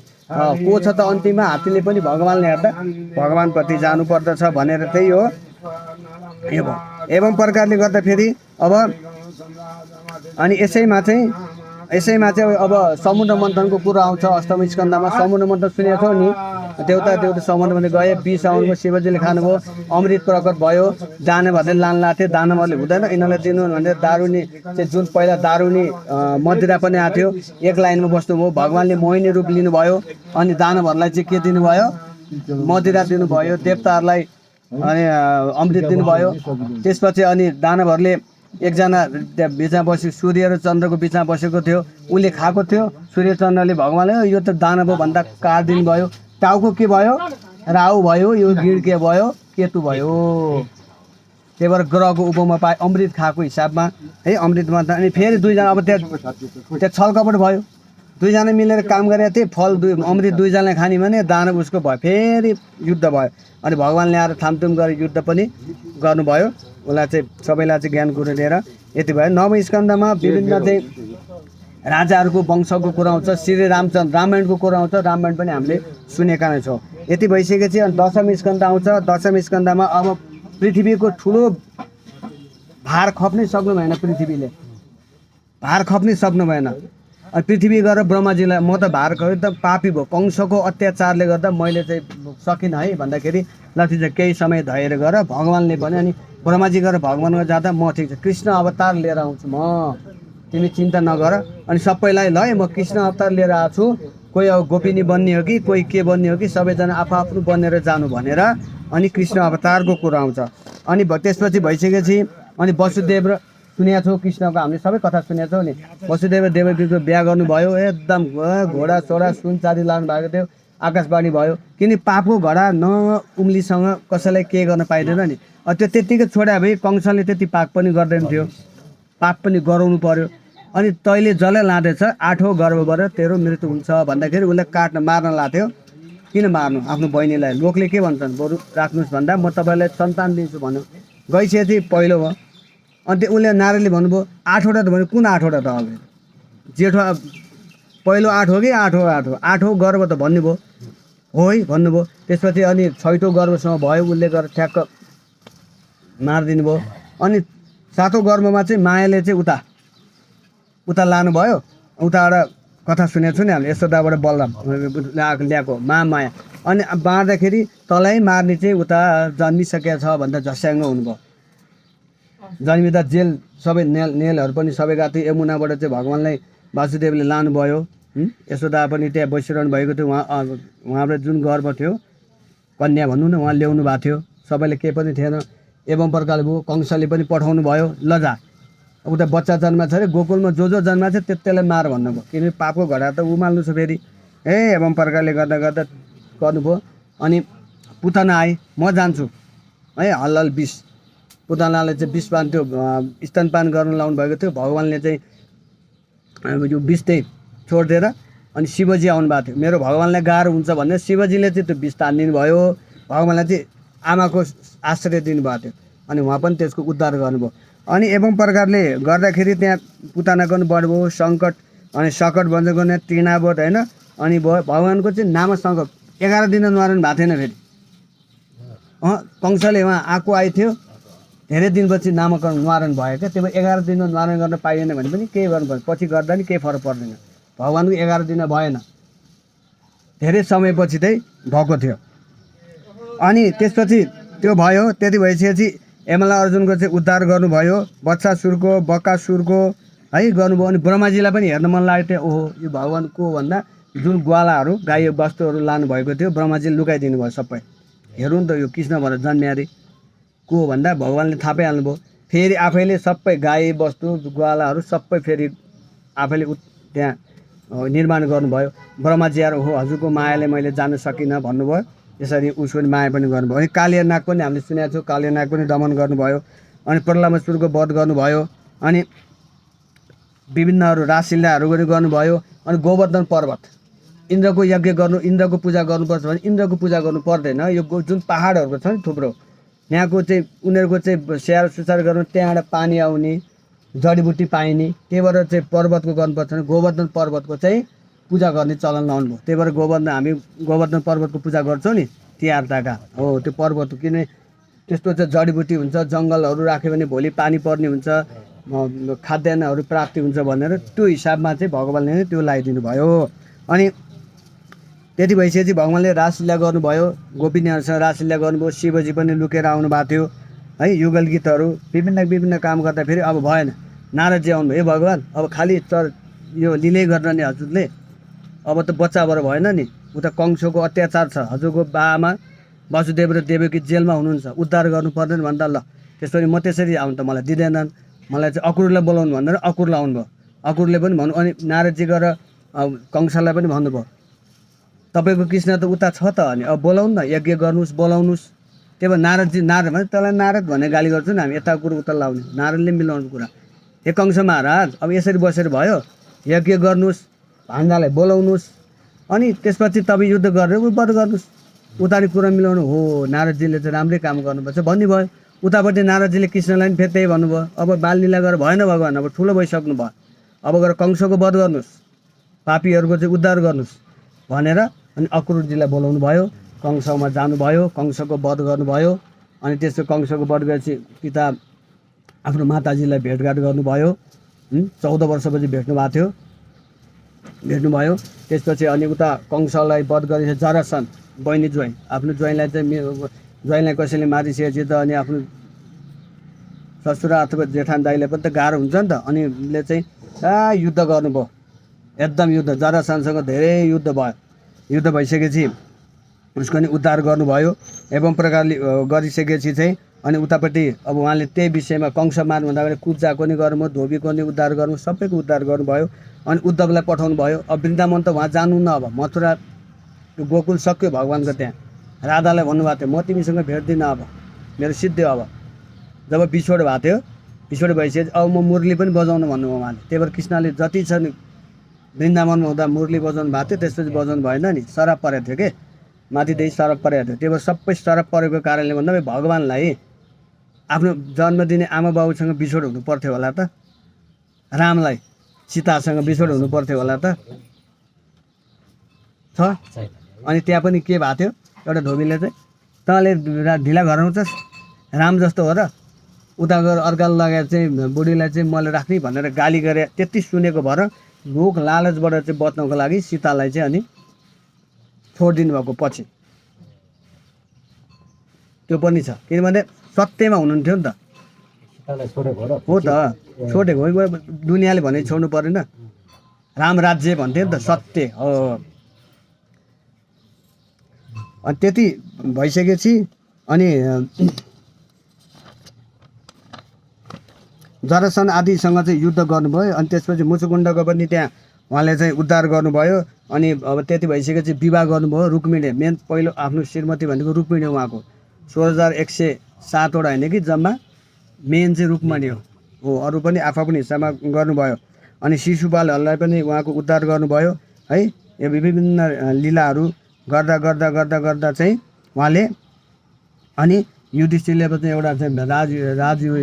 को छ त अन्तिममा हात्तीले पनि भगवान्ले हेर्दा भगवान्प्रति जानु पर्दछ भनेर त्यही हो। एवं प्रकारले गर्दा फेरि अब अनि यसैमा चाहिँ अब समुद्र मन्थनको कुरो आउँछ अष्टम स्कन्धमा। समुद्र मन्थन सुनेको छौ नि, देउता समुद्र मन्थन गए, 20 साउनमा शिवजीले खानुभयो, अमृत प्रकट भयो, दानवहरूले लान लाथे, दानवहरूले हुँदैन यिनीहरूलाई दिनु भनेर दारुनी चाहिँ जुन पहिला दारुनी मदिरा पनि आएको थियो, एक लाइनमा बस्नुभयो। भगवान्ले मोहिनी रूप लिनुभयो अनि दानवहरूलाई चाहिँ के दिनुभयो, मदिरा दिनुभयो, देवताहरूलाई अनि अमृत दिनुभयो। त्यसपछि अनि दानवहरूले एकजना बिचमा बस्यो, सूर्य र चन्द्रको बिचमा बसेको थियो, उसले खाएको थियो। सूर्य चन्द्रले भगवान्ले यो त दानव भन्दा काटिदिनु भयो। टाउको के भयो, राहु भयो, यो गिड के भयो, केतु भयो। त्यही भएर ग्रहको उपमा पाए अमृत खाएको हिसाबमा है, अमृतमा त। अनि फेरि दुईजना अब त्यहाँ छलकपट भयो, दुईजना मिलेर काम गरेका थिए, फल अमृत दुईजनाले खाने भने दानव उसको भयो, फेरि युद्ध भयो। अनि भगवान्ले आएर थामथुम गरेर युद्ध पनि गर्नुभयो, उसलाई चाहिँ सबैलाई चाहिँ ज्ञान कुरो दिएर यति भयो। नवम स्कन्धमा विभिन्न चाहिँ राजाहरूको वंशको कुरा आउँछ, श्री रामचन्द्र रामायणको कुरा आउँछ, रामायण पनि हामीले सुनेका नै छौँ। यति भइसकेपछि अनि दशम स्कन्ध आउँछ। दशम स्कन्धमा अब पृथ्वीको ठुलो भार खप्नै सक्नु भएन, पृथ्वीले भार खप्नै सक्नु भएन। अनि पृथ्वी गएर ब्रह्माजीलाई म त भार खप्यो त पापी भयो, कंसको अत्याचारले गर्दा मैले चाहिँ सकिनँ है भन्दाखेरि ल ठिक छ केही समय धैर्य गर, भगवान्ले भने। अनि ब्रह्माजी गएर भगवान्को जाँदा म ठिक छ कृष्ण अवतार लिएर आउँछु म, तिमी चिन्ता नगर। अनि सबैलाई ल म कृष्ण अवतार लिएर आएको छु, कोही अब गोपिनी बन्ने हो कि कोही के बन्ने हो कि सबैजना आफू आफ्नो बनेर जानु भनेर अनि कृष्ण अवतारको कुरा आउँछ। अनि त्यसपछि भइसकेपछि अनि वसुदेव र सुनेको छौँ कृष्णको, हामीले सबै कथा सुनेको छौँ नि। वसुदेव देवकीको बिहा गर्नुभयो, एकदम घोडा सोडा सुन चाँदी लानु भएको थियो, आकाशवाणी भयो। किन पापको घडा न उम्लीसँग कसैलाई के गर्न पाइँदैन नि। त्यो त्यत्तिकै छोड्या भए कंसले त्यति पाप पनि गर्दैन थियो, पाप पनि गराउनु पर्यो। अनि तैँले जसलाई लाँदैछ 8औँ गर्भबाट तेरो मृत्यु हुन्छ भन्दाखेरि उसलाई काट्न मार्न लाथ्यो। किन मार्नु आफ्नो बहिनीलाई, लोकले के भन्छन्, बरु राख्नुहोस् भन्दा म तपाईँलाई सन्तान दिन्छु भन्यो, गइसकेपछि पहिलो भयो। अनि त्यो उसले नारीले भन्नुभयो 8वटा त भन्यो, कुन 8वटा त अब जेठो पहिलो 8 हो कि 8औँ गर्भ त भन्नुभयो, हो है भन्नुभयो। त्यसपछि अनि 6औँ गर्भसँग भयो, उसले गरेर ठ्याक्क मारिदिनु भयो। अनि 7औँ गर्भमा चाहिँ मायाले चाहिँ उता लानुभयो, उताबाट कथा सुनेको छु नि हामीले, यशोदाबाट बलराम ल्याएको माया। अनि बाँड्दाखेरि तँलाई मार्ने चाहिँ उता जन्मिसकेको छ भन्दा झस्याङ्ग हुनुभयो। जन्मिँदा जेल सबै नेलहरू पनि सबै गएको थियो। यमुनाबाट चाहिँ भगवान्लाई वासुदेवले लानुभयो, यशोदा पनि त्यहाँ बसिरहनु भएको थियो। उहाँबाट जुन गर्भ थियो कन्या भन्नु न, उहाँ ल्याउनु भएको थियो, सबैले केही पनि थिएन। एवं प्रकारले भयो, कंसले पनि पठाउनु भयो, लजा उता बच्चा जन्मा छ अरे, गोकुलमा जो जन्मा छ त्यसलाई मार भन्नुभयो, किनकि पापको घडा त उमाल्नु छ फेरि। एवं प्रकारले गर्दा गर्नुभयो। अनि पुतना आए, म जान्छु है, हल्लल विष, पुतनाले चाहिँ विषपान त्यो स्तनपान गर्न लाउनु भएको थियो। भगवान्ले चाहिँ यो विष चाहिँ छोडिदिएर अनि शिवजी आउनु भएको थियो। मेरो भगवान्लाई गाह्रो हुन्छ भनेर शिवजीले चाहिँ त्यो विष तानिदिनु भयो, भगवान्लाई चाहिँ आमाको आश्रय दिनुभएको थियो। अनि उहाँ पनि त्यसको उद्धार गर्नुभयो। अनि एवं प्रकारले गर्दाखेरि त्यहाँ पुतना पनि बढ्नुभयो, सङ्कट अनि सकट बन्द गर्ने तृणावत होइन। अनि भयो भगवान्को चाहिँ नामसँग 11 दिन न्वारन भएको थिएन फेरि। कंसले उहाँ आएको आइथ्यो, धेरै दिनपछि नामकरण न्वारन भयो क्या। त्यही भएर 11 दिन न्वारन गर्न पाइएन भने पनि केही गर्नु पर्छ, पछि गर्दा नि केही फरक पर्दैन। भगवान्को 11 दिन भएन, धेरै समयपछि चाहिँ भएको थियो। अनि त्यसपछि त्यो भयो। त्यति भइसकेपछि यमला अर्जुनको चाहिँ उद्धार गर्नुभयो, बच्चासुरको बकासुरको है गर्नुभयो। अनि ब्रह्माजीलाई पनि हेर्न मन लाग्यो थियो, ओहो यो भगवान् को भन्दा जुन ग्वालाहरू गाई वस्तुहरू लानुभएको थियो ब्रह्माजीले लुकाइदिनु भयो सबै। हेरौँ त यो कृष्ण भनेर जन्म्या अरे को भन्दा भगवान्ले थाहा पाइहाल्नुभयो। फेरि आफैले सबै गाई वस्तु ग्वालाहरू सबै फेरि आफैले त्यहाँ निर्माण गर्नुभयो। ब्रह्माजी आएर हो हजुरको मायाले मैले जान सकिनँ भन्नुभयो। यसरी उसको माया पनि गर्नुभयो। अनि कालियानाग पनि हामीले सुनेको छौँ, कालियानाग पनि दमन गर्नुभयो। अनि प्रह्लादपुरको वध गर्नुभयो। अनि विभिन्नहरू रासलीलाहरू पनि गर्नुभयो। अनि गोवर्धन पर्वत इन्द्रको यज्ञ गर्नु, इन्द्रको पूजा गर्नुपर्छ भने इन्द्रको पूजा गर्नु पर्दैन। यो जुन पाहाडहरूको छ नि थुप्रो, यहाँको चाहिँ उनीहरूको चाहिँ स्याहार सुसार गर्नु, त्यहाँबाट पानी आउने जडीबुटी पाइने, त्यही भएर चाहिँ पर्वतको गर्नुपर्छ भने गोवर्धन पर्वतको चाहिँ पूजा गर्ने चलन लाउनुभयो। त्यही भएर हामी गोवर्धन पर्वतको पूजा गर्छौँ नि तिहार ताका हो त्यो पर्वत। किनभने त्यस्तो चाहिँ जडीबुटी हुन्छ, जङ्गलहरू राख्यो भने भोलि पानी पर्ने हुन्छ, खाद्यान्नहरू प्राप्ति हुन्छ भनेर त्यो हिसाबमा चाहिँ भगवान्ले नै त्यो लगाइदिनु भयो। अनि त्यति भइसकेपछि भगवान्ले रासलीला गर्नुभयो, गोपिनीहरूसँग रासलीला गर्नुभयो। शिवजी पनि लुकेर आउनु भएको थियो है। युगल गीतहरू विभिन्न काम गर्दा फेरि अब भएन, नारदजी आउनुभयो। हे भगवान् अब खालि यो लिलै गर्न नि हजुरले, अब त बच्चाबाट भएन नि, उता कंसको अत्याचार छ, हजुरको बाआमा वसुदेव र देवकी जेलमा हुनुहुन्छ, उद्धार गर्नु पर्दैन भन्दा ल त्यसरी म त्यसरी आउनु त मलाई दिँदैनन्, मलाई चाहिँ अक्रुरलाई बोलाउनु भनेर अक्रुरलाई आउनुभयो। अक्रुरले पनि भन्नु, अनि नारदजी गएर कंसलाई पनि भन्नुभयो तपाईँको कृष्ण त उता छ त, अनि अब बोलाउनु न, यज्ञ गर्नुहोस् बोलाउनुहोस्। त्यही भएर नारद भने तँलाई नारद भन्ने गाली गर्छौँ नि हामी, यता कुरो उता लाउने, नारदले मिलाउनु कुरा। हे कंस महाराज अब यसरी बसेर भयो, यज्ञ गर्नुहोस्, भान्जालाई बोलाउनुहोस्, अनि त्यसपछि तपाईँ युद्ध गरेर वध गर्नुहोस्, उताले कुरा मिलाउनु हो। नारदजीले चाहिँ राम्रै काम गर्नुपर्छ भन्ने भयो। उतापट्टि नारदजीले कृष्णलाई पनि फेरि त्यही भन्नुभयो, अब बाललीला गरेर भएन भगवान्, अब ठुलो भइसक्नु भयो, अब गएर कंसको वध गर्नुहोस्, पापीहरूको चाहिँ उद्धार गर्नुहोस् भनेर अनि अक्रुरजीलाई बोलाउनु भयो। कंसमा जानुभयो, कंसको वध गर्नुभयो। अनि त्यसको कंसको वध गरेपछि पिता आफ्नो माताजीलाई भेटघाट गर्नुभयो। 14 वर्षपछि भेट्नुभयो। त्यसपछि अनि उता कंसलाई वध गरेपछि जरासन बहिनी ज्वाइँ, आफ्नो ज्वाइँलाई चाहिँ कसैले मारिसकेपछि त अनि आफ्नो ससुरा अथवा जेठान दाइलाई पनि त गाह्रो हुन्छ नि त। अनि उसले चाहिँ युद्ध गर्नुभयो, एकदम युद्ध, जरासनसँग धेरै युद्ध भयो। युद्ध भइसकेपछि उसको नि उद्धार गर्नुभयो। एवं प्रकारले गरिसकेपछि चाहिँ अनि उतापट्टि अब उहाँले त्यही विषयमा कंस मार्नु भन्दा अगाडि कुब्जाको नि गर्नुभयो, धोबीको नि उद्धार गर्नु, सबैको उद्धार गर्नुभयो। अनि उद्धवलाई पठाउनु भयो। अब वृन्दावन त उहाँ जानु न, अब मथुरा गोकुल सक्यो भगवान्को त्यहाँ। राधालाई भन्नुभएको थियो म तिमीसँग भेट्दिनँ, अब मेरो सिद्धियो। अब जब बिछोड भएको थियो, बिछोड भइसकेपछि अब म मुरली पनि बजाउनु भन्नुभयो उहाँले। त्यही भएर कृष्णले जति छ नि वृन्दावनमा हुँदा मुरली बजाउनु भएको थियो, त्यसपछि बजाउनु भएन नि, सरप परेको थियो के, माथिदेखि सरप परेको थियो। त्यही भएर सबै सरप परेको कारणले भन्दा भगवान्लाई आफ्नो जन्म दिने आमा बाबुसँग बिछोड हुनु पर्थ्यो होला त, रामलाई सीतासँग बिछोड हुनु पर्थ्यो होला त छ। अनि त्यहाँ पनि के भएको थियो, एउटा धोबीले चाहिँ तँले ढिला घर आउँछस्, राम जस्तो हो र, उता गएर अर्काले लगाएर चाहिँ बुढीलाई चाहिँ मैले राख्ने भनेर गाली गरे। त्यति सुनेको भएर लोक लालचबाट चाहिँ बच्नको लागि सीतालाई चाहिँ अनि छोडिदिनु भएको पछि त्यो पनि छ। किनभने सत्यमा हुनुहुन्थ्यो नि त, हो त, छोडेको हो। दुनियाँले भने छोड्नु परेन, राम राज्य भन्थ्यो नि त, सत्य हो। अनि त्यति भइसकेपछि अनि जरासन आदिसँग चाहिँ युद्ध गर्नुभयो। अनि त्यसपछि मुचुकुण्डको पनि त्यहाँ उहाँले चाहिँ उद्धार गर्नुभयो। अनि अब त्यति भइसकेपछि विवाह गर्नुभयो। रुक्मिणी मेन पहिलो आफ्नो श्रीमती भनेको रुक्मिणी, उहाँको 16,107 वटा होइन कि जम्मा, मेन चाहिँ रुक्मिणी हो। अरू पनि आफ्नो हिस्सामा गर्नुभयो। अनि शिशुपालहरूलाई पनि उहाँको उद्धार गर्नुभयो है। यो विभिन्न लीलाहरू गर्दा गर्दा गर्दा गर्दा चाहिँ उहाँले अनि युधिष्ठिरले पनि एउटा चाहिँ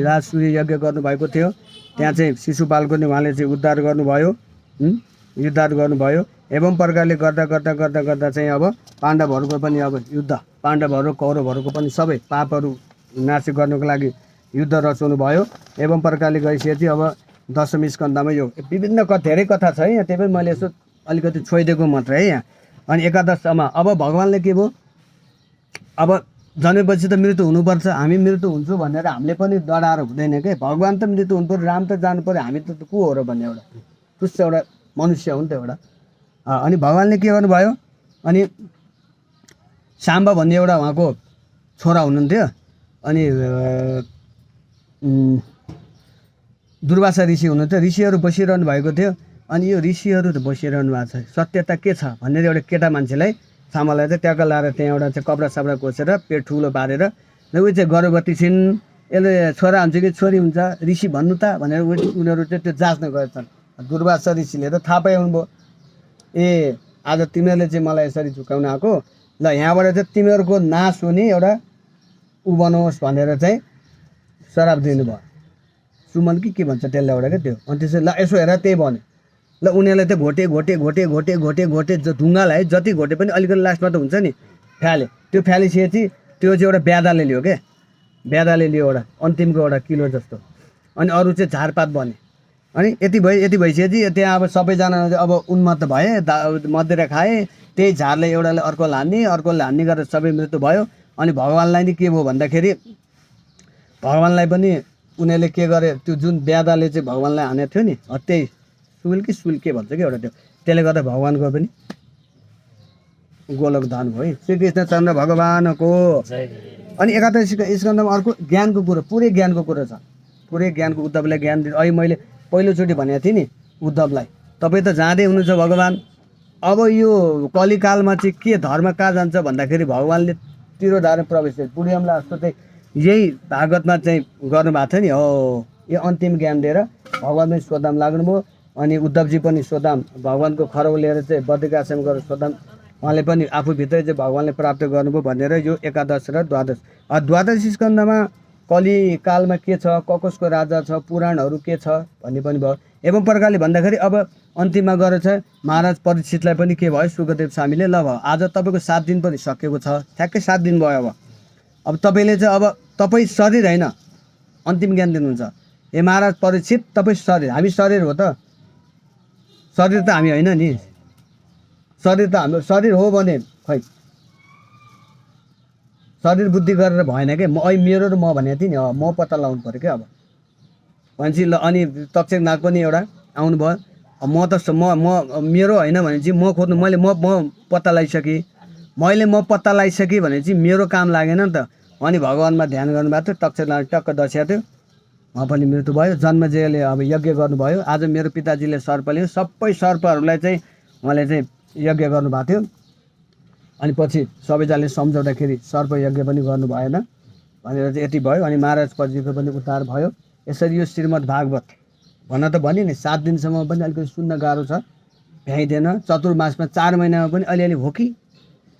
राजसूय यज्ञ गर्नुभएको थियो, त्यहाँ चाहिँ शिशुपालको नि उहाँले चाहिँ उद्धार गर्नुभयो। एवं प्रकारले गर्दा गर्दा गर्दा गर्दा चाहिँ अब पाण्डवहरूको पनि अब युद्ध, पाण्डवहरू कौरवहरूको पनि सबै पापहरू नाश गर्नको लागि युद्ध रचाउनु भयो। एवं प्रकारले गइसकेपछि अब दशमी स्कन्धमा यो विभिन्न धेरै कथा छ है यहाँ, त्यही पनि मैले यसो अलिकति छोइदिएको मात्रै है यहाँ। अनि एकादशमा अब भगवान्ले के भयो, अब जन्मेपछि त मृत्यु हुनुपर्छ, हामी मृत्यु हुन्छु भनेर हामीले पनि डराएर हुँदैन के। भगवान् त मृत्यु हुनु पऱ्यो, राम त जानु पऱ्यो, हामी त को हो र भन्ने एउटा तुच्छ एउटा मनुष्य हो नि त एउटा। अनि भगवान्ले के गर्नुभयो, अनि साम्बा भन्ने एउटा उहाँको छोरा हुनुहुन्थ्यो, अनि दुर्वासा ऋषि हुनुहुन्थ्यो। ऋषिहरू बसिरहनु भएको थियो, अनि यो ऋषिहरू त बसिरहनु भएको छ, सत्यता के छ भनेर एउटा केटा मान्छेलाई सामालाई चाहिँ ट्याक्क लाएर त्यहाँ एउटा चाहिँ कपडा सपडा कोसेर पेट ठुलो पारेर ऊ चाहिँ गर्भवती छिन्, यसले छोरा हुन्छ कि छोरी हुन्छ ऋषि भन्नु त भनेर उनीहरू चाहिँ त्यो जाँच्न गएछन्। दुर्वासा ऋषिले त थाहा पाउनुभयो, ए आज तिमीहरूले चाहिँ मलाई यसरी झुकाउन आएको, ल यहाँबाट चाहिँ तिमीहरूको नाश हुने एउटा ऊ बनोस् भनेर चाहिँ श्राप दिनुभयो। सुमन के भन्छ त्यसलाई एउटा क्या त्यो। अनि त्यसरी ल यसो हेर त्यही भन्यो। ल उनीहरूलाई चाहिँ घोटे घोटे घोटे घोटे घोटे घोटे ढुङ्गालाई जति घोटे पनि अलिकति लास्टमा त हुन्छ नि फ्याले, त्यो फ्यालिसकेपछि त्यो चाहिँ एउटा ब्यादाले लियो क्या, ब्यादाले लियो एउटा अन्तिमको एउटा किलो जस्तो। अनि अरू चाहिँ झारपात बने। अनि यति भइसकेपछि त्यहाँ अब सबैजना अब उन्मत्त भए, मदिरा खाए, त्यही झारले एउटाले अर्कोले हान्ने गरेर सबै मृत्यु भयो। अनि भगवान्लाई नि के भयो भन्दाखेरि भगवान्लाई पनि उनीहरूले के गरे, त्यो जुन ब्यादाले चाहिँ भगवान्लाई हानेको थियो नि त्यही सुल के भन्छ कि एउटा त्यो, त्यसले गर्दा भगवान्को पनि गोलोक धान भयो है। श्रीकृष्ण चन्द्र भगवानको। अनि 81 स्कन्धमा अर्को ज्ञानको कुरो, पुरै ज्ञानको कुरो छ, पुरै ज्ञानको उद्धवलाई ज्ञान दिनु। अहिले मैले पहिलोचोटि भनेको थिएँ नि उद्धवलाई, तपाईँ त जाँदै हुनुहुन्छ भगवान्, अब यो कलिकालमा चाहिँ के धर्म कहाँ जान्छ भन्दाखेरि भगवान्ले तिरोधारण प्रवेश पुण्यमला जस्तो चाहिँ यही भागवतमा चाहिँ गर्नुभएको थियो नि हो। यो अन्तिम ज्ञान दिएर भगवान् पनि स्वधाम लाग्नुभयो। अनि उद्धवजी पनि स्वधाम भगवान्को खरौ लिएर चाहिँ बद्रिकाश्रम गरेर स्वधाम उहाँले पनि आफूभित्रै चाहिँ भगवान्ले प्राप्त गर्नुभयो भनेर यो 11 र 12। 12 स्कन्धमा कलिकालमा के छ, कसको राजा छ, पुराणहरू के छ भन्ने पनि भयो। एवं प्रकारले भन्दाखेरि अब अन्तिममा गएर चाहिँ महाराज परीक्षितलाई पनि के भयो, सुखदेव स्वामीले ल भयो आज तपाईँको 7 दिन पनि सकेको छ, ठ्याक्कै 7 दिन भयो। अब तपाईँले चाहिँ अब तपाईँ शरीर होइन अन्तिम ज्ञान दिनुहुन्छ। ए महाराज परीक्षित तपाईँ शरीर, हामी शरीर हो त, शरीर त हामी होइन नि, शरीर त हाम्रो शरीर हो भने खै शरीर बुद्धि गरेर भएन क्या। म अहिले मेरो र म भनेको थिएँ नि, म पत्ता लगाउनु पऱ्यो क्या अब भनेपछि। ल अनि तक्षक नाग पनि एउटा आउनुभयो, म त मेरो होइन भने चाहिँ म खोज्नु, मैले म पत्ता लगाइसकेँ, मैले म पत्ता लगाइसकेँ भने चाहिँ मेरो काम लागेन नि त। अनि भगवान्मा ध्यान गर्नुभएको थियो, तक्षक नाग टक्क दस्याएको थियो, उहाँ पनि मृत्यु भयो। जन्मजेले अब यज्ञ गर्नुभयो। आज मेरो पिताजीले सर्पले सबै सर्पहरूलाई चाहिँ उहाँले चाहिँ यज्ञ गर्नुभएको थियो। अनि पछि सबैजनाले सम्झाउँदाखेरि सर्प यज्ञ पनि गर्नु भएन भनेर चाहिँ यति भयो। अनि महाराज परीक्षितको पनि उद्धार भयो। यसरी यो श्रीमद् भागवत भन्न त भने नि 7 दिनसम्म पनि अलिकति सुन्न गाह्रो छ, भ्याइँदैन। चतुर्मासमा 4 महिनामा पनि अलिअलि हो कि,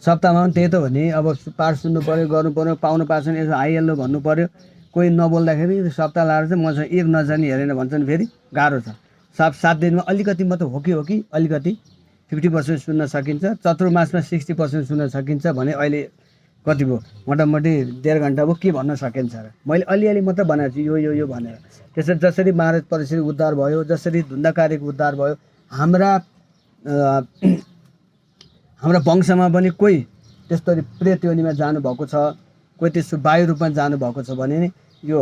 सप्ताहमा पनि त्यही त हो नि। अब पाठ सुन्नु पऱ्यो, गर्नु पऱ्यो, पाउनु पाएको छैन यसो हाइहेल्लो भन्नु पऱ्यो। कोही नबोल्दाखेरि सप्ताह लाएर चाहिँ मसँग एक नजानी हेरेन भन्छन्, फेरि गाह्रो छ। 7 दिनमा अलिकति मात्र हो कि अलिकति 50% सुन्न सकिन्छ। चतुर्मासमा 60% सुन्न सकिन्छ भने अहिले कति भयो, मोटामोटी 1.5 घन्टा भयो के भन्न सकिन्छ र। मैले अलिअलि मात्र बनाएको छु यो भनेर। त्यसरी जसरी महाराज परीक्षित उद्धार भयो, जसरी धुन्दाकारीको उद्धार भयो, हाम्रा वंशमा पनि कोही त्यस्तरी प्रेत योनिमा जानुभएको छ, कोही त्यस्तो वायु रूपमा जानुभएको छ भने नि यो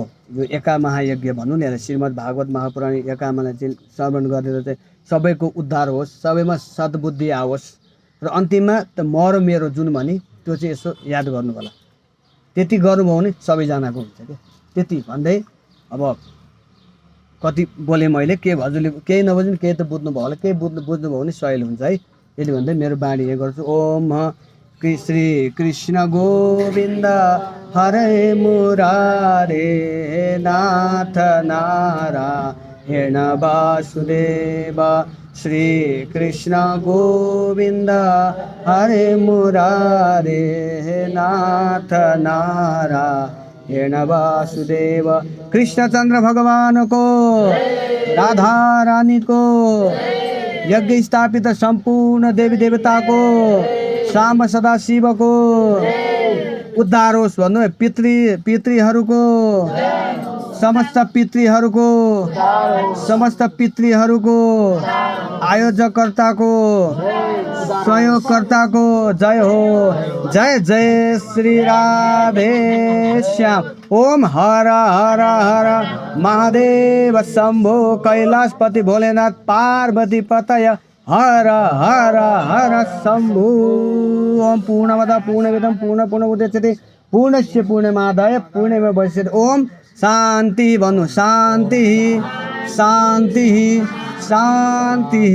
एका महायज्ञ भनौँ न, श्रीमद् भागवत महापुराण एकामालाई चाहिँ श्रवण गरेर चाहिँ सबैको उद्धार होस्, सबैमा सद्बुद्धि आओस् र अन्तिममा त म र मेरो जुन भने त्यो चाहिँ यसो याद गर्नु होला। त्यति गर्नुभयो भने सबैजनाको हुन्छ क्या। त्यति भन्दै अब कति बोलेँ मैले, के हजुरले केही नबुझ्नु, केही त बुझ्नुभयो होला, केही बुझ्नुभयो भने सहिलो हुन्छ है। यदि भन्दै मेरो बाणी यो गर्छु। ओम श्री कृष्ण गोविन्द हरे मुरारे नाथ नारायण वासुदेव। श्री कृष्ण गोविन्द हरे मुरारे नाथ नारायण वासुदेव। कृष्णचन्द्र भगवान को, राधा रानी को, यज्ञ स्थापित संपूर्ण देवी देवता को, साम सदा शिव को उद्धार होस् भन्नु। पितृहरूको समस्त पितृहरूको आयोजकर्ताको सहयोगकर्ताको जय हो। जय जय श्री राधे श्याम। ओम हर हर हर महादेव शंभो कैलाशपति भोलेनाथ पार्वती पतय हर हर हर शंभु। ओम पूर्णमद पूर्णमिदं पूर्णमुदच्यते पूर्णस्य पूर्णमादाय पूर्णमेवावशिष्यते। ओम शांति भन्नु, शांति शांति शांति।